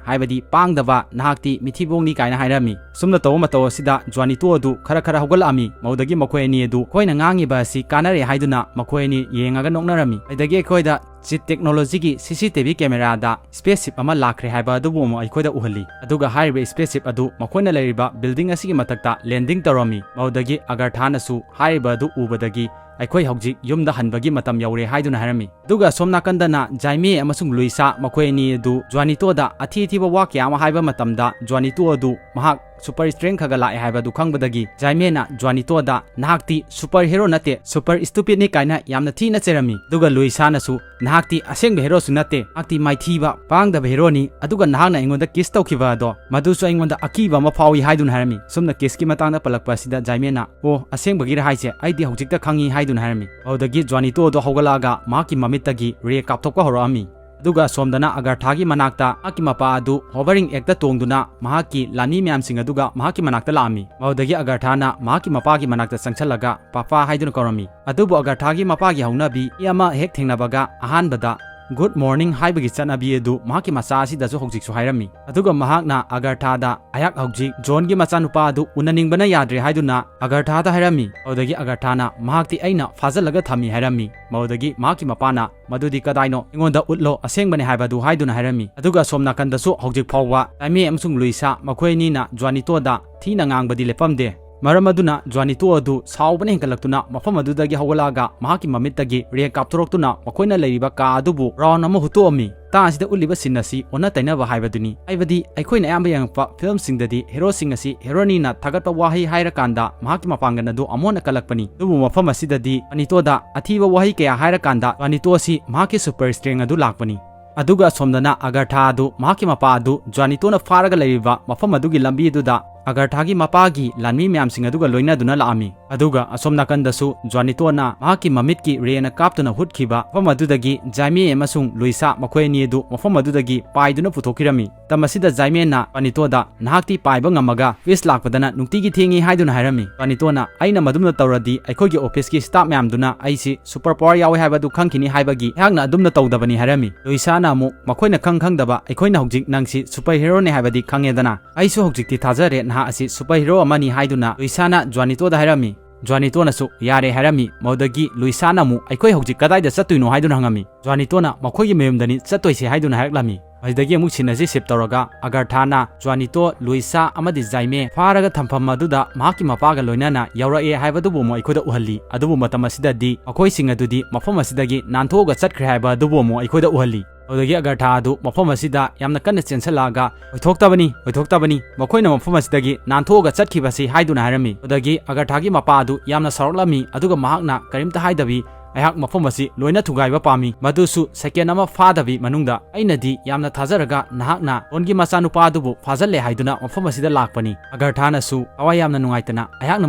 ꯍꯥꯏꯕꯗꯤ ꯄꯥꯡꯗꯕ, ꯅꯍꯥꯛꯇꯤ ꯃꯤꯊꯤꯕꯣꯡꯅꯤ ꯀꯥꯏꯅ ꯍꯥꯏꯔꯝꯃꯤ꯫ ꯁꯨꯝꯅ ꯇꯧꯕ ꯃꯇꯧ ꯑꯁꯤꯗ ꯖ꯭ꯋꯥꯅꯤꯇꯣ ꯑꯗꯨ ꯈꯔ ꯈꯔ ꯍꯧꯒꯠꯂꯛꯑꯝꯃꯤ꯫ ꯃꯗꯨꯗꯒꯤ ꯃꯈꯣꯏ ꯑꯅꯤ ꯑꯗꯨ ꯑꯩꯈꯣꯏꯅ ꯉꯥꯡꯉꯤꯕ ꯑꯁꯤ ꯀꯥꯟꯅꯔꯦ ꯍꯥꯏꯗꯨꯅ ꯃꯈꯣꯏ ꯑꯅꯤ ꯌꯦꯡꯉꯒ ꯅꯣꯛꯅꯔꯝꯃꯤ꯫ ꯑꯗꯒꯤ ꯑꯩꯈꯣꯏꯗ ꯆꯤꯠ ꯇꯦꯛꯅꯣꯂꯣꯖꯤꯒꯤ ꯁꯤ ꯁꯤ ꯇꯤ ꯚꯤ ꯀꯦꯃꯦꯔꯥꯗ ꯁ꯭ꯄꯦꯁ ꯁꯤꯞ ꯑꯃ ꯂꯥꯛꯈ꯭ꯔꯦ ꯍꯥꯏꯕ ꯑꯗꯨꯕꯨ ꯑꯃꯨꯛ ꯑꯩꯈꯣꯏꯗ ꯎꯍꯜꯂꯤ꯫ ꯑꯗꯨꯒ ꯍꯥꯏꯔꯤꯕ ꯁ꯭ꯄꯦꯁ ꯁꯤꯞ ꯑꯗꯨ ꯃꯈꯣꯏꯅ ꯂꯩꯔꯤꯕ ꯕꯤꯜꯗꯤꯡ ꯑꯁꯤꯒꯤ ꯃꯊꯛꯇ ꯂꯦꯟꯗꯤꯡ ꯇꯧꯔꯝꯃꯤ꯫ ꯃꯗꯨꯗꯒꯤ ꯑꯒꯔꯊꯥꯅꯁꯨ ꯍꯥꯏꯔꯤꯕ ꯑꯗꯨ ꯎꯕꯗꯒꯤ ꯑꯩꯈꯣꯏ ꯍꯧꯖꯤꯛ ꯌꯨꯝꯗ ꯍꯟꯕꯒꯤ ꯃꯇꯝ ꯌꯧꯔꯦ ꯍꯥꯏꯗꯨꯅ ꯍꯥꯏꯔꯝꯃꯤ꯫ ꯑꯗꯨꯒ ꯑꯁꯣꯝ ꯅꯥꯀꯟꯗꯅ ꯖꯥꯏꯃꯦ ꯑꯃꯁꯨꯡ ꯂꯨꯏꯁꯥ ꯃꯈꯣꯏ ꯑꯅꯤ ꯑꯗꯨ ꯖ꯭ꯋꯥꯅꯤꯇꯣꯗ ꯑꯊꯤ ꯑꯊꯤꯕ ꯋꯥ ꯀꯌꯥ ꯑꯃ ꯍꯥꯏꯕ ꯃꯇꯝꯗ ꯖ꯭ꯋꯥꯅꯤꯇꯣ ꯑꯗꯨ ꯃꯍꯥꯛ ꯁꯨꯄꯔ ꯁ꯭ꯇꯔꯦꯡ ꯈꯔ ꯈꯔ ꯂꯥꯛꯑꯦ ꯍꯥꯏꯕ ꯑꯗꯨ ꯈꯪꯕꯗꯒꯤ ꯖꯥꯏꯃꯦꯅ ꯖ꯭ꯋꯥꯅꯤꯇꯣꯗ "ꯅꯍꯥꯛꯇꯤ ꯁꯨꯄꯔ ꯍꯤꯔꯣ ꯅꯠꯇꯦ, ꯁꯨꯄꯔ ꯁ꯭ꯇꯨꯄꯤꯗꯅꯤ" ꯀꯥꯏꯅ ꯌꯥꯝꯅ ꯊꯤꯅ ꯆꯩꯔꯝꯃꯤ꯫ ꯑꯗꯨꯒ ꯂꯨꯏꯁꯥꯅꯁꯨ "ꯅꯍꯥꯛꯇꯤ ꯑꯁꯦꯡꯕ ꯍꯤꯔꯣꯁꯨ ꯅꯠꯇꯦ, ꯅꯍꯥꯛꯇꯤ ꯃꯥꯏꯊꯤꯕ, ꯄꯥꯡꯗꯕ ꯍꯤꯔꯣꯅꯤ, ꯑꯗꯨꯒ ꯅꯍꯥꯛꯅ ꯑꯩꯉꯣꯟꯗ ꯀꯤꯁ ꯇꯧꯈꯤꯕ ꯑꯗꯣ ꯃꯗꯨꯁꯨ ꯑꯩꯉꯣꯟꯗ ꯑꯀꯤꯕ ꯑꯃ ꯐꯥꯎꯏ" ꯍꯥꯏꯗꯨꯅ ꯍꯥꯏꯔꯝꯃꯤ꯫ ꯁꯨꯝꯅ ꯀꯤꯁꯀꯤ ꯃꯇꯥꯡꯗ ꯄꯜꯂꯛꯄ ꯑꯁꯤꯗ ꯖꯥꯏꯃꯦꯅ "ꯑꯣ, ꯑꯁꯦꯡꯕꯒꯤꯔ ꯍꯥꯏꯁꯦ? ꯑꯩꯗꯤ ꯍꯧꯖꯤꯛꯇ ꯈꯪꯉꯤ" ꯍꯥꯏꯗꯨꯅ ꯍꯥꯏꯔꯝꯃꯤ꯫ ꯑꯗꯨꯗꯒꯤ ꯖ꯭ꯋꯥꯅꯤꯇꯣꯗꯣ ꯍꯧꯒꯠꯂꯛꯑꯒ ꯃꯍꯥꯛꯀꯤ ꯃꯃꯤꯠꯇꯒꯤ ꯔꯦ ꯀꯥꯞꯊꯣꯛꯄ ꯍꯧꯔꯛꯑꯝꯃꯤ꯫ ꯑꯗꯨꯒ ꯑꯁꯣꯝꯗꯅ ꯑꯒꯔꯊꯥꯒꯤ ꯃꯅꯥꯛꯇ ꯃꯍꯥꯛꯀꯤ ꯃꯄꯥ ꯑꯗꯨ ꯍꯣꯚꯔꯤꯡ ꯑꯦꯛꯇ ꯇꯣꯡꯗꯨꯅ ꯃꯍꯥꯛꯀꯤ ꯂꯥꯟꯃꯤ ꯃꯌꯥꯝꯁꯤꯡ ꯑꯗꯨꯒ ꯃꯍꯥꯛꯀꯤ ꯃꯅꯥꯛꯇ ꯂꯥꯛꯑꯝꯃꯤ꯫ ꯃꯗꯨꯗꯒꯤ ꯑꯒꯔꯊꯥꯅ ꯃꯍꯥꯛꯀꯤ ꯃꯄꯥꯒꯤ ꯃꯅꯥꯛꯇ ꯆꯪꯁꯜꯂꯒ "ꯄꯥꯄꯥ" ꯍꯥꯏꯗꯨꯅ ꯀꯧꯔꯝꯃꯤ꯫ ꯑꯗꯨꯕꯨ ꯑꯒꯔꯊꯥꯒꯤ ꯃꯄꯥꯒꯤ ꯍꯧꯅꯕꯤ ꯃꯤ ꯑꯃ ꯍꯦꯛ ꯊꯦꯡꯅꯕꯒ ꯑꯍꯥꯟꯕꯗ "ꯒꯨꯗ ꯃꯣꯔꯅꯤꯡ" ꯍꯥꯏꯕꯒꯤ ꯆꯠꯅꯕꯤ ꯑꯗꯨ ꯃꯍꯥꯛꯀꯤ ꯃꯆꯥ ꯑꯁꯤꯗꯁꯨ ꯍꯧꯖꯤꯛꯁꯨ ꯍꯥꯏꯔꯝꯃꯤ꯫ ꯑꯗꯨꯒ ꯃꯍꯥꯛꯅ ꯑꯒꯔꯊꯥꯗ "ꯑꯩꯍꯥꯛ ꯍꯧꯖꯤꯛ ꯖꯣꯟꯒꯤ ꯃꯆꯥꯅꯨꯄꯥ ꯑꯗꯨ ꯎꯅꯅꯤꯡꯕꯅ ꯌꯥꯗ꯭ꯔꯦ" ꯍꯥꯏꯗꯨꯅ ꯑꯒꯔꯊꯥꯗ ꯍꯥꯏꯔꯝꯃꯤ꯫ ꯃꯗꯨꯗꯒꯤ ꯑꯒꯔꯊꯥꯅ "ꯃꯍꯥꯛꯇꯤ ꯑꯩꯅ ꯐꯥꯖꯤꯜꯂꯒ ꯊꯝꯃꯤ" ꯍꯥꯏꯔꯝꯃꯤ꯫ ꯃꯗꯨꯗꯒꯤ ꯃꯍꯥꯛꯀꯤ ꯃꯄꯥꯅ "ꯃꯗꯨꯗꯤ ꯀꯗꯥꯏꯅꯣ? ꯑꯩꯉꯣꯟꯗ ꯎꯠꯂꯣ, ꯑꯁꯦꯡꯕꯅꯦ ꯍꯥꯏꯕꯗꯨ" ꯍꯥꯏꯗꯨꯅ ꯍꯥꯏꯔꯝꯃꯤ꯫ ꯑꯗꯨꯒ ꯑꯁꯣꯝ ꯅꯥꯀꯟꯗꯁꯨ ꯍꯧꯖꯤꯛ ꯐꯥꯎꯕ ꯖꯥꯏꯃꯦ ꯑꯃꯁꯨꯡ ꯂꯨꯏꯁꯥ ꯃꯈꯣꯏ ꯑꯅꯤꯅ ꯖ꯭ꯋꯥꯅꯤꯇꯣꯗ ꯊꯤꯅ ꯉꯥꯡꯕꯗꯤ ꯂꯦꯞꯄꯝꯗꯦ꯫ ꯃꯔꯝ ꯑꯗꯨꯅ ꯖ꯭ꯋꯥꯅꯤꯇꯣ ꯑꯗꯨ ꯁꯥꯎꯕꯅ ꯍꯦꯟꯒꯠꯂꯛꯇꯨꯅ ꯃꯐꯝ ꯑꯗꯨꯗꯒꯤ ꯍꯧꯒꯠꯂꯛꯑꯒ ꯃꯍꯥꯛꯀꯤ ꯃꯃꯤꯠꯇꯒꯤ ꯔꯦ ꯀꯥꯞꯊꯣꯔꯛꯇꯨꯅ ꯃꯈꯣꯏꯅ ꯂꯩꯔꯤꯕ ꯀꯥ ꯑꯗꯨꯕꯨ ꯔꯥꯎꯟ ꯑꯃ ꯍꯨꯠꯇꯣꯛꯑꯝꯃꯤ꯫ ꯃꯇꯥꯡ ꯑꯁꯤꯗ ꯎꯠꯂꯤꯕ ꯁꯤꯟ ꯑꯁꯤ ꯑꯣꯟꯅ ꯇꯩꯅꯕ ꯍꯥꯏꯕꯗꯨꯅꯤ꯫ ꯍꯥꯏꯕꯗꯤ ꯑꯩꯈꯣꯏꯅ ꯑꯌꯥꯝꯕ ꯌꯦꯡꯉꯛꯄ ꯐꯤꯂꯝꯁꯤꯡꯗꯗꯤ ꯍꯦꯔꯣꯁꯤꯡ ꯑꯁꯤ ꯍꯦꯔꯣꯅꯤꯅ ꯊꯥꯒꯠꯄ ꯋꯥꯍꯩ ꯍꯥꯏꯔꯀꯥꯟꯗ ꯃꯍꯥꯛꯀꯤ ꯃꯄꯥꯡꯒꯜ ꯑꯗꯨ ꯑꯃꯨꯛ ꯍꯟꯅ ꯀꯜꯂꯛꯄꯅꯤ꯫ ꯑꯗꯨꯕꯨ ꯃꯐꯝ ꯑꯁꯤꯗꯗꯤ ꯖ꯭ꯋꯥꯅꯤꯇꯣꯗ ꯑꯊꯤꯕ ꯋꯥꯍꯩ ꯀꯌꯥ ꯍꯥꯏꯔꯀꯥꯟꯗ ꯖ꯭ꯋꯥꯅꯤꯇꯣ ꯑꯁꯤ ꯃꯍꯥꯛꯀꯤ ꯁꯨꯄꯔ ꯁ꯭ꯇ꯭ꯔꯦꯡ ꯑꯗꯨ ꯂꯥꯛꯄꯅꯤ꯫ ꯑꯗꯨꯒ ꯑꯁꯣꯝꯗꯅ ꯑꯒꯔꯊꯥ ꯑꯗꯨ ꯃꯍꯥꯛꯀꯤ ꯃꯄꯥ ꯑꯗꯨ ꯖ꯭ꯋꯥꯅꯤꯇꯣꯅ ꯐꯥꯔꯒ ꯂꯩꯔꯤꯕ ꯃꯐꯝ ꯑꯗꯨꯒꯤ ꯂꯝꯕꯤ ꯑꯗꯨꯗ ꯑꯒꯔꯊꯥꯒꯤ ꯃꯄꯥꯒꯤ ꯂꯥꯟꯃꯤ ꯃꯌꯥꯝꯁꯤꯡ ꯑꯗꯨꯒ ꯂꯣꯏꯅꯗꯨꯅ ꯂꯥꯛꯑꯝꯃꯤ꯫ ꯑꯗꯨꯒ ꯑꯁꯣꯝ ꯅꯥꯀꯟꯗꯁꯨ ꯖ꯭ꯋꯥꯅꯤꯇꯣꯅ ꯃꯍꯥꯛꯀꯤ ꯃꯃꯤꯠꯀꯤ ꯔꯦꯅ ꯀꯥꯞꯇꯨꯅ ꯍꯨꯠꯈꯤꯕ ꯃꯐꯝ ꯑꯗꯨꯗꯒꯤ ꯖꯥꯏꯃꯦ ꯑꯃꯁꯨꯡ ꯂꯨꯏꯁꯥ ꯃꯈꯣꯏ ꯑꯅꯤ ꯑꯗꯨ ꯃꯐꯝ ꯑꯗꯨꯗꯒꯤ ꯄꯥꯏꯗꯨꯅ ꯄꯨꯊꯣꯛꯈꯤꯔꯝꯃꯤ꯫ ꯃꯇꯝ ꯑꯁꯤꯗ ꯖꯥꯏꯃꯦꯅ ꯖ꯭ꯋꯥꯅꯤꯇꯣꯗ, "ꯅꯍꯥꯛꯇꯤ ꯄꯥꯏꯕ ꯉꯝꯃꯒ ꯐꯤꯁ ꯂꯥꯛꯄꯗꯅ ꯅꯨꯡꯇꯤꯒꯤ ꯊꯦꯡꯉꯤ" ꯍꯥꯏꯗꯨꯅ ꯍꯥꯏꯔꯝꯃꯤ꯫ ꯖ꯭ꯋꯥꯅꯤꯇꯣꯅ, "ꯑꯩꯅ ꯃꯗꯨꯝꯅ ꯇꯧꯔꯗꯤ ꯑꯩꯈꯣꯏꯒꯤ ꯑꯣꯐꯤꯁꯀꯤ ꯁ꯭ꯇꯥꯐ ꯃꯌꯥꯝꯗꯨꯅ ꯑꯩꯁꯤ ꯁꯨꯄꯔ ꯄꯥꯋꯔ ꯌꯥꯎꯋꯦ ꯍꯥꯏꯕꯗꯨ ꯈꯪꯈꯤꯅꯤ ꯍꯥꯏꯕꯒꯤ ꯑꯩꯍꯥꯛꯅ ꯑꯗꯨꯝꯅ ꯇꯧꯗꯕꯅꯤ" ꯍꯥꯏꯔꯝꯃꯤ꯫ ꯂꯨꯏꯁꯥꯅ ꯑꯃꯨꯛ, "ꯃꯈꯣꯏꯅ ꯈꯪ ꯈꯪꯗꯕ ꯑꯩꯈꯣꯏꯅ ꯍꯧꯖꯤꯛ ꯅꯪꯁꯤ ꯁꯨꯄꯔ ꯍꯤꯔꯣꯅꯤ ꯍꯥꯏꯕꯗꯤ ꯈꯪꯉꯦꯗꯅ꯫ ꯑꯩꯁꯨ ꯍꯧꯖꯤꯛꯇꯤ ꯊꯥꯖꯔꯦ ꯅꯍꯥꯛ ꯑꯁꯤ ꯁꯨꯄꯔ ꯍꯤꯔꯣ ꯑꯃꯅꯤ" ꯍꯥꯏꯗꯨꯅ ꯂꯨꯏꯁꯥꯅ ꯖ꯭ꯋꯥꯅꯤꯇꯣꯗ ꯍꯥꯏꯔꯝꯃꯤ꯫ ꯖ꯭ꯋꯥꯅꯤꯇꯣꯅꯁꯨ ꯌꯥꯔꯦ ꯍꯥꯏꯔꯝꯃꯤ꯫ ꯃꯗꯨꯗꯒꯤ ꯂꯨꯏꯁꯥꯅ ꯑꯃꯨꯛ, "ꯑꯩꯈꯣꯏ ꯍꯧꯖꯤꯛ ꯀꯗꯥꯏꯗ ꯆꯠꯇꯣꯏꯅꯣ?" ꯍꯥꯏꯗꯨꯅ ꯍꯪꯉꯝꯃꯤ꯫ ꯖ꯭ꯋꯥꯅꯤꯇꯣꯅ, "ꯃꯈꯣꯏꯒꯤ ꯃꯌꯨꯝꯗꯅꯤ ꯆꯠꯇꯣꯏꯁꯦ" ꯍꯥꯏꯗꯨꯅ ꯍꯥꯏꯔꯛꯂꯝꯃꯤ꯫ ꯃꯁꯤꯗꯒꯤ ꯑꯃꯨꯛ ꯁꯤꯟ ꯑꯁꯤ ꯁꯤꯞ ꯇꯧꯔꯒ ꯑꯒꯔꯊꯥꯅ ꯖ꯭ꯋꯥꯅꯤꯇꯣ, ꯂꯨꯏꯁꯥ ꯑꯃꯗꯤ ꯖꯥꯏꯃꯦ ꯐꯥꯔꯒ ꯊꯝꯐꯝ ꯑꯗꯨꯗ ꯃꯍꯥꯛꯀꯤ ꯃꯄꯥꯒ ꯂꯣꯏꯅꯅ ꯌꯧꯔꯛꯑꯦ ꯍꯥꯏꯕꯗꯨꯕꯨ ꯑꯃꯨꯛ ꯑꯩꯈꯣꯏꯗ ꯎꯍꯜꯂꯤ꯫ ꯑꯗꯨꯕꯨ ꯃꯇꯝ ꯑꯁꯤꯗꯗꯤ ꯃꯈꯣꯏꯁꯤꯡ ꯑꯗꯨꯗꯤ ꯃꯐꯝ ꯑꯁꯤꯗꯒꯤ ꯅꯥꯟꯊꯣꯛꯑꯒ ꯆꯠꯈ꯭ꯔꯦ ꯍꯥꯏꯕ ꯑꯗꯨꯕꯨ ꯑꯃꯨꯛ ꯑꯩꯈꯣꯏꯗ ꯎꯍꯜꯂꯤ꯫ ꯑꯗꯨꯗꯒꯤ ꯑꯒꯔꯊꯥ ꯑꯗꯨ ꯃꯐꯝ ꯑꯁꯤꯗ ꯌꯥꯝꯅ ꯀꯟꯅ ꯆꯦꯟꯁꯤꯜꯂꯛꯑꯒ, "ꯑꯣꯏꯊꯣꯛꯇꯕꯅꯤ, ꯑꯣꯏꯊꯣꯛꯇꯕꯅꯤ, ꯃꯈꯣꯏꯅ ꯃꯐꯝ ꯑꯁꯤꯗꯒꯤ ꯅꯥꯟꯊꯣꯛꯑꯒ ꯆꯠꯈꯤꯕꯁꯤ" ꯍꯥꯏꯗꯨꯅ ꯍꯥꯏꯔꯝꯃꯤ꯫ ꯑꯗꯨꯗꯒꯤ ꯑꯒꯔꯊꯥꯒꯤ ꯃꯄꯥ ꯑꯗꯨ ꯌꯥꯝꯅ ꯁꯥꯎꯔꯛꯂꯝꯃꯤ, ꯑꯗꯨꯒ ꯃꯍꯥꯛꯅ ꯀꯔꯤꯝꯇ ꯍꯥꯏꯗꯕꯤ, "ꯑꯩꯍꯥꯛ ꯃꯐꯝ ꯑꯁꯤ ꯂꯣꯏꯅ ꯊꯨꯒꯥꯏꯕ ꯄꯥꯝꯃꯤ, ꯃꯗꯨꯁꯨ ꯁꯦꯀꯦꯟ ꯑꯃ ꯐꯥꯗꯕꯤ ꯃꯅꯨꯡꯗ꯫ ꯑꯩꯅꯗꯤ ꯌꯥꯝꯅ ꯊꯥꯖꯔꯒ ꯅꯍꯥꯛꯅ ꯗꯣꯟꯒꯤ ꯃꯆꯥꯅꯨꯄꯥ ꯑꯗꯨꯕꯨ ꯐꯥꯖꯜꯂꯦ ꯍꯥꯏꯗꯨꯅ ꯃꯐꯝ ꯑꯁꯤꯗ ꯂꯥꯛꯄꯅꯤ"꯫ ꯑꯒꯔꯊꯥꯅꯁꯨ ꯊꯋꯥꯏ ꯌꯥꯝꯅ ꯅꯨꯡꯉꯥꯏꯇꯅ, "ꯑꯩꯍꯥꯛꯅ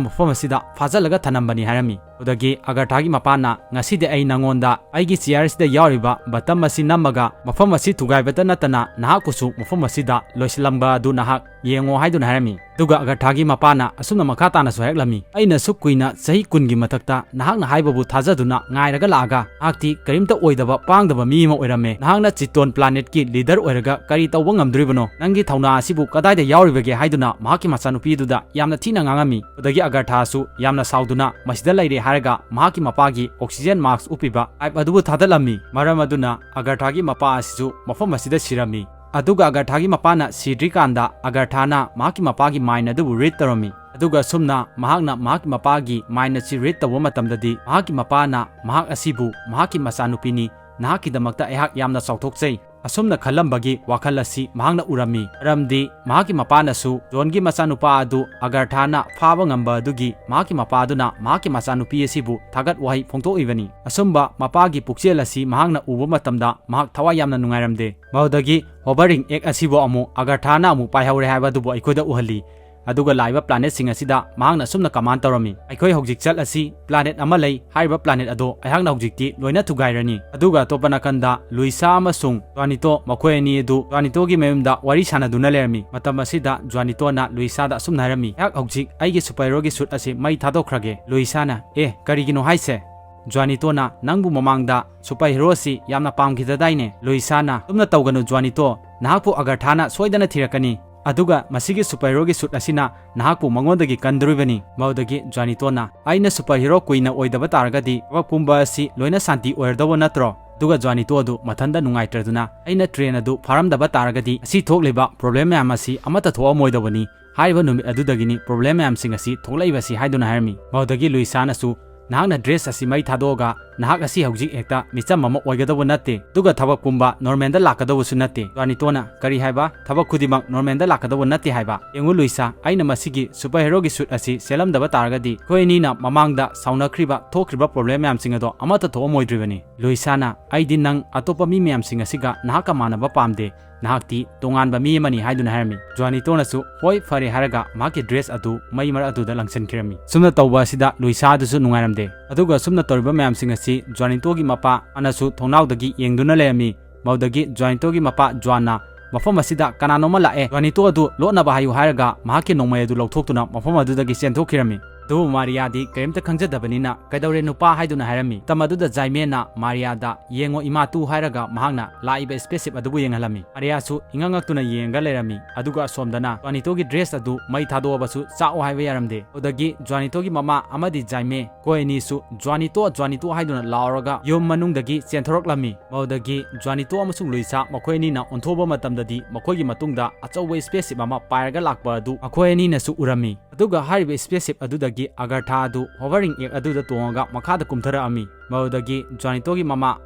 ꯃꯐꯝ ꯑꯁꯤꯗ ꯐꯥꯖꯜꯂꯒ ꯊꯅꯝꯕꯅꯤ" ꯍꯥꯏꯔꯝꯃꯤ꯫ ꯑꯗꯨꯗꯒꯤ ꯑꯒꯔꯊꯥꯒꯤ ꯃꯄꯥꯅ, "ꯉꯁꯤꯗꯤ ꯑꯩ ꯅꯉꯣꯟꯗ ꯑꯩꯒꯤ ꯆꯤꯌꯔꯁꯤꯗ ꯌꯥꯎꯔꯤꯕ ꯕꯇꯝ ꯑꯁꯤ ꯅꯝꯃꯒ ꯃꯐꯝ ꯑꯁꯤ ꯊꯨꯒꯥꯏꯕꯇ ꯅꯠꯇꯅ ꯅꯍꯥꯛꯄꯨꯁꯨ ꯃꯐꯝ ꯑꯁꯤꯗ ꯂꯣꯏꯁꯤꯜꯂꯝꯕ ꯑꯗꯨ ꯅꯍꯥꯛ ꯌꯦꯡꯉꯣ" ꯍꯥꯏꯗꯨꯅ ꯍꯥꯏꯔꯝꯃꯤ꯫ ꯑꯗꯨꯒ ꯑꯒꯔꯊꯥꯒꯤ ꯃꯄꯥꯅ ꯑꯁꯨꯝꯅ ꯃꯈꯥ ꯇꯥꯅꯁꯨ ꯍꯥꯏꯔꯛꯂꯝꯃꯤ, "ꯑꯩꯅ ꯑꯁꯨꯛ ꯀꯨꯏꯅ, ꯆꯍꯤ ꯀꯨꯟꯒꯤ ꯃꯊꯛꯇ ꯅꯍꯥꯛꯅ ꯍꯥꯏꯕꯕꯨ ꯊꯥꯖꯗꯨꯅ ꯉꯥꯏꯔꯒ ꯂꯥꯛꯑꯒ, ꯅꯍꯥꯛꯇꯤ ꯀꯔꯤꯝꯇ ꯑꯣꯏꯗꯕ ꯄꯥꯡꯗꯕ ꯃꯤ ꯑꯃ ꯑꯣꯏꯔꯝꯃꯦ꯫ ꯅꯍꯥꯛꯅ ꯆꯤꯇꯣꯟ ꯄ꯭ꯂꯥꯅꯦꯠꯀꯤ ꯂꯤꯗꯔ ꯑꯣꯏꯔꯒ ꯀꯔꯤ ꯇꯧꯕ ꯉꯝꯗꯣꯔꯤꯕꯅꯣ? ꯅꯪꯒꯤ ꯊꯧꯅꯥ ꯑꯁꯤꯕꯨ ꯀꯗꯥꯏꯗ ꯌꯥꯎꯔꯤꯕꯒꯦ?" ꯍꯥꯏꯗꯨꯅ ꯃꯍꯥꯛꯀꯤ ꯃꯆꯥꯅꯨꯄꯤꯗꯨꯗ ꯌꯥꯝꯅ ꯊꯤꯅ ꯉꯥꯡꯉꯝꯃꯤ꯫ ꯑꯗꯨꯗꯒꯤ ꯑꯒꯔꯊꯥꯁꯨ ꯌꯥꯝꯅ ꯁꯥꯎꯗꯨꯅ ꯃꯁꯤꯗ ꯂꯩꯔꯦ ꯍꯥꯏꯔꯒ ꯃꯍꯥꯛꯀꯤ ꯃꯄꯥꯒꯤ ꯑꯣꯛꯁꯤꯖꯦꯟ ꯃꯥꯁꯛ ꯎꯞꯄꯤꯕ ꯄꯥꯏꯞ ꯑꯗꯨꯕꯨ ꯊꯥꯗꯠꯂꯝꯃꯤ꯫ ꯃꯔꯝ ꯑꯗꯨꯅ ꯑꯒꯔꯊꯥꯒꯤ ꯃꯄꯥ ꯑꯁꯤꯁꯨ ꯃꯐꯝ ꯑꯁꯤꯗ ꯁꯤꯔꯝꯃꯤ꯫ ꯑꯗꯨꯒ ꯑꯒꯔꯊꯥꯒꯤ ꯃꯄꯥꯅ ꯁꯤꯗ꯭ꯔꯤꯀꯥꯟꯗ ꯑꯒꯔꯊꯥꯅ ꯃꯍꯥꯛꯀꯤ ꯃꯄꯥꯒꯤ mind ꯑꯗꯨꯕꯨ read ꯇꯧꯔꯝꯃꯤ꯫ ꯑꯗꯨꯒ ꯑꯁꯨꯝꯅ ꯃꯍꯥꯛꯅ ꯃꯍꯥꯛꯀꯤ ꯃꯄꯥꯒꯤ mind ꯑꯁꯤ read ꯇꯧꯕ ꯃꯇꯝꯗꯗꯤ ꯃꯍꯥꯛꯀꯤ ꯃꯄꯥꯅ ꯃꯍꯥꯛ ꯑꯁꯤꯕꯨ ꯃꯍꯥꯛꯀꯤ ꯃꯆꯥꯅꯨꯄꯤꯅꯤ, ꯅꯍꯥꯛꯀꯤꯗꯃꯛꯇ ꯑꯩꯍꯥꯛ ꯌꯥꯝꯅ ꯆꯥꯎꯊꯣꯛꯆꯩ꯫ ꯑꯁꯨꯝꯅ ꯈꯜꯂꯝꯕꯒꯤ ꯋꯥꯈꯜ ꯑꯁꯤ ꯃꯍꯥꯛꯅ ꯎꯔꯝꯃꯤ꯫ ꯃꯔꯝꯗꯤ ꯃꯍꯥꯛꯀꯤ ꯃꯄꯥꯅꯁꯨ ꯖꯣꯟꯒꯤ ꯃꯆꯥꯅꯨꯄꯥ ꯑꯗꯨ ꯑꯒꯔꯊꯥꯅ ꯐꯥꯕ ꯉꯝꯕ ꯑꯗꯨꯒꯤ ꯃꯍꯥꯛꯀꯤ ꯃꯄꯥꯗꯨꯅ ꯃꯍꯥꯛꯀꯤ ꯃꯆꯥꯅꯨꯄꯤ ꯑꯁꯤꯕꯨ ꯊꯥꯒꯠ ꯋꯥꯍꯩ ꯐꯣꯡꯗꯣꯛꯏꯕꯅꯤ꯫ ꯑꯁꯨꯝꯕ ꯃꯄꯥꯒꯤ ꯄꯨꯛꯆꯦꯜ ꯑꯁꯤ ꯃꯍꯥꯛꯅ ꯎꯕ ꯃꯇꯝꯗ ꯃꯍꯥꯛ ꯊꯋꯥꯏ ꯌꯥꯝꯅ ꯅꯨꯡꯉꯥꯏꯔꯝꯗꯦ꯫ ꯃꯗꯨꯗꯒꯤ hovering axe ꯑꯁꯤꯕꯨ ꯑꯃꯨꯛ ꯑꯒꯔꯊꯥꯅ ꯑꯃꯨꯛ ꯄꯥꯏꯍꯧꯔꯦ ꯍꯥꯏꯕ ꯑꯗꯨꯕꯨ ꯑꯩꯈꯣꯏꯗ ꯎꯍꯜꯂꯤ꯫ ꯑꯗꯨꯒ ꯂꯥꯛꯏꯕ planetꯁꯤꯡ ꯑꯁꯤꯗ ꯃꯍꯥꯛꯅ ꯑꯁꯨꯝꯅ command ꯇꯧꯔꯝꯃꯤ, "ꯑꯩꯈꯣꯏ ꯍꯧꯖꯤꯛ ꯆꯠꯂꯁꯤ, planet ꯑꯃ ꯂꯩ, ꯍꯥꯏꯔꯤꯕ planet ꯑꯗꯣ ꯑꯩꯍꯥꯛꯅ ꯍꯧꯖꯤꯛꯇꯤ ꯂꯣꯏꯅ ꯊꯨꯒꯥꯏꯔꯅꯤ"꯫ ꯑꯗꯨꯒ ꯑꯇꯣꯞꯄ ꯅꯥꯀꯟꯗ ꯂꯨꯏꯁꯥ ꯑꯃꯁꯨꯡ ꯖ꯭ꯋꯥꯅꯤꯇꯣ, ꯃꯈꯣꯏ ꯑꯅꯤ ꯑꯗꯨ ꯖ꯭ꯋꯥꯅꯤꯇꯣꯒꯤ ꯃꯌꯨꯝꯗ ꯋꯥꯔꯤ ꯁꯥꯟꯅꯗꯨꯅ ꯂꯩꯔꯝꯃꯤ꯫ ꯃꯇꯝ ꯑꯁꯤꯗ ꯖ꯭ꯋꯥꯅꯤꯇꯣꯅ ꯂꯨꯏꯁꯥꯗ ꯑꯁꯨꯝꯅ ꯍꯥꯏꯔꯝꯃꯤ, "ꯑꯩꯍꯥꯛ ꯍꯧꯖꯤꯛ ꯑꯩꯒꯤ superheroꯒꯤ suit ꯑꯁꯤ ꯃꯩ ꯊꯥꯗꯣꯛꯈ꯭ꯔꯒꯦ"꯫ ꯂꯨꯏꯁꯥꯅ, "ꯑꯦ, ꯀꯔꯤꯒꯤꯅꯣ ꯍꯥꯏꯁꯦ?" ꯖ꯭ꯋꯥꯅꯤꯇꯣꯅ, "ꯅꯪꯕꯨ ꯃꯃꯥꯡꯗ superheroꯁꯤ ꯌꯥꯝꯅ ꯄꯥꯝꯈꯤꯗꯗꯥꯏꯅꯦ?" ꯂꯨꯏꯁꯥꯅ, "ꯑꯗꯨꯝꯅ ꯇꯧꯒꯅꯨ ꯖ꯭ꯋꯥꯅꯤꯇꯣ, ꯅꯍꯥꯛꯄꯨ ꯑꯒꯔꯊꯥꯅ ꯁꯣꯏꯗꯅ ꯊꯤꯔꯛꯀꯅꯤ꯫ ꯑꯗꯨꯒ ꯃꯁꯤꯒꯤ superheroꯒꯤ suit ꯑꯁꯤꯅ ꯅꯍꯥꯛꯄꯨ ꯃꯉꯣꯟꯗꯒꯤ ꯀꯟꯗꯣꯔꯤꯕꯅꯤ"꯫ ꯃꯗꯨꯗꯒꯤ ꯖ꯭ꯋꯥꯅꯤꯇꯣꯅ, "ꯑꯩꯅ superhero ꯀꯨꯏꯅ ꯑꯣꯏꯗꯕ ꯇꯥꯔꯒꯗꯤ ꯊꯕꯛ ꯄꯨꯝꯕ ꯑꯁꯤ ꯂꯣꯏꯅ ꯁꯥꯟꯇꯤ ꯑꯣꯏꯔꯗꯧꯕ ꯅꯠꯇ꯭ꯔꯣ?" ꯑꯗꯨꯒ ꯖ꯭ꯋꯥꯅꯤꯇꯣ ꯑꯗꯨ ꯃꯊꯟꯇ ꯅꯨꯡꯉꯥꯏꯇ꯭ꯔꯗꯨꯅ, "ꯑꯩꯅ train ꯑꯗꯨ ꯐꯥꯔꯝꯗꯕ ꯇꯥꯔꯒꯗꯤ ꯑꯁꯤ ꯊꯣꯛꯂꯤꯕ problem ꯃꯌꯥꯝ ꯑꯁꯤ ꯑꯃꯠꯇ ꯊꯣꯛꯑꯝꯃꯣꯏꯗꯧꯕꯅꯤ꯫ ꯍꯥꯏꯔꯤꯕ ꯅꯨꯃꯤꯠ ꯑꯗꯨꯗꯒꯤꯅꯤ problem ꯃꯌꯥꯝꯁꯤꯡ ꯑꯁꯤ ꯊꯣꯛꯂꯛꯏꯕꯁꯤ" ꯍꯥꯏꯗꯨꯅ ꯍꯥꯏꯔꯝꯃꯤ꯫ ꯃꯗꯨꯗꯒꯤ ꯂꯨꯏꯁꯥꯅꯁꯨ, "ꯅꯍꯥꯛꯅ dress ꯑꯁꯤ ꯃꯩ ꯊꯥꯗꯣꯛꯑꯒ ꯅꯍꯥꯛ ꯑꯁꯤ ꯍꯧꯖꯤꯛ ꯍꯦꯛꯇ ꯃꯤꯆꯝ ꯑꯃ ꯑꯣꯏꯒꯗꯧꯕ ꯅꯠꯇꯦ, ꯑꯗꯨꯒ ꯊꯕꯛ ꯄꯨꯝꯕ normalꯗ ꯂꯥꯛꯀꯗꯧꯕꯁꯨ ꯅꯠꯇꯦ"꯫ ꯖ꯭ꯋꯥꯅꯤꯇꯣꯅ, "ꯀꯔꯤ ꯍꯥꯏꯕ? ꯊꯕꯛ ꯈꯨꯗꯤꯡꯃꯛ normalꯗ ꯂꯥꯛꯀꯗꯧꯕ ꯅꯠꯇꯦ ꯍꯥꯏꯕ? ꯌꯦꯡꯉꯨ ꯂꯨꯏꯁꯥ, ꯑꯩꯅ ꯃꯁꯤꯒꯤ superheroꯒꯤ suit ꯑꯁꯤ ꯁꯦꯠꯂꯝꯗꯕ ꯇꯥꯔꯒꯗꯤ ꯑꯩꯈꯣꯏ ꯑꯅꯤꯅ ꯃꯃꯥꯡꯗ ꯁꯥꯎꯅꯈ꯭ꯔꯤꯕ, ꯊꯣꯛꯈ꯭ꯔꯤꯕ problem ꯃꯌꯥꯝꯁꯤꯡ ꯑꯗꯣ ꯑꯃꯠꯇ ꯊꯣꯛꯑꯝꯃꯣꯏꯗ꯭ꯔꯤꯕꯅꯤ"꯫ ꯂꯨꯏꯁꯥꯅ, "ꯑꯩꯗꯤ ꯅꯪ ꯑꯇꯣꯞꯄ ꯃꯤ ꯃꯌꯥꯝꯁꯤꯡ ꯑꯁꯤꯒ ꯅꯍꯥꯛꯀ ꯃꯥꯟꯅꯕ ꯄꯥꯝꯗꯦ, ꯅꯍꯥꯛꯇꯤ ꯇꯣꯉꯥꯟꯕ ꯃꯤ ꯑꯃꯅꯤ" ꯍꯥꯏꯗꯨꯅ ꯍꯥꯏꯔꯝꯃꯤ꯫ ꯖ꯭ꯋꯥꯅꯤꯇꯣꯅꯁꯨ, "ꯍꯣꯏ, ꯐꯔꯦ" ꯍꯥꯏꯔꯒ ꯃꯍꯥꯛꯀꯤ dress ꯑꯗꯨ ꯃꯩ ꯃꯔꯛ ꯑꯗꯨꯗ ꯂꯪꯁꯤꯟꯈꯤꯔꯝꯃꯤ꯫ ꯁꯨꯝꯅ ꯇꯧꯕ ꯑꯁꯤꯗ ꯂꯨꯏꯁꯥ ꯑꯗꯨꯁꯨ ꯅꯨꯡꯉꯥꯏꯔꯝꯗꯦ꯫ ꯑꯗꯨꯒ ꯁꯨꯝꯅ ꯇꯧꯔꯤꯕ ꯃꯌꯥꯝꯁꯤꯡ ꯑꯁꯤ ꯖ꯭ꯋꯥꯅꯤꯇꯣꯒꯤ ꯃꯄꯥ ꯑꯅꯁꯨ ꯊꯣꯡꯅꯥꯎꯗꯒꯤ ꯌꯦꯡꯗꯨꯅ ꯂꯩꯔꯝꯃꯤ꯫ ꯃꯗꯨꯗꯒꯤ ꯖ꯭ꯋꯥꯅꯤꯇꯣꯒꯤ ꯃꯄꯥ ꯖ꯭ꯋꯥꯟꯅ, "ꯃꯐꯝ ꯑꯁꯤꯗ ꯀꯅꯥꯅꯣꯝꯃ ꯂꯥꯛꯑꯦ, ꯖ꯭ꯋꯥꯅꯤꯇꯣ ꯑꯗꯨ ꯂꯣꯠꯅꯕ ꯍꯥꯏꯌꯨ" ꯍꯥꯏꯔꯒ ꯃꯍꯥꯛꯀꯤ ꯅꯣꯡꯃꯩ ꯑꯗꯨ ꯂꯧꯊꯣꯛꯇꯨꯅ ꯃꯐꯝ ꯑꯗꯨꯗꯒꯤ ꯆꯦꯟꯊꯣꯛꯈꯤꯔꯝꯃꯤ꯫ ꯑꯗꯨꯕꯨ ꯃꯥꯔꯤꯌꯥꯗꯤ ꯀꯔꯤꯝꯇ ꯈꯪꯖꯗꯕꯅꯤꯅ "ꯀꯩꯗꯧꯔꯦ ꯅꯨꯄꯥ?" ꯍꯥꯏꯗꯨꯅ ꯍꯥꯏꯔꯝꯃꯤ꯫ ꯃꯇꯝ ꯑꯗꯨꯗ ꯖꯥꯏꯃꯦꯅ ꯃꯥꯔꯤꯌꯥꯗ "ꯌꯦꯡꯉꯣ ꯏꯃꯥ ꯇꯨ" ꯍꯥꯏꯔꯒ ꯃꯍꯥꯛꯅ ꯂꯥꯛꯏꯕ spaceship ꯑꯗꯨꯕꯨ ꯌꯦꯡꯍꯜꯂꯝꯃꯤ꯫ ꯃꯥꯔꯤꯌꯥꯁꯨ ꯏꯉꯛ ꯉꯛꯇꯨꯅ ꯌꯦꯡꯉꯒ ꯂꯩꯔꯝꯃꯤ꯫ ꯑꯗꯨꯒ ꯑꯁꯣꯝꯗꯅ ꯖ꯭ꯋꯥꯅꯤꯇꯣꯒꯤ dress ꯑꯗꯨ ꯃꯩ ꯊꯥꯗꯣꯛꯑꯕꯁꯨ ꯆꯥꯛꯑꯣ ꯍꯥꯏꯕ ꯌꯥꯔꯝꯗꯦ꯫ ꯑꯗꯨꯗꯒꯤ ꯖ꯭ꯋꯥꯅꯤꯇꯣꯒꯤ ꯃꯃꯥ ꯑꯃꯗꯤ ꯖꯥꯏꯃꯦ ꯃꯈꯣꯏ ꯑꯅꯤꯁꯨ "ꯖ꯭ꯋꯥꯅꯤꯇꯣ, ꯖ꯭ꯋꯥꯅꯤꯇꯣ" ꯍꯥꯏꯗꯨꯅ ꯂꯥꯎꯔꯒ ꯌꯨꯝ ꯃꯅꯨꯡꯗꯒꯤ ꯆꯦꯟꯊꯣꯔꯛꯂꯝꯃꯤ꯫ ꯃꯗꯨꯗꯒꯤ ꯖ꯭ꯋꯥꯅꯤꯇꯣ ꯑꯃꯁꯨꯡ ꯂꯨꯏꯁꯥ ꯃꯈꯣꯏ ꯑꯅꯤꯅ ꯑꯣꯟꯊꯣꯛꯄ ꯃꯇꯝꯗꯗꯤ ꯃꯈꯣꯏꯒꯤ ꯃꯇꯨꯡꯗ ꯑꯆꯧꯕ spaceship ꯑꯃ ꯄꯥꯏꯔꯒ ꯂꯥꯛꯄ ꯑꯗꯨ ꯃꯈꯣꯏ ꯑꯅꯤꯅꯁꯨ ꯎꯔꯝꯃꯤ꯫ ꯑꯗꯨꯒ ꯍꯥꯏꯔꯤꯕ spaceship ꯑꯗꯨꯗꯒꯤ ꯑꯒꯔꯊꯥ ꯑꯗꯨ hovering egg ꯑꯗꯨꯗ ꯇꯣꯡꯉꯒ ꯃꯈꯥꯗ ꯀꯨꯝꯊꯔꯛꯑꯝꯃꯤ꯫ ꯃꯗꯨꯗꯒꯤ ꯖ꯭ꯋꯥꯅꯤꯇꯣꯒꯤ ꯃꯃꯥ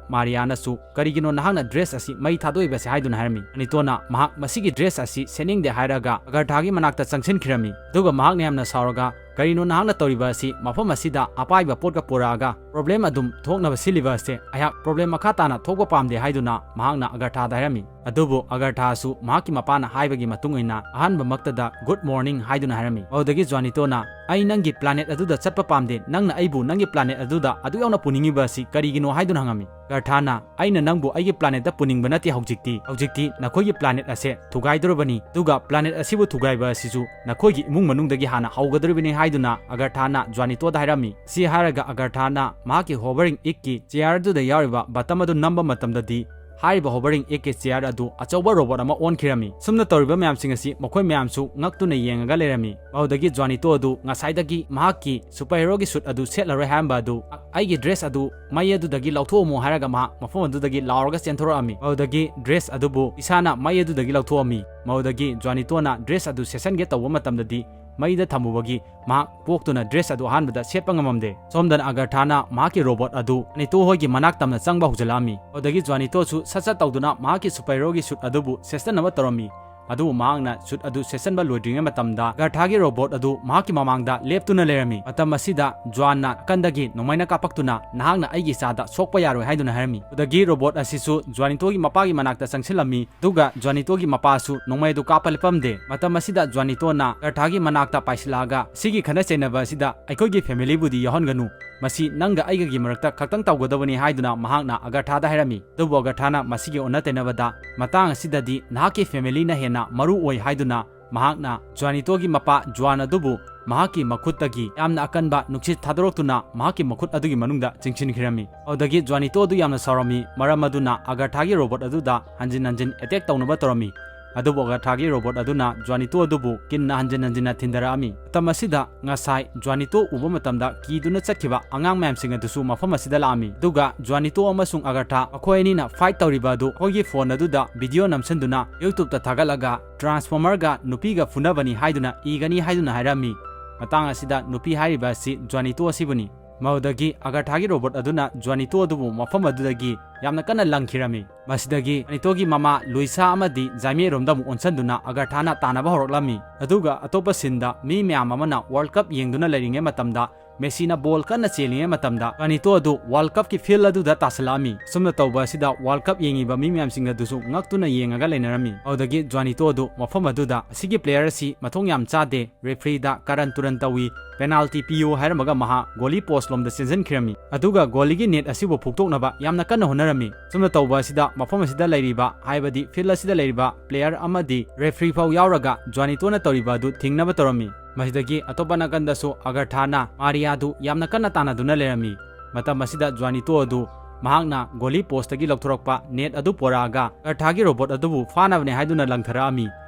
ꯃꯥꯔꯤꯌꯥꯅꯁꯨ "ꯀꯔꯤꯒꯤꯅꯣ ꯅꯍꯥꯛꯅ dress ꯑꯁꯤ ꯃꯩ ꯊꯥꯗꯣꯛꯏꯕꯁꯦ?" ꯍꯥꯏꯗꯨꯅ ꯍꯥꯏꯔꯝꯃꯤ꯫ ꯖ꯭ꯋꯥꯅꯤꯇꯣꯅ ꯃꯍꯥꯛ ꯃꯁꯤꯒꯤ dress ꯑꯁꯤ ꯁꯦꯠꯅꯤꯡꯗꯦ ꯍꯥꯏꯔꯒ ꯑꯒꯔꯊꯥꯒꯤ ꯃꯅꯥꯛꯇ ꯆꯪꯁꯤꯟꯈꯤꯔꯝꯃꯤ꯫ ꯑꯗꯨꯒ ꯃꯍꯥꯛꯅ ꯌꯥꯝꯅ ꯁꯥꯎꯔꯒ "ꯀꯔꯤꯅꯣ ꯅꯍꯥꯛꯅ ꯇꯧꯔꯤꯕ ꯑꯁꯤ? ꯃꯐꯝ ꯑꯁꯤꯗ ꯑꯄꯥꯏꯕ ꯄꯣꯠꯀ ꯄꯨꯔꯛꯑꯒ problem ꯑꯗꯨꯝ ꯊꯣꯛꯅꯕ ꯁꯤꯜꯂꯤꯕ ꯑꯁꯦ? ꯑꯩꯍꯥꯛ problem ꯃꯈꯥ ꯇꯥꯅ ꯊꯣꯛꯄ ꯄꯥꯝꯗꯦ" ꯍꯥꯏꯗꯨꯅ ꯃꯍꯥꯛꯅ ꯑꯒꯔꯊꯥꯗ ꯍꯥꯏꯔꯝꯃꯤ꯫ ꯑꯗꯨꯕꯨ ꯑꯒꯔꯊꯥꯁꯨ ꯃꯍꯥꯛꯀꯤ ꯃꯄꯥꯅ ꯍꯥꯏꯕꯒꯤ ꯃꯇꯨꯡ ꯏꯟꯅ ꯑꯍꯥꯟꯕꯃꯛꯇꯗ "Good morning" ꯍꯥꯏꯗꯨꯅ ꯍꯥꯏꯔꯝꯃꯤ꯫ ꯃꯗꯨꯗꯒꯤ ꯖ꯭ꯋꯥꯅꯤꯇꯣꯅ "ꯑꯩ ꯅꯪꯒꯤ planet ꯑꯗꯨꯗ ꯆꯠꯄ ꯄꯥꯝꯗꯦ, ꯅꯪꯅ ꯑꯩꯕꯨ ꯅꯪꯒꯤ planet ꯑꯗꯨꯗ ꯑꯗꯨꯛ ꯌꯥꯝꯅ ꯄꯨꯅꯤꯡꯉꯤꯕ ꯑꯁꯤ ꯀꯔꯤꯒꯤꯅꯣ?" ꯍꯥꯏꯗꯨꯅ ꯍꯪꯉꯝꯃꯤ꯫ ꯑꯒꯔꯊꯥꯅ "ꯑꯩꯅ ꯅꯪꯕꯨ ꯑꯩꯒꯤ planetꯇ ꯄꯨꯅꯤꯡꯕ ꯅꯠꯇꯦ ꯍꯧꯖꯤꯛꯇꯤ꯫ ꯍꯧꯖꯤꯛꯇꯤ ꯅꯈꯣꯏꯒꯤ planet ꯑꯁꯦ ꯊꯨꯒꯥꯏꯗꯧꯔꯕꯅꯤ, ꯑꯗꯨꯒ planet ꯑꯁꯤꯕꯨ ꯊꯨꯒꯥꯏꯕ ꯑꯁꯤꯁꯨ ꯅꯈꯣꯏꯒꯤ ꯏꯃꯨꯡ ꯃꯅꯨꯡꯗꯒꯤ ꯍꯥꯟꯅ ꯍꯧꯒꯗꯧꯔꯤꯕꯅꯤ" ꯍꯥꯏꯗꯨꯅ ꯑꯒꯔꯊꯥꯅ ꯖ꯭ꯋꯥꯅꯤꯇꯣꯗ ꯍꯥꯏꯔꯝꯃꯤ꯫ ꯁꯤ ꯍꯥꯏꯔꯒ ꯑꯒꯔꯊꯥꯅ ꯃꯍꯥꯛꯀꯤ hovering egg ꯀꯤ chair ꯑꯗꯨꯗ ꯌꯥꯎꯔꯤꯕ button ꯑꯗꯨ ꯅꯝꯕ ꯃꯇꯝꯗꯗꯤ ꯍꯥꯏꯔꯤꯕ hovering egg ꯀꯤ chair ꯑꯗꯨ ꯑꯆꯧꯕ robot ꯑꯃ ꯑꯣꯟꯈꯤꯔꯝꯃꯤ꯫ ꯁꯨꯝꯅ ꯇꯧꯔꯤꯕ ꯃꯌꯥꯝꯁꯤꯡ ꯑꯁꯤ ꯃꯈꯣꯏ ꯃꯌꯥꯝꯁꯨ ꯉꯛꯇꯨꯅ ꯌꯦꯡꯉꯒ ꯂꯩꯔꯝꯃꯤ꯫ ꯃꯗꯨꯗꯒꯤ ꯖ꯭ꯋꯥꯅꯤꯇꯣ ꯑꯗꯨ ꯉꯁꯥꯏꯗꯒꯤ ꯃꯍꯥꯛꯀꯤ superhero ꯒꯤ suit ꯑꯗꯨ ꯁꯦꯠꯂꯔꯣꯏ ꯍꯥꯏꯔꯝꯕ ꯑꯗꯨ "ꯑꯩꯒꯤ dress ꯑꯗꯨ ꯃꯩ ꯑꯗꯨꯗꯒꯤ ꯂꯧꯊꯣꯛꯑꯝꯃꯨ" ꯍꯥꯏꯔꯒ ꯃꯍꯥꯛ ꯃꯐꯝ ꯑꯗꯨꯗꯒꯤ ꯂꯥꯎꯔꯒ ꯆꯦꯟꯊꯣꯔꯛꯑꯝꯃꯤ꯫ ꯃꯗꯨꯗꯒꯤ dress ꯑꯗꯨꯕꯨ ꯏꯁꯥꯅ ꯃꯩ ꯑꯗꯨꯗꯒꯤ ꯂꯧꯊꯣꯛꯑꯝꯃꯤ꯫ ꯃꯗꯨꯗꯒꯤ ꯖ꯭ꯋꯥꯅꯤꯇꯣꯅ dress ꯑꯗꯨ ꯁꯦꯠꯆꯟꯒꯦ ꯇꯧꯕ ꯃꯇꯝꯗꯗꯤ ꯃꯩꯗ ꯊꯝꯃꯨꯕꯒꯤ ꯃꯍꯥꯛ ꯄꯣꯛꯇꯨꯅ dress ꯑꯗꯨ ꯑꯍꯥꯟꯕꯗ ꯁꯦꯠꯄ ꯉꯝꯃꯝꯗꯦ꯫ ꯁꯣꯝꯗꯅ ꯑꯒꯔꯊꯥꯅ ꯃꯍꯥꯛꯀꯤ robot ꯑꯗꯨ ꯖ꯭ꯋꯥꯅꯤꯇꯣ ꯍꯣꯏꯒꯤ ꯃꯅꯥꯛ ꯇꯝꯅ ꯆꯪꯕ ꯍꯧꯖꯤꯜꯂꯛꯑꯝꯃꯤ꯫ ꯑꯗꯨꯗꯒꯤ ꯖ꯭ꯋꯥꯅꯤꯇꯣꯁꯨ ꯁꯠ ꯁꯠ ꯇꯧꯗꯨꯅ ꯃꯍꯥꯛꯀꯤ superhero ꯒꯤ suit ꯑꯗꯨꯕꯨ ꯁꯦꯠꯆꯟꯅꯕ ꯇꯧꯔꯝꯃꯤ꯫ ꯑꯗꯨꯕꯨ ꯃꯍꯥꯛꯅ suit ꯑꯗꯨ ꯁꯦꯠꯆꯟꯕ ꯂꯣꯏꯗ꯭ꯔꯤꯉꯩ ꯃꯇꯝꯗ ꯑꯒꯔꯊꯥꯒꯤ robot ꯑꯗꯨ ꯃꯍꯥꯛꯀꯤ ꯃꯃꯥꯡꯗ ꯂꯦꯞꯇꯨꯅ ꯂꯩꯔꯝꯃꯤ꯫ ꯃꯇꯝ ꯑꯁꯤꯗ ꯖ꯭ꯋꯥꯟꯅ ꯅꯥꯀꯟꯗꯒꯤ ꯅꯣꯡꯃꯩꯅ ꯀꯥꯞꯄꯛꯇꯨꯅ "ꯅꯍꯥꯛꯅ ꯑꯩꯒꯤ ꯏꯆꯥꯗ ꯁꯣꯛꯄ ꯌꯥꯔꯣꯏ" ꯍꯥꯏꯗꯨꯅ ꯍꯥꯏꯔꯝꯃꯤ꯫ ꯑꯗꯨꯗꯒꯤ robot ꯑꯁꯤꯁꯨ ꯖ꯭ꯋꯥꯅꯤꯇꯣꯒꯤ ꯃꯄꯥꯒꯤ ꯃꯅꯥꯛꯇ ꯆꯪꯁꯤꯜꯂꯝꯃꯤ꯫ ꯑꯗꯨꯒ ꯖ꯭ꯋꯥꯅꯤꯇꯣꯒꯤ ꯃꯄꯥꯁꯨ ꯅꯣꯡꯃꯩ ꯑꯗꯨ ꯀꯥꯞꯄ ꯂꯦꯞꯄꯝꯗꯦ꯫ ꯃꯇꯝ ꯑꯁꯤꯗ ꯖ꯭ꯋꯥꯅꯤꯇꯣꯅ ꯑꯒꯔꯊꯥꯒꯤ ꯃꯅꯥꯛꯇ ꯄꯥꯏꯁꯤꯜꯂꯛꯑꯒ "ꯁꯤꯒꯤ ꯈꯠꯅ ꯆꯩꯅꯕ ꯑꯁꯤꯗ ꯑꯩꯈꯣꯏꯒꯤ family ꯕꯨꯗꯤ ꯌꯥꯎꯍꯟꯒꯅꯨ, ꯃꯁꯤ ꯅꯪꯒ ꯑꯩꯒꯒꯤ ꯃꯔꯛꯇ ꯈꯛꯇꯪ ꯇꯧꯒꯗꯕꯅꯤ" ꯍꯥꯏꯗꯨꯅ ꯃꯍꯥꯛꯅ ꯑꯒꯔꯊꯥꯗ ꯍꯥꯏꯔꯝꯃꯤ꯫ ꯑꯗꯨꯕꯨ ꯑꯒꯔꯊꯥꯅ ꯃꯁꯤꯒꯤ ꯑꯣꯟꯅ ꯇꯩꯅꯕꯗ "ꯃꯇꯥꯡ ꯑꯁꯤꯗꯗꯤ ꯅꯍꯥꯛꯀꯤ family ꯅ ꯍꯦꯟꯅ ꯃꯔꯨ ꯑꯣꯏ" ꯍꯥꯏꯗꯨꯅ ꯃꯍꯥꯛꯅ ꯖ꯭ꯋꯥꯅꯤꯇꯣꯒꯤ ꯃꯄꯥ ꯖ꯭ꯋꯥꯟ ꯑꯗꯨꯕꯨ ꯃꯍꯥꯛꯀꯤ ꯃꯈꯨꯠꯇꯒꯤ ꯌꯥꯝꯅ ꯑꯀꯟꯕ ꯅꯨꯡꯁꯤꯠ ꯊꯥꯗꯣꯔꯛꯇꯨꯅ ꯃꯍꯥꯛꯀꯤ ꯃꯈꯨꯠ ꯑꯗꯨꯒꯤ ꯃꯅꯨꯡꯗ ꯆꯤꯡꯁꯤꯟꯈꯤꯔꯝꯃꯤ꯫ ꯑꯗꯨꯗꯒꯤ ꯖ꯭ꯋꯥꯅꯤꯇꯣ ꯑꯗꯨ ꯌꯥꯝꯅ ꯁꯥꯎꯔꯝꯃꯤ, ꯃꯔꯝ ꯑꯗꯨꯅ ꯑꯒꯔꯊꯥꯒꯤ ꯔꯣꯕꯣꯠ ꯑꯗꯨꯗ ꯍꯟꯖꯤꯟ ꯍꯟꯖꯤꯟ ꯑꯦꯇꯦꯛ ꯇꯧꯅꯕ ꯇꯧꯔꯝꯃꯤ꯫ ꯑꯗꯨꯕꯨ ꯑꯒꯔꯊꯥꯒꯤ ꯔꯣꯕꯣꯠ ꯑꯗꯨꯅ ꯖ꯭ꯋꯥꯅꯤꯇꯣ ꯑꯗꯨꯕꯨ ꯀꯤꯟꯅ ꯍꯟꯖꯤꯟ ꯍꯟꯖꯤꯟꯅ ꯊꯤꯟꯊꯔꯛꯑꯝꯃꯤ꯫ ꯃꯇꯝ ꯑꯁꯤꯗ ꯉꯁꯥꯏ ꯖ꯭ꯋꯥꯅꯤꯇꯣ ꯎꯕ ꯃꯇꯝꯗ ꯀꯤꯗꯨꯅ ꯆꯠꯈꯤꯕ ꯑꯉꯥꯡ ꯃꯌꯥꯝꯁꯤꯡ ꯑꯗꯨꯁꯨ ꯃꯐꯝ ꯑꯁꯤꯗ ꯂꯥꯛꯑꯝꯃꯤ꯫ ꯑꯗꯨꯒ ꯖ꯭ꯋꯥꯅꯤꯇꯣ ꯑꯃꯁꯨꯡ ꯑꯒꯔꯊꯥ ꯃꯈꯣꯏ ꯑꯅꯤꯅ ꯐꯥꯏꯠ ꯇꯧꯔꯤꯕ ꯑꯗꯨ ꯑꯩꯈꯣꯏꯒꯤ ꯐꯣꯟ ꯑꯗꯨꯗ ꯚꯤꯗꯤꯑꯣ ꯅꯝꯁꯤꯟꯗꯨꯅ YouTube ꯇ ꯊꯥꯒꯠꯂꯒ ꯇ꯭ꯔꯥꯟꯁꯐꯣꯔꯃꯔꯒ ꯅꯨꯄꯤꯒ ꯐꯨꯅꯕꯅꯤ ꯍꯥꯏꯗꯨꯅ ꯏꯒꯅꯤ ꯍꯥꯏꯗꯨꯅ ꯍꯥꯏꯔꯝꯃꯤ꯫ ꯃꯇꯥꯡ ꯑꯁꯤꯗ ꯅꯨꯄꯤ ꯍꯥꯏꯔꯤꯕ ꯑꯁꯤ ꯖ꯭ꯋꯥꯅꯤꯇꯣ ꯑꯁꯤꯕꯨꯅꯤ꯫ ꯃꯗꯨꯗꯒꯤ ꯑꯒꯔꯊꯥꯒꯤ ꯔꯣꯕꯣꯠ ꯑꯗꯨꯅ ꯖ꯭ꯋꯥꯅꯤꯇꯣ ꯑꯗꯨꯕꯨ ꯃꯐꯝ ꯑꯗꯨꯗꯒꯤ ꯌꯥꯝꯅ ꯀꯟꯅ ꯂꯪꯈꯤꯔꯝꯃꯤ꯫ ꯃꯁꯤꯗꯒꯤ ꯖ꯭ꯋꯥꯅꯤꯇꯣꯒꯤ ꯃꯃꯥ ꯂꯨꯏꯁꯥ ꯑꯃꯗꯤ ꯖꯥꯏꯃꯦꯔꯣꯝꯗ ꯑꯃꯨꯛ ꯑꯣꯟꯁꯤꯟꯗꯨꯅ ꯑꯒꯔꯊꯥꯅ ꯇꯥꯟꯅꯕ ꯍꯧꯔꯛꯂꯝꯃꯤ꯫ ꯑꯗꯨꯒ ꯑꯇꯣꯞꯄ ꯁꯤꯟꯗ ꯃꯤ ꯃꯌꯥꯝ ꯑꯃꯅ ꯋꯥꯔꯜ ꯀꯞ ꯌꯦꯡꯗꯨꯅ ꯂꯩꯔꯤꯉꯩ ꯃꯇꯝꯗ, ꯃꯦꯁꯤꯅ ꯕꯣꯜ ꯀꯟꯅ ꯆꯦꯜꯂꯤꯉꯩ ꯃꯇꯝꯗ, ꯖ꯭ꯋꯥꯅꯤꯇꯣ ꯑꯗꯨ ꯋꯥꯔꯜ ꯀꯞꯀꯤ ꯐꯤꯜ ꯑꯗꯨꯗ ꯇꯥꯁꯤꯜꯂꯛꯑꯝꯃꯤ꯫ ꯑꯁꯨꯝꯅ ꯇꯧꯕ ꯑꯁꯤꯗ ꯋꯥꯔꯜ ꯀꯞ ꯌꯦꯡꯉꯤꯕ ꯃꯤ ꯃꯌꯥꯝꯁꯤꯡ ꯑꯗꯨꯁꯨ ꯉꯛꯇꯨꯅ ꯌꯦꯡꯉꯒ ꯂꯩꯅꯔꯝꯃꯤ꯫ ꯑꯗꯨꯗꯒꯤ ꯖ꯭ꯋꯥꯅꯤꯇꯣ ꯑꯗꯨ ꯃꯐꯝ ꯑꯗꯨꯗ ꯑꯁꯤꯒꯤ ꯄ꯭ꯂꯦꯌꯔ ꯑꯁꯤ ꯃꯊꯣꯡ ꯌꯥꯝ ꯆꯥꯗꯦ, ꯔꯦꯐ꯭ꯔꯤꯗ ꯀꯔꯟ ꯇꯨꯔꯟ ꯇꯧꯏ, ꯄꯦꯅꯥꯜꯇꯤ ꯄꯤꯌꯨ ꯍꯥꯏꯔꯝꯃꯒ ꯃꯍꯥꯛ ꯒꯣꯂꯤ ꯄꯣꯁ ꯂꯣꯝꯗ ꯆꯦꯟꯁꯤꯟꯈꯤꯔꯝꯃꯤ꯫ ꯑꯗꯨꯒ ꯒꯣꯂꯤꯒꯤ ꯅꯦꯠ ꯑꯁꯤꯕꯨ ꯐꯨꯛꯇꯣꯛꯅꯕ ꯌꯥꯝꯅ ꯀꯟꯅ ꯍꯣꯠꯅꯔꯝꯃꯤ꯫ ꯁꯨꯝꯅ ꯇꯧꯕ ꯑꯁꯤꯗ ꯃꯐꯝ ꯑꯁꯤꯗ ꯂꯩꯔꯤꯕ, ꯍꯥꯏꯕꯗꯤ ꯐꯤꯜ ꯑꯁꯤꯗ ꯂꯩꯔꯤꯕ ꯄ꯭ꯂꯦꯌꯔ ꯑꯃꯗꯤ ꯔꯦꯐ꯭ꯔꯤ ꯐꯥꯎ ꯌꯥꯎꯔꯒ ꯖ꯭ꯋꯥꯅꯤꯇꯣꯅ ꯇꯧꯔꯤꯕ ꯑꯗꯨ ꯊꯤꯡꯅꯕ ꯇꯧꯔꯝꯃꯤ꯫ ꯃꯁꯤꯗꯒꯤ ꯑꯇꯣꯞꯄ ꯅꯥꯀꯟꯗꯁꯨ ꯑꯒꯔꯊꯥꯅ ꯃꯥꯔꯤꯌꯥꯗꯨ ꯌꯥꯝꯅ ꯀꯟꯅ ꯇꯥꯟꯅꯗꯨꯅ ꯂꯩꯔꯝꯃꯤ꯫ ꯃꯇꯝ ꯑꯁꯤꯗ ꯖ꯭ꯋꯥꯅꯤꯇꯣ ꯑꯗꯨ ꯃꯍꯥꯛꯅ ꯒꯣꯂꯤ ꯄꯣꯁꯇꯒꯤ ꯂꯧꯊꯣꯔꯛꯄ ꯅꯦꯠ ꯑꯗꯨ ꯄꯣꯔꯛꯑꯒ ꯑꯒꯔꯊꯥꯒꯤ ꯔꯣꯕꯣꯠ ꯑꯗꯨꯕꯨ ꯐꯥꯅꯕꯅꯦ ꯍꯥꯏꯗꯨꯅ ꯂꯪꯊꯔꯛꯑꯝꯃꯤ꯫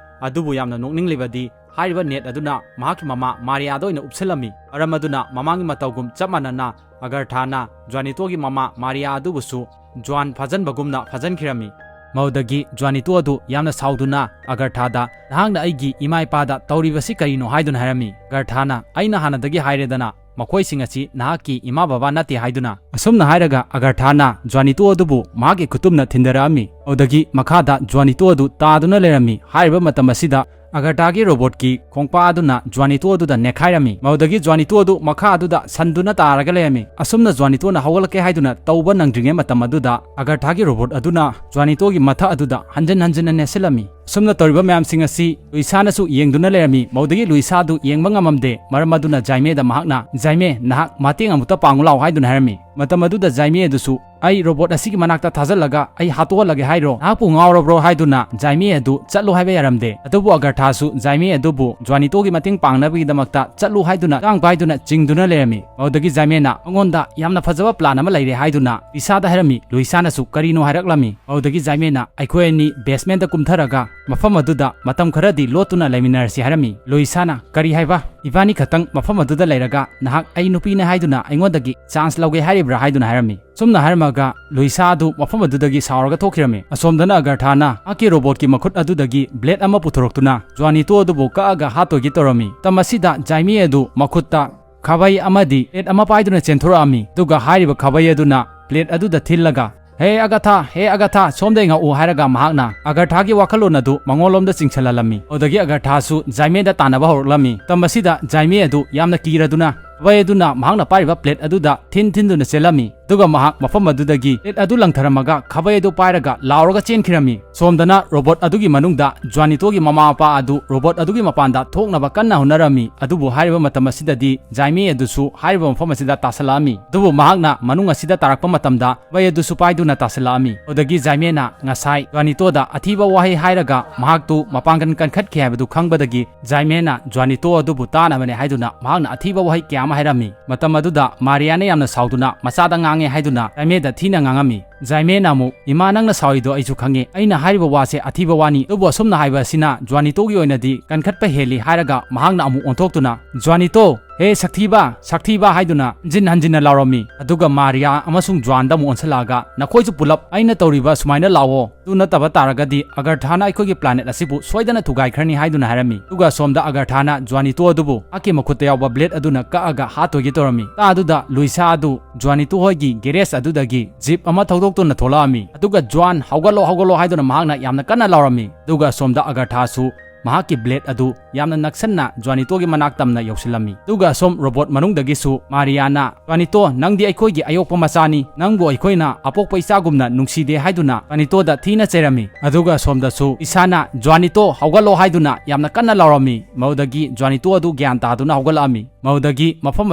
ꯑꯗꯨꯕꯨ ꯌꯥꯝꯅ ꯅꯣꯛꯅꯤꯡꯂꯤꯕꯗꯤ ꯍꯥꯏꯔꯤꯕ ꯅꯦꯠ ꯑꯗꯨꯅ ꯃꯍꯥꯛꯀꯤ ꯃꯃꯥ ꯃꯥꯔꯤꯌꯥꯗ ꯑꯣꯏꯅ ꯎꯞꯁꯤꯜꯂꯝꯃꯤ꯫ ꯃꯔꯝ ꯑꯗꯨꯅ ꯃꯃꯥꯡꯒꯤ ꯃꯇꯧꯒꯨꯝ ꯆꯞ ꯃꯥꯟꯅꯅ ꯑꯒꯔꯊꯥꯅ ꯖ꯭ꯋꯥꯅꯤꯇꯣꯒꯤ ꯃꯃꯥ ꯃꯥꯔꯤꯌꯥ ꯑꯗꯨꯕꯨꯁꯨ ꯖ꯭ꯋꯥꯟ ꯐꯥꯖꯟꯕꯒꯨꯝꯅ ꯐꯥꯖꯟꯈꯤꯔꯝꯃꯤ꯫ ꯃꯗꯨꯗꯒꯤ ꯖ꯭ꯋꯥꯅꯤꯇꯣ ꯑꯗꯨ ꯌꯥꯝꯅ ꯁꯥꯎꯗꯨꯅ ꯑꯒꯔꯊꯥꯗ, "ꯅꯍꯥꯛꯅ ꯑꯩꯒꯤ ꯏꯃꯥ ꯏꯄꯥꯗ ꯇꯧꯔꯤꯕꯁꯤ ꯀꯔꯤꯅꯣ?" ꯍꯥꯏꯗꯨꯅ ꯍꯥꯏꯔꯝꯃꯤ꯫ ꯑꯒꯔꯊꯥꯅ, "ꯑꯩꯅ ꯍꯥꯟꯅꯗꯒꯤ ꯍꯥꯏꯔꯦꯗꯅ, ꯃꯈꯣꯏꯁꯤꯡ ꯑꯁꯤ ꯅꯍꯥꯛꯀꯤ ꯏꯃꯥ ꯕꯕꯥ ꯅꯠꯇꯦ" ꯍꯥꯏꯗꯨꯅ꯫ ꯑꯁꯨꯝꯅ ꯍꯥꯏꯔꯒ ꯑꯒꯔꯊꯥꯅ ꯖ꯭ꯋꯥꯅꯤꯇꯣ ꯑꯗꯨꯕꯨ ꯃꯍꯥꯛꯀꯤ ꯈꯨꯇꯨꯝꯅ ꯊꯤꯟꯊꯔꯛꯑꯝꯃꯤ꯫ ꯑꯗꯨꯗꯒꯤ ꯃꯈꯥꯗ ꯖ꯭ꯋꯥꯅꯤꯇꯣ ꯑꯗꯨ ꯇꯥꯗꯨꯅ ꯂꯩꯔꯝꯃꯤ꯫ ꯍꯥꯏꯔꯤꯕ ꯃꯇꯝ ꯑꯁꯤꯗ ꯑꯒꯔꯊꯥꯒꯤ ꯔꯣꯕꯣꯠꯀꯤ ꯈꯣꯡꯄꯥꯛ ꯑꯗꯨꯅ ꯖ꯭ꯋꯥꯅꯤꯇꯣ ꯑꯗꯨꯗ ꯅꯦꯠꯈꯥꯏꯔꯝꯃꯤ꯫ ꯃꯗꯨꯗꯒꯤ ꯖ꯭ꯋꯥꯅꯤꯇꯣ ꯑꯗꯨ ꯃꯈꯥ ꯑꯗꯨꯗ ꯁꯟꯗꯨꯅ ꯇꯥꯔꯒ ꯂꯩꯔꯝꯃꯤ꯫ ꯑꯁꯨꯝꯅ ꯖ꯭ꯋꯥꯅꯤꯇꯣꯅ ꯍꯧꯒꯠꯂꯛꯀꯦ ꯍꯥꯏꯗꯨꯅ ꯇꯧꯕ ꯅꯪꯗ꯭ꯔꯤꯉꯩ ꯃꯇꯝ ꯑꯗꯨꯗ ꯑꯒꯔꯊꯥꯒꯤ ꯔꯣꯕꯣꯠ ꯑꯗꯨꯅ ꯖ꯭ꯋꯥꯅꯤꯇꯣꯒꯤ ꯃꯊꯛ ꯑꯗꯨꯗ ꯍꯟꯖꯤꯟ ꯍꯟꯖꯤꯟꯅ ꯅꯦꯠꯁꯤꯜꯂꯝꯃꯤ꯫ ꯑꯁꯨꯝꯅ ꯇꯧꯔꯤꯕ ꯃꯌꯥꯝꯁꯤꯡ ꯑꯁꯤ ꯂꯨꯏꯁꯥꯅꯁꯨ ꯌꯦꯡꯗꯨꯅ ꯂꯩꯔꯝꯃꯤ꯫ ꯃꯧꯗꯒꯤ ꯂꯨꯏꯁꯥ ꯑꯗꯨ ꯌꯦꯡꯕ ꯉꯝꯃꯝꯗꯦ꯫ ꯃꯔꯝ ꯑꯗꯨꯅ ꯖꯥꯏꯃꯦꯗ ꯃꯍꯥꯛꯅ, "ꯖꯥꯏꯃꯦ, ꯅꯍꯥꯛ ꯃꯇꯦꯡ ꯑꯃꯨꯛꯇ ꯄꯥꯡꯉꯨ ꯂꯥꯎ" ꯍꯥꯏꯗꯨꯅ ꯍꯥꯏꯔꯝꯃꯤ꯫ ꯃꯇꯝ ꯑꯗꯨꯗ ꯖꯥꯏꯃꯦ ꯑꯗꯨꯁꯨ, "ꯑꯩ ꯔꯣꯕꯣꯠ ꯑꯁꯤꯒꯤ ꯃꯅꯥꯛꯇ ꯊꯥꯖꯤꯜꯂꯒ ꯑꯩ ꯍꯥꯠꯇꯣꯛꯍꯜꯂꯒꯦ ꯍꯥꯏꯔꯣ? ꯅꯍꯥꯛꯄꯨ ꯉꯥꯎꯔꯕ꯭ꯔꯣ?" ꯍꯥꯏꯗꯨꯅ ꯖꯥꯏꯃꯦ ꯑꯗꯨ ꯆꯠꯂꯣ ꯍꯥꯏꯕ ꯌꯥꯔꯝꯗꯦ꯫ ꯑꯗꯨꯕꯨ ꯑꯒꯔꯊꯥꯁꯨ ꯖꯥꯏꯃꯦ ꯑꯗꯨꯕꯨ ꯖ꯭ꯋꯥꯅꯤꯇꯣꯒꯤ ꯃꯇꯦꯡ ꯄꯥꯡꯅꯕꯒꯤꯗꯃꯛꯇ ꯆꯠꯂꯨ ꯍꯥꯏꯗꯨꯅ ꯊꯥꯡ ꯄꯥꯏꯗꯨꯅ ꯆꯤꯡꯗꯨꯅ ꯂꯩꯔꯝꯃꯤ꯫ ꯃꯗꯨꯗꯒꯤ ꯖꯥꯏꯃꯦꯅ ꯃꯉꯣꯟꯗ ꯌꯥꯝꯅ ꯐꯖꯕ ꯄ꯭ꯂꯥꯟ ꯑꯃ ꯂꯩꯔꯦ ꯍꯥꯏꯗꯨꯅ ꯂꯨꯏꯁꯥꯗ ꯍꯥꯏꯔꯝꯃꯤ꯫ ꯂꯨꯏꯁꯥꯅꯁꯨ ꯀꯔꯤꯅꯣ ꯍꯥꯏꯔꯛꯂꯝꯃꯤ꯫ ꯃꯗꯨꯗꯒꯤ ꯖꯥꯏꯃꯦꯅ, "ꯑꯩꯈꯣꯏ ꯑꯅꯤ ꯕꯦꯁꯃꯦꯟꯗ ꯀꯨꯝꯊꯔꯒ ꯃꯐꯝ ꯑꯗꯨꯗ ꯃꯇꯝ ꯈꯔꯗꯤ ꯂꯣꯠꯇꯨꯅ ꯂꯩꯃꯤꯟꯅꯔꯁꯤ" ꯍꯥꯏꯔꯝꯃꯤ꯫ ꯂꯨꯏꯁꯥꯅ, "ꯀꯔꯤ ꯍꯥꯏꯕ? ꯏꯕꯥꯅꯤ ꯈꯛꯇꯪ ꯃꯐꯝ ꯑꯗꯨꯗ ꯂꯩꯔꯒ ꯅꯍꯥꯛ ꯑꯩ ꯅꯨꯄꯤꯅꯦ ꯍꯥꯏꯗꯨꯅ ꯑꯩꯉꯣꯟꯗꯒꯤ ꯆꯥꯟꯁ ꯂꯧꯒꯦ ꯍꯥꯏꯔꯤꯕ꯭ꯔꯥ?" ꯍꯥꯏꯗꯨꯅ ꯍꯥꯏꯔꯝꯃꯤ꯫ ꯁꯨꯝꯅ ꯍꯥꯏꯔꯝꯃꯒ ꯂꯨꯏꯁꯥ ꯑꯗꯨ ꯃꯐꯝ ꯑꯗꯨꯗꯒꯤ ꯁꯥꯎꯔꯒ ꯊꯣꯛꯈꯤꯔꯝꯃꯤ꯫ ꯑꯁꯣꯝꯗꯅ ꯑꯒꯔꯊꯥꯅ ꯃꯍꯥꯛꯀꯤ ꯔꯣꯕꯣꯠꯀꯤ ꯃꯈꯨꯠ ꯑꯗꯨꯗꯒꯤ ꯕ꯭ꯂꯦꯗ ꯑꯃ ꯄꯨꯊꯣꯔꯛꯇꯨꯅ ꯖ꯭ꯋꯥꯅꯤꯇꯣ ꯑꯗꯨꯕꯨ ꯀꯛꯑꯒ ꯍꯥꯠꯇꯣꯏꯒꯤ ꯇꯧꯔꯝꯃꯤ꯫ ꯃꯇꯝ ꯑꯁꯤꯗ ꯖꯥꯏꯃꯦ ꯑꯗꯨ ꯃꯈꯨꯠꯇ ꯈꯥꯕꯩ ꯑꯃꯗꯤ ꯕ꯭ꯂꯦꯗ ꯑꯃ ꯄꯥꯏꯗꯨꯅ ꯆꯦꯟꯊꯣꯔꯛꯑꯝꯃꯤ꯫ ꯑꯗꯨꯒ ꯍꯥꯏꯔꯤꯕ ꯈꯥꯕꯩ ꯑꯗꯨꯅ ꯕ꯭ꯂꯦꯗ ꯑꯗꯨꯗ ꯊꯤꯜꯂꯒ, "ꯍꯦ ꯑꯒꯥꯊꯥ, ꯍꯦ ꯑꯒꯥꯊꯥ, ꯁꯣꯝꯗ ꯌꯦꯡꯉꯛꯎ" ꯍꯥꯏꯔꯒ ꯃꯍꯥꯛꯅ ꯑꯒꯥꯊꯥꯒꯤ ꯋꯥꯈꯜꯂꯣꯟ ꯑꯗꯨ ꯃꯉꯣꯟꯂꯣꯝꯗ ꯆꯤꯡꯁꯤꯜꯍꯜꯂꯝꯃꯤ꯫ ꯑꯗꯨꯗꯒꯤ ꯑꯒꯥꯊꯥꯁꯨ ꯖꯥꯏꯃꯦꯗ ꯇꯥꯟꯅꯕ ꯍꯧꯔꯛꯂꯝꯃꯤ꯫ ꯃꯇꯝ ꯑꯁꯤꯗ ꯖꯥꯏꯃꯦ ꯑꯗꯨ ꯌꯥꯝꯅ ꯀꯤꯔꯗꯨꯅ ꯈꯥꯕꯩ ꯑꯗꯨꯅ ꯃꯍꯥꯛꯅ ꯄꯥꯏꯔꯤꯕ ꯕ꯭ꯂꯦꯗ ꯑꯗꯨꯗ ꯊꯤꯟ ꯊꯤꯟꯗꯨꯅ ꯆꯦꯜꯂꯝꯃꯤ꯫ ꯑꯗꯨꯒ ꯃꯍꯥꯛ ꯃꯐꯝ ꯑꯗꯨꯗꯒꯤ ꯕ꯭ꯂꯦꯗ ꯑꯗꯨ ꯂꯪꯊꯔꯝꯃꯒ ꯈꯥꯕꯩ ꯑꯗꯨ ꯄꯥꯏꯔꯒ ꯂꯥꯎꯔꯒ ꯆꯦꯟꯈꯤꯔꯝꯃꯤ꯫ ꯁꯣꯝꯗꯅ ꯔꯣꯕꯣꯠ ꯑꯗꯨꯒꯤ ꯃꯅꯨꯡꯗ ꯖ꯭ꯋꯥꯅꯤꯇꯣꯒꯤ ꯃꯃꯥ ꯃꯄꯥ ꯑꯗꯨ ꯔꯣꯕꯣꯠ ꯑꯗꯨꯒꯤ ꯃꯄꯥꯟꯗ ꯊꯣꯛꯅꯕ ꯀꯟꯅ ꯍꯣꯠꯅꯔꯝꯃꯤ꯫ ꯑꯗꯨꯕꯨ ꯍꯥꯏꯔꯤꯕ ꯃꯇꯝ ꯑꯁꯤꯗꯗꯤ ꯖꯥꯏꯃꯦ ꯑꯗꯨꯁꯨ ꯍꯥꯏꯔꯤꯕ ꯃꯐꯝ ꯑꯁꯤꯗ ꯇꯥꯁꯤꯜꯂꯛꯑꯝꯃꯤ꯫ ꯑꯗꯨꯕꯨ ꯃꯍꯥꯛꯅ ꯃꯅꯨꯡ ꯑꯁꯤꯗ ꯇꯥꯔꯛꯄ ꯃꯇꯝꯗ ꯈꯥꯕꯩ ꯑꯗꯨꯁꯨ ꯄꯥꯏꯗꯨꯅ ꯇꯥꯁꯤꯜꯂꯛꯑꯝꯃꯤ꯫ ꯑꯗꯨꯗꯒꯤ ꯖꯥꯏꯃꯦꯅ ꯉꯁꯥꯏ ꯖ꯭ꯋꯥꯅꯤꯇꯣꯗ ꯑꯊꯤꯕ ꯋꯥꯍꯩ ꯍꯥꯏꯔꯒ ꯃꯍꯥꯛꯇꯨ ꯃꯄꯥꯡꯒꯜ ꯀꯟꯈꯠꯈꯤ ꯍꯥꯏꯕꯗꯨ ꯈꯪꯕꯗꯒꯤ ꯖꯥꯏꯃꯦꯅ ꯖ꯭ꯋꯥꯅꯤꯇꯣ ꯑꯗꯨꯕꯨ ꯇꯥꯅꯕꯅꯦ ꯍꯥꯏꯗꯨꯅ ꯃꯍꯥꯛꯅ ꯑꯊꯤꯕ ꯋꯥꯍꯩ ꯀꯌꯥ ꯑꯃ ꯍꯥꯏꯔꯝꯃꯤ꯫ ꯃꯇꯝ ꯑꯗꯨꯗ ꯃꯥꯔꯤꯌꯥꯅ ꯌꯥꯝꯅ ꯁꯥꯎꯗꯨꯅ ꯃꯆꯥꯗ ꯉꯥꯡꯉꯦ ꯍꯥꯏꯗꯨꯅ ꯖꯥꯏꯃꯦꯗ ꯊꯤꯅ ꯉꯥꯡꯉꯝꯃꯤ꯫ ꯖꯥꯏꯃꯦꯅ ꯑꯃꯨꯛ, "ꯏꯃꯥ, ꯅꯪꯅ ꯁꯥꯎꯔꯤꯗꯣ ꯑꯩꯁꯨ ꯈꯪꯉꯦ꯫ ꯑꯩꯅ ꯍꯥꯏꯔꯤꯕ ꯋꯥꯁꯦ ꯑꯊꯤꯕ ꯋꯥꯅꯤ, ꯑꯗꯨꯕꯨ ꯑꯁꯨꯝꯅ ꯍꯥꯏꯕ ꯑꯁꯤꯅ ꯖ꯭ꯋꯥꯅꯤꯇꯣꯒꯤ ꯑꯣꯏꯅꯗꯤ ꯀꯟꯈꯠꯄ ꯍꯦꯜꯂꯤ" ꯍꯥꯏꯔꯒ ꯃꯍꯥꯛꯅ ꯑꯃꯨꯛ ꯑꯣꯟꯊꯣꯛꯇꯨꯅ, "ꯖ꯭ꯋꯥꯅꯤꯇꯣ, ꯍꯦ ꯁꯛꯊꯤꯕ, ꯁꯛꯊꯤꯕ" ꯍꯥꯏꯗꯨꯅ ꯍꯟꯖꯤꯟ ꯍꯟꯖꯤꯟꯅ ꯂꯥꯎꯔꯝꯃꯤ꯫ ꯑꯗꯨꯒ ꯃꯥꯔꯤꯌꯥ ꯑꯃꯁꯨꯡ ꯖ꯭ꯋꯥꯟꯗ ꯑꯃꯨꯛ ꯑꯣꯟꯁꯤꯜꯂꯛꯑꯒ, "ꯅꯈꯣꯏꯁꯨ ꯄꯨꯂꯞ ꯑꯩꯅ ꯇꯧꯔꯤꯕ ꯁꯨꯃꯥꯏꯅ ꯂꯥꯛꯑꯣ꯫ ꯑꯗꯨ ꯅꯠꯇꯕ ꯇꯥꯔꯒꯗꯤ ꯑꯒꯔꯊꯥꯅ ꯑꯩꯈꯣꯏꯒꯤ ꯄ꯭ꯂꯥꯅꯦꯠ ꯑꯁꯤꯕꯨ ꯁꯣꯏꯗꯅ ꯊꯨꯒꯥꯏꯈ꯭ꯔꯅꯤ" ꯍꯥꯏꯗꯨꯅ ꯍꯥꯏꯔꯝꯃꯤ꯫ ꯑꯗꯨꯒ ꯁꯣꯝꯗ ꯑꯒꯔꯊꯥꯅ ꯖ꯭ꯋꯥꯅꯤꯇꯣ ꯑꯗꯨꯕꯨ ꯃꯍꯥꯛꯀꯤ ꯃꯈꯨꯠꯇ ꯌꯥꯎꯕ ꯕ꯭ꯂꯦꯗ ꯑꯗꯨꯅ ꯀꯛꯑꯒ ꯍꯥꯠꯇꯣꯏꯒꯦ ꯇꯧꯔꯝꯃꯤ꯫ ꯇꯥ ꯑꯗꯨꯗ ꯂꯨꯏꯁꯥ ꯑꯗꯨ ꯖ꯭ꯋꯥꯅꯤꯇꯣ ꯍꯣꯏꯒꯤ ꯒꯦꯔꯦꯖ ꯑꯗꯨꯗꯒꯤ ꯖꯤꯞ ꯑꯃ ꯊꯧꯗꯣꯛꯇꯨꯅ ꯊꯣꯛꯂꯛꯑꯝꯃꯤ꯫ ꯑꯗꯨꯒ, "ꯖ꯭ꯋꯥꯟ, ꯍꯧꯒꯠꯂꯣ, ꯍꯧꯒꯠꯂꯣ" ꯍꯥꯏꯗꯨꯅ ꯃꯍꯥꯛꯅ ꯌꯥꯝꯅ ꯀꯟꯅ ꯂꯥꯎꯔꯝꯃꯤ꯫ ꯑꯗꯨꯒ ꯁꯣꯝꯗ ꯑꯒꯔꯊꯥꯁꯨ ꯃꯍꯥꯛꯀꯤ blade ꯑꯗꯨ ꯌꯥꯝꯅ ꯅꯛꯁꯟꯅ ꯖ꯭ꯋꯥꯅꯤꯇꯣꯒꯤ ꯃꯅꯥꯛ ꯇꯝꯅ ꯌꯧꯁꯤꯜꯂꯝꯃꯤ꯫ ꯑꯗꯨꯒ ꯑꯁꯣꯝ robot ꯃꯅꯨꯡꯗꯒꯤꯁꯨ ꯃꯥꯔꯤꯌꯥꯅ, "ꯖ꯭ꯋꯥꯅꯤꯇꯣ, ꯅꯪꯗꯤ ꯑꯩꯈꯣꯏꯒꯤ ꯑꯌꯣꯛꯄ ꯃꯆꯥꯅꯤ, ꯅꯪꯕꯨ ꯑꯩꯈꯣꯏꯅ ꯑꯄꯣꯛꯄ ꯏꯆꯥꯒꯨꯝꯅ ꯅꯨꯡꯁꯤꯗꯦ" ꯍꯥꯏꯗꯨꯅ ꯖ꯭ꯋꯥꯅꯤꯇꯣꯗ ꯊꯤꯅ ꯆꯩꯔꯝꯃꯤ꯫ ꯑꯗꯨꯒ ꯑꯁꯣꯝꯗꯁꯨ ꯂꯨꯏꯁꯥꯅ, "ꯖ꯭ꯋꯥꯅꯤꯇꯣ, ꯍꯧꯒꯠꯂꯣ" ꯍꯥꯏꯗꯨꯅ ꯌꯥꯝꯅ ꯀꯟꯅ ꯂꯥꯎꯔꯝꯃꯤ꯫ ꯃꯗꯨꯗꯒꯤ ꯖ꯭ꯋꯥꯅꯤꯇꯣ ꯑꯗꯨ ꯒ꯭ꯌꯥꯟ ꯇꯥꯗꯨꯅ ꯍꯧꯒꯠꯂꯛꯑꯝꯃꯤ꯫ ꯃꯗꯨꯗꯒꯤ ꯃꯐꯝ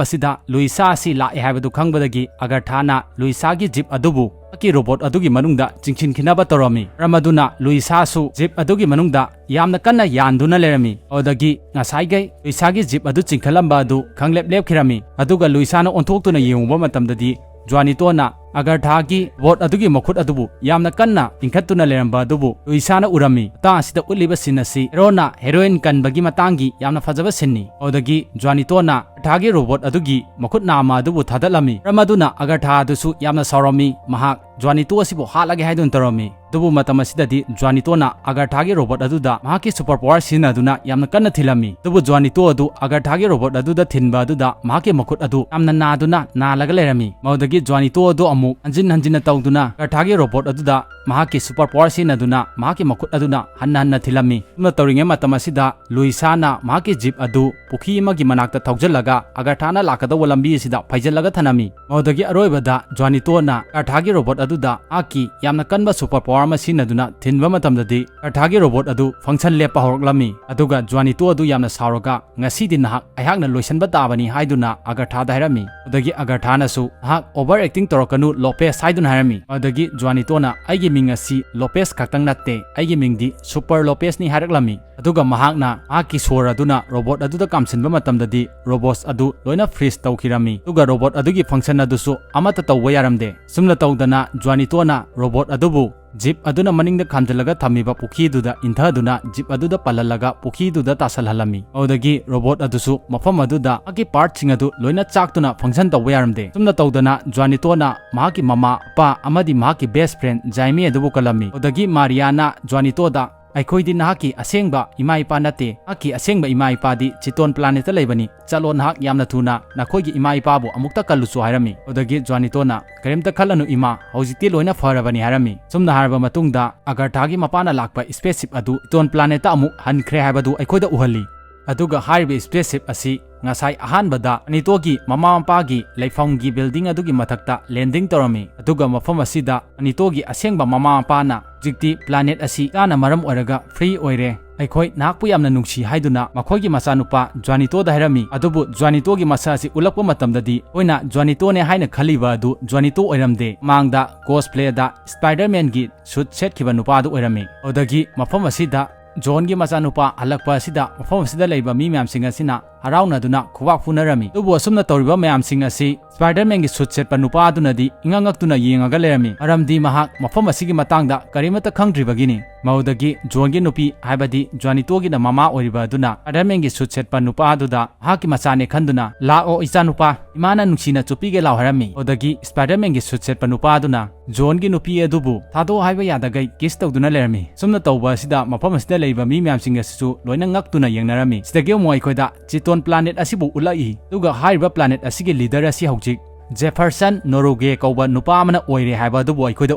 ꯑꯁꯤꯗ ꯂꯨꯏꯁꯥ ꯑꯁꯤ ꯂꯥꯛꯑꯦ ꯍꯥꯏꯕꯗꯨ ꯈꯪꯕꯗꯒꯤ ꯑꯒꯔꯊꯥꯅ ꯂꯨꯏꯁꯥꯒꯤ jeep ꯑꯗꯨꯕꯨ ꯃꯍꯥꯛꯀꯤ robot ꯑꯗꯨꯒꯤ ꯃꯅꯨꯡꯗ ꯆꯤꯡꯁꯤꯟꯈꯤꯅꯕ ꯇꯧꯔꯝꯃꯤ꯫ ꯃꯔꯝ ꯑꯗꯨꯅ ꯂꯨꯏꯁꯥꯁꯨ jeep ꯑꯗꯨꯒꯤ ꯃꯅꯨꯡꯗ ꯌꯥꯝꯅ ꯀꯟꯅ ꯌꯥꯟꯗꯨꯅ ꯂꯩꯔꯝꯃꯤ꯫ ꯑꯗꯨꯗꯒꯤ ꯉꯁꯥꯏꯒꯩ ꯂꯨꯏꯁꯥꯒꯤ jeep ꯑꯗꯨ ꯆꯤꯡꯈꯠꯂꯝꯕ ꯑꯗꯨ ꯈꯪꯂꯦꯞ ꯂꯦꯞꯈꯤꯔꯝꯃꯤ꯫ ꯑꯗꯨꯒ ꯂꯨꯏꯁꯥꯅ ꯑꯣꯟꯊꯣꯛꯇꯨꯅ ꯌꯦꯡꯉꯨꯕ ꯃꯇꯝꯗꯗꯤ ꯖ꯭ꯋꯥꯅꯤꯇꯣꯅ ꯑꯒꯔꯊꯥꯒꯤ robot ꯑꯗꯨꯒꯤ ꯃꯈꯨꯠ ꯑꯗꯨꯕꯨ ꯌꯥꯝꯅ ꯀꯟꯅ ꯆꯤꯡꯈꯠꯇꯨꯅ ꯂꯩꯔꯝꯕ ꯑꯗꯨꯕꯨ ꯂꯨꯏꯁꯥꯅ ꯎꯔꯝꯃꯤ꯫ ꯃꯇꯥꯡ ꯑꯁꯤꯗ ꯎꯠꯂꯤꯕ scene ꯑꯁꯤ heroꯅ heroine ꯀꯟꯕꯒꯤ ꯃꯇꯥꯡꯒꯤ ꯌꯥꯝꯅ ꯐꯖꯕ sceneꯅꯤ꯫ ꯑꯗꯨꯗꯒꯤ ꯖ꯭ꯋꯥꯅꯤꯇꯣꯅ ꯑꯒꯔꯊꯥꯒꯤ robot ꯑꯗꯨꯒꯤ ꯃꯈꯨꯠ ꯅꯥꯝꯃ ꯑꯗꯨꯕꯨ ꯊꯥꯗꯠꯂꯝꯃꯤ꯫ ꯃꯔꯝ ꯑꯗꯨꯅ ꯑꯒꯔꯊꯥ ꯑꯗꯨꯁꯨ ꯌꯥꯝꯅ ꯁꯥꯎꯔꯝꯃꯤ꯫ ꯃꯍꯥꯛ ꯖ꯭ꯋꯥꯅꯤꯇꯣ ꯑꯁꯤꯕꯨ ꯍꯥꯠꯂꯒꯦ ꯍꯥꯏꯗꯨꯅ ꯇꯧꯔꯝꯃꯤ꯫ ꯑꯗꯨꯕꯨ ꯃꯇꯝ ꯑꯁꯤꯗꯗꯤ ꯖ꯭ꯋꯥꯅꯤꯇꯣꯅ ꯑꯒꯔꯊꯥꯒꯤ robot ꯑꯗꯨꯗ ꯃꯍꯥꯛꯀꯤ super power ꯁꯤꯖꯤꯟꯅꯗꯨꯅ ꯌꯥꯝꯅ ꯀꯟꯅ ꯊꯤꯜꯂꯝꯃꯤ꯫ ꯑꯗꯨꯕꯨ ꯖ꯭ꯋꯥꯅꯤꯇꯣ ꯑꯗꯨ ꯑꯒꯔꯊꯥꯒꯤ robot ꯑꯗꯨꯗ ꯊꯤꯟꯕ ꯑꯗꯨꯗ ꯃꯍꯥꯛꯀꯤ ꯃꯈꯨꯠ ꯑꯗꯨ ꯌꯥꯝꯅ ꯅꯥꯗꯨꯅ ꯅꯥꯜꯂꯒ ꯂꯩꯔꯝꯃꯤ꯫ ꯃꯗꯨꯗꯒꯤ ꯖ꯭ꯋꯥꯅꯤꯇꯣ ꯑꯗꯨ ꯑꯃꯨꯛ ꯍꯟꯖꯤꯟ ꯍꯟꯖꯤꯟꯅ ꯇꯧꯗꯨꯅ ꯑꯒꯔꯊꯥꯒꯤ robot ꯑꯗꯨꯗ ꯃꯍꯥꯛꯀꯤ super power ꯁꯤꯖꯤꯟꯅꯗꯨꯅ ꯃꯍꯥꯛꯀꯤ ꯃꯈꯨꯠ ꯑꯗꯨꯅ ꯍꯟꯅ ꯍꯟꯅ ꯊꯤꯜꯂꯝꯃꯤ꯫ ꯑꯁꯨꯝꯅ ꯇꯧꯔꯤꯉꯩ ꯃꯇꯝ ꯑꯁꯤꯗ ꯂꯨꯏꯁꯥꯅ ꯃꯍꯥꯛꯀꯤ jeep ꯑꯗꯨ ꯄꯨꯈ꯭ꯔꯤ ꯑꯃꯒꯤ ꯃꯅꯥꯛꯇ ꯊꯧꯖꯤꯜꯂꯒ ꯑꯒꯔꯊꯥꯅ ꯂꯥꯛꯀꯗꯧꯕ ꯂꯝꯕꯤ ꯑꯁꯤꯗ ꯐꯩꯖꯤꯜꯂꯒ ꯊꯅꯝꯃꯤ꯫ ꯃꯗꯨꯗꯒꯤ ꯑꯔꯣꯏꯕꯗ ꯖ꯭ꯋꯥꯅꯤꯇꯣꯅ ꯑꯒꯔꯊꯥꯒꯤ robot ꯑꯗꯨꯗ ꯃꯍꯥꯛꯀꯤ ꯌꯥꯝꯅ ꯀꯟꯕ super power ꯑꯃ ꯁꯤꯖꯤꯟꯅꯗꯨꯅ ꯊꯤꯟꯕ ꯃꯇꯝꯗꯗꯤ ꯑꯒꯔꯊꯥꯒꯤ robot ꯑꯗꯨ function ꯂꯦꯞꯄ ꯍꯧꯔꯛꯂꯝꯃꯤ꯫ ꯑꯗꯨꯒ ꯖ꯭ꯋꯥꯅꯤꯇꯣ ꯑꯗꯨ ꯌꯥꯝꯅ ꯁꯥꯎꯔꯒ, "ꯉꯁꯤꯗꯤ ꯅꯍꯥꯛ ꯑꯩꯍꯥꯛꯅ ꯂꯣꯏꯁꯤꯟꯕ ꯇꯥꯕꯅꯤ" ꯍꯥꯏꯗꯨꯅ ꯑꯒꯔꯊꯥꯗ ꯍꯥꯏꯔꯝꯃꯤ꯫ ꯑꯗꯨꯗꯒꯤ ꯑꯒꯔꯊꯥꯅꯁꯨ, "ꯅꯍꯥꯛ over acting ꯇꯧꯔꯛꯀꯅꯨ ꯂꯣꯄꯦꯁ" ꯍꯥꯏꯗꯨꯅ ꯍꯥꯏꯔꯝꯃꯤ꯫ ꯑꯗꯨꯗꯒꯤ ꯖ꯭ꯋꯥꯅꯤꯇꯣꯅ, "ꯑꯩꯒꯤ ꯃꯤꯡ ꯑꯁꯤ ꯂꯣꯄꯦꯁ ꯈꯛꯇꯪ ꯅꯠꯇꯦ, ꯑꯩꯒꯤ ꯃꯤꯡꯗꯤ ꯁꯨꯄꯔ ꯂꯣꯄꯦꯁꯅꯤ" ꯍꯥꯏꯔꯛꯂꯝꯃꯤ꯫ ꯑꯗꯨꯒ ꯃꯍꯥꯛꯅ ꯃꯍꯥꯛꯀꯤ ꯁꯣꯔ ꯑꯗꯨꯅ robot ꯑꯗꯨꯗ ꯀꯥꯝꯁꯤꯟꯕ ꯃꯇꯝꯗꯗꯤ robots ꯑꯗꯨ ꯂꯣꯏꯅ freeze ꯇꯧꯈꯤꯔꯝꯃꯤ꯫ ꯑꯗꯨꯒ robot ꯑꯗꯨꯒꯤ function ꯑꯗꯨꯁꯨ ꯑꯃꯠꯇ ꯇꯧꯕ ꯌꯥꯔꯝꯗꯦ꯫ ꯁꯨꯝꯅ ꯇꯧꯗꯅ ꯖ꯭ꯋꯥꯅꯤꯇꯣꯅ robot ꯑꯗꯨꯕꯨ jeep ꯑꯗꯨꯅ ꯃꯅꯤꯡꯗ ꯈꯥꯝꯖꯤꯜꯂꯒ ꯊꯝꯃꯤꯕ ꯄꯨꯈ꯭ꯔꯤꯗꯨꯗ ꯏꯟꯊꯗꯨꯅ jeep ꯑꯗꯨꯗ ꯄꯜꯍꯜꯂꯒ ꯄꯨꯈ꯭ꯔꯤꯗꯨꯗ ꯇꯥꯁꯜꯍꯜꯂꯝꯃꯤ꯫ ꯑꯗꯨꯗꯒꯤ robot ꯑꯗꯨꯁꯨ ꯃꯐꯝ ꯑꯗꯨꯗ ꯃꯍꯥꯛꯀꯤ partꯁꯤꯡ ꯑꯗꯨ ꯂꯣꯏꯅ ꯆꯥꯛꯇꯨꯅ function ꯇꯧꯕ ꯌꯥꯔꯝꯗꯦ꯫ ꯁꯨꯝꯅ ꯇꯧꯗꯅ ꯖ꯭ꯋꯥꯅꯤꯇꯣꯅ ꯃꯍꯥꯛꯀꯤ ꯃꯃꯥ, ꯃꯄꯥ ꯑꯃꯗꯤ ꯃꯍꯥꯛꯀꯤ best friend ꯖꯥꯏꯃꯤ ꯑꯗꯨꯕꯨ ꯀꯜꯂꯝꯃꯤ꯫ ꯑꯗꯨꯗꯒꯤ ꯃꯥꯔꯤꯌꯥꯅ ꯖ꯭ꯋꯥꯅꯤꯇꯣꯗ "ꯑꯩꯈꯣꯏꯗꯤ ꯅꯍꯥꯛꯀꯤ ꯑꯁꯦꯡꯕ ꯏꯃꯥ ꯏꯄꯥ ꯅꯠꯇꯦ꯫ ꯅꯍꯥꯛꯀꯤ ꯑꯁꯦꯡꯕ ꯏꯃꯥ ꯏꯄꯥꯗꯤ ꯆꯤꯇꯣꯟ ꯄ꯭ꯂꯥꯅꯦꯠꯇ ꯂꯩꯕꯅꯤ꯫ ꯆꯠꯂꯣ, ꯅꯍꯥꯛ ꯌꯥꯝꯅ ꯊꯨꯅ ꯅꯈꯣꯏꯒꯤ ꯏꯃꯥ ꯏꯄꯥꯕꯨ ꯑꯃꯨꯛꯇ ꯀꯜꯂꯨꯆꯣ" ꯍꯥꯏꯔꯝꯃꯤ꯫ ꯑꯗꯨꯗꯒꯤ ꯖ꯭ꯋꯥꯅꯤꯇꯣꯅ, "ꯀꯔꯤꯝꯇ ꯈꯜꯂꯅꯨ ꯏꯃꯥ, ꯍꯧꯖꯤꯛꯇꯤ ꯂꯣꯏꯅ ꯐꯔꯕꯅꯤ" ꯍꯥꯏꯔꯝꯃꯤ꯫ ꯁꯨꯝꯅ ꯍꯥꯏꯔꯕ ꯃꯇꯨꯡꯗ ꯑꯒꯔꯊꯥꯒꯤ ꯃꯄꯥꯅ ꯂꯥꯛꯄ ꯁ꯭ꯄꯦꯁꯁꯤꯞ ꯑꯗꯨ ꯆꯤꯇꯣꯟ ꯄ꯭ꯂꯥꯅꯦꯠꯇ ꯑꯃꯨꯛ ꯍꯟꯈ꯭ꯔꯦ ꯍꯥꯏꯕꯗꯨ ꯑꯩꯈꯣꯏꯗ ꯎꯍꯜꯂꯤ꯫ ꯑꯗꯨꯒ ꯍꯥꯏꯔꯤꯕ ꯁ꯭ꯄꯦꯁꯁꯤꯞ ꯑꯁꯤ ꯉꯁꯥꯏ ꯑꯍꯥꯟꯕꯗ ꯖ꯭ꯋꯥꯅꯤꯇꯣꯒꯤ ꯃꯃꯥ ꯃꯄꯥꯒꯤ ꯂꯩꯐꯝꯒꯤ ꯕꯤꯜꯗꯤꯡ ꯑꯗꯨꯒꯤ ꯃꯊꯛꯇ ꯂꯦꯟꯗꯤꯡ ꯇꯧꯔꯝꯃꯤ꯫ ꯑꯗꯨꯒ ꯃꯐꯝ ꯑꯁꯤꯗ ꯖ꯭ꯋꯥꯅꯤꯇꯣꯒꯤ ꯑꯁꯦꯡꯕ ꯃꯃꯥ ꯃꯄꯥꯅ ꯍꯧꯖꯤꯛꯇꯤ ꯄ꯭ꯂꯥꯅꯦꯠ ꯑꯁꯤ ꯆꯥꯅ ꯃꯔꯝ ꯑꯣꯏꯔꯒ ꯐ꯭ꯔꯤ ꯑꯣꯏꯔꯦ, ꯑꯩꯈꯣꯏ ꯅꯍꯥꯛꯄꯨ ꯌꯥꯝꯅ ꯅꯨꯡꯁꯤ ꯍꯥꯏꯗꯨꯅ ꯃꯈꯣꯏꯒꯤ ꯃꯆꯥꯅꯨꯄꯥ ꯖ꯭ꯋꯥꯅꯤꯇꯣꯗ ꯍꯥꯏꯔꯝꯃꯤ꯫ ꯑꯗꯨꯕꯨ ꯖ꯭ꯋꯥꯅꯤꯇꯣꯒꯤ ꯃꯁꯛ ꯑꯁꯤ ꯎꯠꯂꯛꯄ ꯃꯇꯝꯗꯗꯤ ꯑꯩꯈꯣꯏꯅ ꯖ꯭ꯋꯥꯅꯤꯇꯣꯅꯦ ꯍꯥꯏꯅ ꯈꯜꯂꯤꯕ ꯑꯗꯨ ꯖ꯭ꯋꯥꯅꯤꯇꯣ ꯑꯣꯏꯔꯝꯗꯦ꯫ ꯃꯥꯡꯗ ꯀꯣꯁꯄ꯭ꯂꯦꯗ ꯁ꯭ꯄꯥꯏꯗꯔꯃꯦꯟꯒꯤ ꯁꯨꯠ ꯁꯦꯠꯈꯤꯕ ꯅꯨꯄꯥꯗꯨ ꯑꯣꯏꯔꯝꯃꯤ꯫ ꯑꯗꯨꯗꯒꯤ ꯃꯐꯝ ꯑꯁꯤꯗ ꯖꯣꯟꯒꯤ ꯃꯆꯥꯅꯨꯄꯥ ꯍꯜꯂꯛꯄ ꯑꯁꯤꯗ ꯃꯐꯝ ꯑꯁꯤꯗ ꯂꯩꯕ ꯃꯤ ꯃꯌꯥꯝꯁꯤꯡ ꯑꯁꯤꯅ ꯍꯔꯥꯎꯅꯗꯨꯅ ꯈꯨꯕꯥꯛ ꯐꯨꯅꯔꯝꯃꯤ꯫ ꯑꯗꯨꯕꯨ ꯑꯁꯨꯝꯅ ꯇꯧꯔꯤꯕ ꯃꯌꯥꯝꯁꯤꯡ ꯑꯁꯤ ꯁ꯭ꯄꯥꯏꯗꯔꯃꯦꯟꯒꯤ ꯁꯨꯠ ꯁꯦꯠꯄ ꯅꯨꯄꯥ ꯑꯗꯨꯅꯗꯤ ꯏꯉꯛ ꯉꯛꯇꯨꯅ ꯌꯦꯡꯉꯒ ꯂꯩꯔꯝꯃꯤ, ꯃꯔꯝꯗꯤ ꯃꯍꯥꯛ ꯃꯐꯝ ꯑꯁꯤꯒꯤ ꯃꯇꯥꯡꯗ ꯀꯔꯤꯃꯠꯇ ꯈꯪꯗ꯭ꯔꯤꯕꯒꯤꯅꯤ꯫ ꯃꯗꯨꯗꯒꯤ ꯖꯣꯟꯒꯤ ꯅꯨꯄꯤ, ꯍꯥꯏꯕꯗꯤ ꯖ꯭ꯋꯥꯅꯤꯇꯣꯒꯤꯅ ꯃꯃꯥ ꯑꯣꯏꯔꯤꯕ ꯑꯗꯨꯅ ꯁ꯭ꯄꯥꯏꯗꯔꯃꯦꯟꯒꯤ ꯁꯨꯠ ꯁꯦꯠꯄ ꯅꯨꯄꯥ ꯑꯗꯨꯗ ꯃꯍꯥꯛꯀꯤ ꯃꯆꯥꯅꯦ ꯈꯟꯗꯨꯅ, "ꯂꯥꯛꯑꯣ ꯏꯆꯥꯅꯨꯄꯥ, ꯏꯃꯥꯅ ꯅꯨꯡꯁꯤꯅ ꯆꯨꯞꯄꯤꯒꯦ ꯂꯥꯎ" ꯍꯥꯏꯔꯝꯃꯤ꯫ ꯑꯗꯨꯗꯒꯤ ꯁ꯭ꯄꯥꯏꯗꯔꯃꯦꯟꯒꯤ ꯁꯨꯠ ꯁꯦꯠꯄ ꯅꯨꯄꯥ ꯑꯗꯨꯅ ꯖꯣꯟꯒꯤ ꯅꯨꯄꯤ ꯑꯗꯨꯕꯨ ꯊꯥꯗꯣꯛꯑꯣ ꯍꯥꯏꯕ ꯌꯥꯗꯈꯩ ꯀꯤꯁ ꯇꯧꯗꯨꯅ ꯂꯩꯔꯝꯃꯤ꯫ ꯁꯨꯝꯅ ꯇꯧꯕ ꯑꯁꯤꯗ ꯃꯐꯝ ꯑꯁꯤꯗ ꯂꯩꯔꯤꯕ ꯃꯤ ꯃꯌꯥꯝꯁꯤꯡ ꯑꯁꯤꯁꯨ ꯂꯣꯏꯅ ꯉꯛꯇꯨꯅ ꯌꯦꯡꯅꯔꯝꯃꯤ꯫ ꯁꯤꯗꯒꯤ ꯑꯃꯨꯛ ꯑꯩꯈꯣꯏꯗ ꯆꯤꯇꯣꯟ ꯄ꯭ꯂꯥꯅꯦꯠ ꯑꯁꯤꯕꯨ ꯎꯠꯂꯛꯏ꯫ ꯑꯗꯨꯒ ꯍꯥꯏꯔꯤꯕ ꯄ꯭ꯂꯥꯅꯦꯠ ꯑꯁꯤꯒꯤ ꯂꯤꯗꯔ ꯑꯁꯤ ꯍꯧꯖꯤꯛ ꯖꯦꯐꯔꯁꯟ ꯅꯣꯔꯣꯒꯦ ꯀꯧꯕ ꯅꯨꯄꯥ ꯑꯃꯅ ꯑꯣꯏꯔꯦ ꯍꯥꯏꯕ ꯑꯗꯨꯕꯨ ꯑꯩꯈꯣꯏꯗ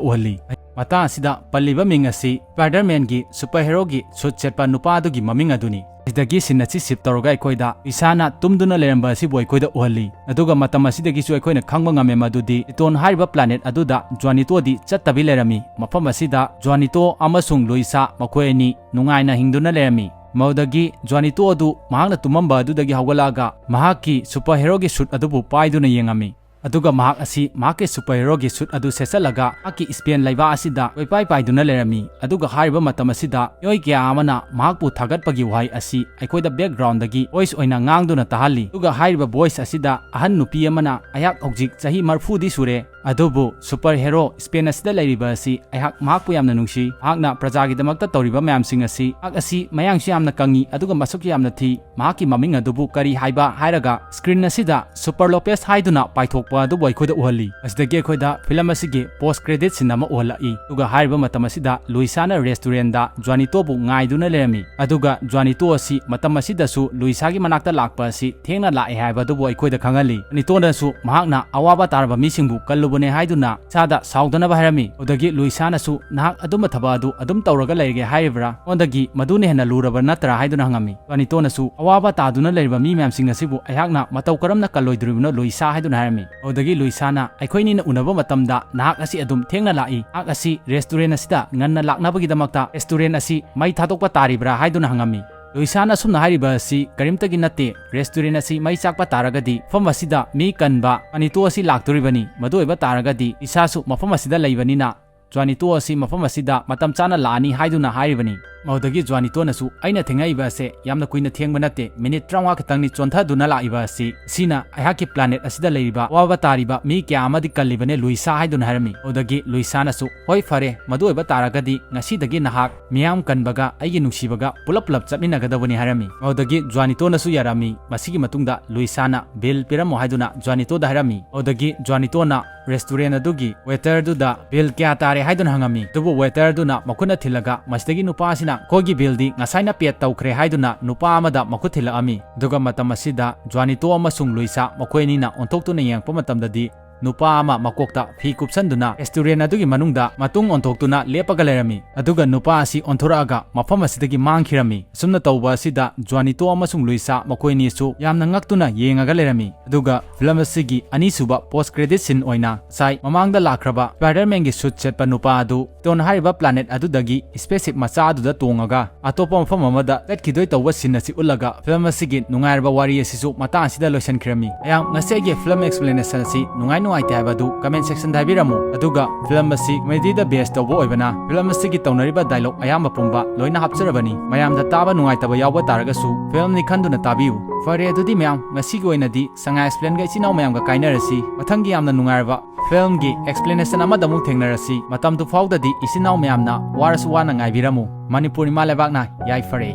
ꯎꯍꯜꯂꯤ꯫ ꯃꯇꯥꯡ ꯑꯁꯤꯗ ꯄꯜꯂꯤꯕ ꯃꯤꯡ ꯑꯁꯤ ꯁ꯭ꯄꯥꯏꯗꯔꯃꯦꯟꯒꯤ ꯁꯨꯄꯔ ꯍꯦꯔꯣꯒꯤ ꯁꯨꯠ ꯁꯦꯠꯄ ꯅꯨꯄꯥ ꯑꯗꯨꯒꯤ ꯃꯃꯤꯡ ꯑꯗꯨꯅꯤ꯫ ꯁꯤꯗꯒꯤ ꯁꯤꯟ ꯑꯁꯤ ꯁꯤꯞ ꯇꯧꯔꯒ ꯑꯩꯈꯣꯏꯗ ꯂꯨꯏꯁꯥꯅ ꯇꯨꯝꯗꯨꯅ ꯂꯩꯔꯝꯕ ꯑꯁꯤꯕꯨ ꯑꯩꯈꯣꯏꯗ ꯎꯍꯜꯂꯤ꯫ ꯑꯗꯨꯒ ꯃꯇꯝ ꯑꯁꯤꯗꯒꯤꯁꯨ ꯑꯩꯈꯣꯏꯅ ꯈꯪꯕ ꯉꯝꯃꯦ ꯃꯗꯨꯗꯤ ꯆꯤꯇꯣꯟ ꯍꯥꯏꯔꯤꯕ ꯄ꯭ꯂꯥꯅꯦꯠ ꯑꯗꯨꯗ ꯖ꯭ꯋꯥꯅꯤꯇꯣꯗꯤ ꯆꯠꯇꯕꯤ ꯂꯩꯔꯝꯃꯤ꯫ ꯃꯐꯝ ꯑꯁꯤꯗ ꯖ꯭ꯋꯥꯅꯤꯇꯣ ꯑꯃꯁꯨꯡ ꯂꯨꯏꯁꯥ ꯃꯈꯣꯏ ꯑꯅꯤ ꯅꯨꯡꯉꯥꯏꯅ ꯍꯤꯡꯗꯨꯅ ꯂꯩꯔꯝꯃꯤ꯫ ꯃꯗꯨꯗꯒꯤ ꯖ꯭ꯋꯥꯅꯤꯇꯣ ꯑꯗꯨ ꯃꯍꯥꯛꯅ ꯇꯨꯝꯃꯝꯕ ꯑꯗꯨꯗꯒꯤ ꯍꯧꯒꯠꯂꯛꯑꯒ ꯃꯍꯥꯛꯀꯤ ꯁꯨꯄꯔ ꯍꯦꯔꯣꯒꯤ ꯁꯨꯠ ꯑꯗꯨꯕꯨ ꯄꯥꯏꯗꯨꯅ ꯌꯦꯡꯉꯝꯃꯤ꯫ ꯑꯗꯨꯒ ꯃꯍꯥꯛ ꯑꯁꯤ ꯃꯍꯥꯛꯀꯤ ꯁꯨꯄꯔ ꯍꯦꯔꯣꯒꯤ ꯁꯨꯠ ꯑꯗꯨ ꯁꯦꯠꯆꯜꯂꯒ ꯃꯍꯥꯛꯀꯤ ꯁ꯭ꯄꯦꯟ ꯂꯩꯕꯥꯛ ꯑꯁꯤꯗ ꯀꯣꯏꯄꯥꯏ ꯄꯥꯏꯗꯨꯅ ꯂꯩꯔꯝꯃꯤ꯫ ꯑꯗꯨꯒ ꯍꯥꯏꯔꯤꯕ ꯃꯇꯝ ꯑꯁꯤꯗ ꯃꯤꯑꯣꯏ ꯀꯌꯥ ꯑꯃꯅ ꯃꯍꯥꯛꯄꯨ ꯊꯥꯒꯠꯄꯒꯤ ꯋꯥꯍꯩ ꯑꯁꯤ ꯑꯩꯈꯣꯏꯗ ꯕꯦꯛꯒ꯭ꯔꯥꯎꯟꯗꯒꯤ ꯚꯣꯏꯁ ꯑꯣꯏꯅ ꯉꯥꯡꯗꯨꯅ ꯇꯥꯍꯜꯂꯤ꯫ ꯑꯗꯨꯒ ꯍꯥꯏꯔꯤꯕ ꯚꯣꯏꯁ ꯑꯁꯤꯗ ꯑꯍꯟ ꯅꯨꯄꯤ ꯑꯃꯅ, "ꯑꯩꯍꯥꯛ ꯍꯧꯖꯤꯛ ꯆꯍꯤ ꯃꯔꯤꯐꯨꯗꯤ ꯁꯨꯔꯦ, ꯑꯗꯨꯕꯨ super hero Spain ꯑꯁꯤꯗ ꯂꯩꯔꯤꯕ ꯑꯁꯤ ꯑꯩꯍꯥꯛ ꯃꯍꯥꯛꯄꯨ ꯌꯥꯝꯅ ꯅꯨꯡꯁꯤ꯫ ꯃꯍꯥꯛꯅ ꯄ꯭ꯔꯖꯥꯒꯤꯗꯃꯛꯇ ꯇꯧꯔꯤꯕ ꯃꯌꯥꯝꯁꯤꯡ ꯑꯁꯤ, ꯃꯍꯥꯛ ꯑꯁꯤ ꯃꯌꯥꯡꯁꯨ ꯌꯥꯝꯅ ꯀꯪꯉꯤ ꯑꯗꯨꯒ ꯃꯁꯛꯁꯨ ꯌꯥꯝꯅ ꯊꯤ꯫ ꯃꯍꯥꯛꯀꯤ ꯃꯃꯤꯡ ꯑꯗꯨꯕꯨ ꯀꯔꯤ ꯍꯥꯏꯕ ꯍꯥꯏꯔꯒ screen ꯑꯁꯤꯗ Super Lopez ꯍꯥꯏꯗꯨꯅ ꯄꯥꯏꯊꯣꯛꯄ ꯑꯗꯨꯕꯨ ꯑꯩꯈꯣꯏꯗ ꯎꯍꯜꯂꯤ꯫ ꯑꯁꯤꯗꯒꯤ ꯑꯩꯈꯣꯏꯗ film ꯑꯁꯤꯒꯤ post credit scene ꯑꯃ ꯎꯍꯜꯂꯛꯏ꯫ ꯑꯗꯨꯒ ꯍꯥꯏꯔꯤꯕ ꯃꯇꯝ ꯑꯁꯤꯗ ꯂꯨꯏꯁꯥꯅ restaurantꯗ ꯖ꯭ꯋꯥꯅꯤꯇꯣꯕꯨ ꯉꯥꯏꯗꯨꯅ ꯂꯩꯔꯝꯃꯤ꯫ ꯑꯗꯨꯒ ꯖ꯭ꯋꯥꯅꯤꯇꯣ ꯑꯁꯤ ꯃꯇꯝ ꯑꯁꯤꯗꯁꯨ ꯂꯨꯏꯁꯥꯒꯤ ꯃꯅꯥꯛꯇ ꯂꯥꯛꯄ ꯑꯁꯤ ꯊꯦꯡꯅ ꯂꯥꯛꯑꯦ ꯍꯥꯏꯕ ꯑꯗꯨꯕꯨ ꯑꯩꯈꯣꯏꯗ ꯈꯪꯍꯜꯂꯤ꯫ ꯖ꯭ꯋꯥꯅꯤꯇꯣꯅꯁꯨ ꯃꯍꯥꯛꯅ ꯑꯋꯥꯕ ꯇꯥꯔꯕ ꯃꯤꯁꯤꯡꯕꯨ ꯀꯜꯂꯨꯕꯅꯦ ꯍꯥꯏꯗꯨꯅ ꯏꯁꯥꯗ ꯁꯥꯎꯗꯅꯕ ꯍꯥꯏꯔꯝꯃꯤ꯫ ꯑꯗꯨꯗꯒꯤ ꯂꯨꯏꯁꯥꯅꯁꯨ, "ꯅꯍꯥꯛ ꯑꯗꯨꯝꯕ ꯊꯕꯛ ꯑꯗꯨ ꯑꯗꯨꯝ ꯇꯧꯔꯒ ꯂꯩꯔꯒꯦ ꯍꯥꯏꯔꯤꯕ꯭ꯔꯥ? ꯑꯩꯉꯣꯟꯗꯒꯤ ꯃꯗꯨꯅ ꯍꯦꯟꯅ ꯂꯨꯔꯕ ꯅꯠꯇ꯭ꯔꯥ?" ꯍꯥꯏꯗꯨꯅ ꯍꯪꯉꯝꯃꯤ꯫ ꯖ꯭ꯋꯥꯅꯤꯇꯣꯅꯁꯨ, "ꯑꯋꯥꯕ ꯇꯥꯗꯨꯅ ꯂꯩꯔꯤꯕ ꯃꯤ ꯃꯌꯥꯝꯁꯤꯡ ꯑꯁꯤꯕꯨ ꯑꯩꯍꯥꯛꯅ ꯃꯇꯧ ꯀꯔꯝꯅ ꯀꯜꯂꯣꯏꯗꯣꯔꯤꯕꯅꯣ ꯂꯨꯏꯁꯥ?" ꯍꯥꯏꯗꯨꯅ ꯍꯥꯏꯔꯝꯃꯤ꯫ ꯑꯗꯨꯗꯒꯤ ꯂꯨꯏꯁꯥꯅ, "ꯑꯩꯈꯣꯏꯅꯤꯅ ꯎꯅꯕ ꯃꯇꯝꯗ ꯅꯍꯥꯛ ꯑꯁꯤ ꯑꯗꯨꯝ ꯊꯦꯡꯅ ꯂꯥꯛꯏ꯫ ꯅꯍꯥꯛ ꯑꯁꯤ restaurant ꯑꯁꯤꯗ ꯉꯟꯅ ꯂꯥꯛꯅꯕꯒꯤꯗꯃꯛꯇ restaurant ꯑꯁꯤ ꯃꯩ ꯊꯥꯗꯣꯛꯄ ꯇꯥꯔꯤꯕ꯭ꯔꯥ?" ꯍꯥꯏꯗꯨꯅ ꯍꯪꯉꯝꯃꯤ꯫ ꯂꯨꯏꯁꯥꯅ ꯑꯁꯨꯝꯅ ꯍꯥꯏꯔꯤꯕ ꯑꯁꯤ ꯀꯔꯤꯝꯇꯒꯤ ꯅꯠꯇꯦ꯫ Restaurant ꯑꯁꯤ ꯃꯩ ꯆꯥꯛꯄ ꯇꯥꯔꯒꯗꯤ ꯃꯐꯝ ꯑꯁꯤꯗ ꯃꯤ ꯀꯟꯕ ꯖ꯭ꯋꯥꯅꯤꯇꯣ ꯑꯁꯤ ꯂꯥꯛꯇꯣꯔꯤꯕꯅꯤ꯫ ꯃꯗꯨ ꯑꯣꯏꯕ ꯇꯥꯔꯒꯗꯤ ꯏꯁꯥꯁꯨ ꯃꯐꯝ ꯑꯁꯤꯗ ꯂꯩꯕꯅꯤꯅ ꯖ꯭ꯋꯥꯅꯤꯇꯣ ꯑꯁꯤ ꯃꯐꯝ ꯑꯁꯤꯗ ꯃꯇꯝ ꯆꯥꯅ ꯂꯥꯛꯑꯅꯤ ꯍꯥꯏꯗꯨꯅ ꯍꯥꯏꯔꯤꯕꯅꯤ꯫ ꯃꯗꯨꯗꯒꯤ ꯖ꯭ꯋꯥꯅꯤꯇꯣꯅꯁꯨ, "ꯑꯩꯅ ꯊꯦꯡꯉꯛꯏꯕ ꯑꯁꯦ ꯌꯥꯝꯅ ꯀꯨꯏꯅ ꯊꯦꯡꯕ ꯅꯠꯇꯦ, minute ꯇꯔꯥꯃꯉꯥ ꯈꯛꯇꯪꯅꯤ ꯆꯣꯟꯊꯗꯨꯅ ꯂꯥꯛꯏꯕ ꯑꯁꯤ꯫ ꯁꯤꯅ ꯑꯩꯍꯥꯛꯀꯤ planet ꯑꯁꯤꯗ ꯂꯩꯔꯤꯕ ꯑꯋꯥꯕ ꯇꯥꯔꯤꯕ ꯃꯤ ꯀꯌꯥ ꯑꯃꯗꯤ ꯀꯜꯂꯤꯕꯅꯦ ꯂꯨꯏꯁꯥ" ꯍꯥꯏꯗꯨꯅ ꯍꯥꯏꯔꯝꯃꯤ꯫ ꯑꯗꯨꯗꯒꯤ ꯂꯨꯏꯁꯥꯅꯁꯨ, "ꯍꯣꯏ ꯐꯔꯦ, ꯃꯗꯨ ꯑꯣꯏꯕ ꯇꯥꯔꯒꯗꯤ ꯉꯁꯤꯗꯒꯤ ꯅꯍꯥꯛ ꯃꯤꯌꯥꯝ ꯀꯟꯕꯒ ꯑꯩꯒꯤ ꯅꯨꯡꯁꯤꯕꯒ ꯄꯨꯂꯞ ꯄꯨꯂꯞ ꯆꯠꯃꯤꯟꯅꯒꯗꯕꯅꯤ" ꯍꯥꯏꯔꯝꯃꯤ꯫ ꯑꯗꯨꯗꯒꯤ ꯖ꯭ꯋꯥꯅꯤꯇꯣꯅꯁꯨ ꯌꯥꯔꯝꯃꯤ꯫ ꯃꯁꯤꯒꯤ ꯃꯇꯨꯡꯗ ꯂꯨꯏꯁꯥꯅ bill ꯄꯤꯔꯝꯃꯣ ꯍꯥꯏꯗꯨꯅ ꯖ꯭ꯋꯥꯅꯤꯇꯣꯗ ꯍꯥꯏꯔꯝꯃꯤ꯫ ꯑꯗꯨꯗꯒꯤ ꯖ꯭ꯋꯥꯅꯤꯇꯣꯅ restaurant ꯑꯗꯨꯒꯤ waiter ꯗꯨꯗ bill ꯀꯌꯥ ꯇꯥꯔꯦ ꯍꯥꯏꯗꯨꯅ ꯍꯪꯉꯝꯃꯤ꯫ ꯑꯗꯨꯕꯨ waiter ꯗꯨꯅ ꯃꯈꯨꯠꯅ ꯊꯤꯜꯂꯒ ꯃꯁꯤꯗꯒꯤ ꯅꯨꯄꯥ ꯑꯁꯤꯅ "ꯑꯩꯈꯣꯏꯒꯤ bill ꯗꯤ ꯉꯁꯥꯏꯅ pay ꯇꯧꯈ꯭ꯔꯦ" ꯍꯥꯏꯗꯨꯅ ꯅꯨꯄꯥ ꯑꯃꯗ ꯃꯈꯨꯠ ꯊꯤꯜꯂꯛꯑꯝꯃꯤ꯫ ꯑꯗꯨꯒ ꯃꯇꯝ ꯑꯁꯤꯗ ꯖ꯭ꯋꯥꯅꯤꯇꯣ ꯑꯃꯁꯨꯡ ꯂꯨꯏꯁꯥ ꯃꯈꯣꯏ ꯑꯅꯤꯅ ꯑꯣꯟꯊꯣꯛꯇꯨꯅ ꯌꯦꯡꯉꯛꯄ ꯃꯇꯝꯗꯗꯤ ꯅꯨꯄꯥ ꯑꯃ ꯃꯀꯣꯛꯇ ꯐꯤ ꯀꯨꯞꯁꯟꯗꯨꯅ restaurant ꯑꯗꯨꯒꯤ ꯃꯅꯨꯡꯗ ꯃꯇꯨꯡ ꯑꯣꯟꯊꯣꯛꯇꯨꯅ ꯂꯦꯞꯄꯒ ꯂꯩꯔꯝꯃꯤ꯫ ꯑꯗꯨꯒ ꯅꯨꯄꯥ ꯑꯁꯤ ꯑꯣꯟꯊꯣꯔꯛꯑꯒ ꯃꯐꯝ ꯑꯁꯤꯗꯒꯤ ꯃꯥꯡꯈꯤꯔꯝꯃꯤ꯫ ꯑꯁꯨꯝꯅ ꯇꯧꯕ ꯑꯁꯤꯗ ꯖ꯭ꯋꯥꯅꯤꯇꯣ ꯑꯃꯁꯨꯡ ꯂꯨꯏꯁꯥ ꯃꯈꯣꯏ ꯑꯅꯤꯁꯨ ꯌꯥꯝꯅ ꯉꯛꯇꯨꯅ ꯌꯦꯡꯉꯒ ꯂꯩꯔꯝꯃꯤ꯫ ꯑꯗꯨꯒ film ꯑꯁꯤꯒꯤ ꯑꯅꯤꯁꯨꯕ post credit scene ꯑꯣꯏꯅ ꯉꯁꯥꯏ ꯃꯃꯥꯡꯗ ꯂꯥꯛꯈ꯭ꯔꯕ Spider-Man ꯒꯤ suit ꯁꯦꯠꯄ ꯅꯨꯄꯥ ꯑꯗꯨ ꯇꯣꯟ ꯍꯥꯏꯔꯤꯕ planet ꯑꯗꯨꯗꯒꯤ spaceship ꯃꯆꯥ ꯑꯗꯨꯗ ꯇꯣꯡꯉꯒ ꯑꯇꯣꯞꯄ ꯃꯐꯝ ꯑꯃꯗ ꯆꯠꯈꯤꯗꯣꯏ ꯇꯧꯕ scene ꯑꯁꯤ ꯎꯠꯂꯒ film ꯑꯁꯤꯒꯤ ꯅꯨꯡꯉꯥꯏꯔꯕ ꯋꯥꯔꯤ ꯑꯁꯤꯁꯨ ꯃꯇꯥꯡ ꯑꯁꯤꯗ ꯂꯣꯏꯁꯤꯟꯈꯤꯔꯝꯃꯤ꯫ ꯃꯌꯥꯝ, ꯉꯁꯤ ꯑꯩꯒꯤ film explanation ꯑꯁꯤ ꯅꯨꯡꯉꯥꯏ ꯅꯨꯡꯉꯥꯏꯇꯦ ꯍꯥꯏꯕ ꯑꯗꯨ comment section ꯗ ꯍꯥꯏꯕꯤꯔꯝꯃꯨ꯫ ꯑꯗꯨꯒ film ꯑꯁꯤ comedy ꯗ base ꯇꯧꯕ ꯑꯣꯏꯕꯅ film ꯑꯁꯤꯒꯤ ꯇꯧꯅꯔꯤꯕ dialogue ꯑꯌꯥꯝꯕ ꯄꯨꯝꯕ ꯂꯣꯏꯅ ꯍꯥꯞꯆꯔꯕꯅꯤ꯫ ꯃꯌꯥꯝꯗ ꯇꯥꯕ ꯅꯨꯡꯉꯥꯏꯇꯕ ꯌꯥꯎꯕ ꯇꯥꯔꯒꯁꯨ film ꯅꯤ ꯈꯟꯗꯨꯅ ꯇꯥꯕꯤꯌꯨ꯫ ꯐꯔꯦ, ꯑꯗꯨꯗꯤ ꯃꯌꯥꯝ, ꯉꯁꯤꯒꯤ ꯑꯣꯏꯅꯗꯤ ꯁꯉꯥꯏ Explain ꯒ ꯏꯆꯤꯟ ꯏꯅꯥꯎ ꯃꯌꯥꯝꯒ ꯀꯥꯏꯅꯔꯁꯤ꯫ ꯃꯊꯪꯒꯤ ꯌꯥꯝꯅ ꯅꯨꯡꯉꯥꯏꯔꯕ Filmꯒꯤ explanation ꯑꯃꯗ ꯑꯃꯨꯛ ꯊꯦꯡꯅꯔꯁꯤ꯫ ꯃꯇꯝꯗꯨ ꯐꯥꯎꯗꯗꯤ ꯏꯆꯤꯟ ꯏꯅꯥꯎ ꯃꯌꯥꯝꯅ ꯋꯥꯔꯁꯨ ꯋꯥꯅ ꯉꯥꯏꯕꯤꯔꯝꯃꯨ꯫ ꯃꯅꯤꯄꯨꯔ ꯏꯃꯥ ꯂꯩꯕꯥꯛꯅ ꯌꯥꯏꯐꯔꯦ꯫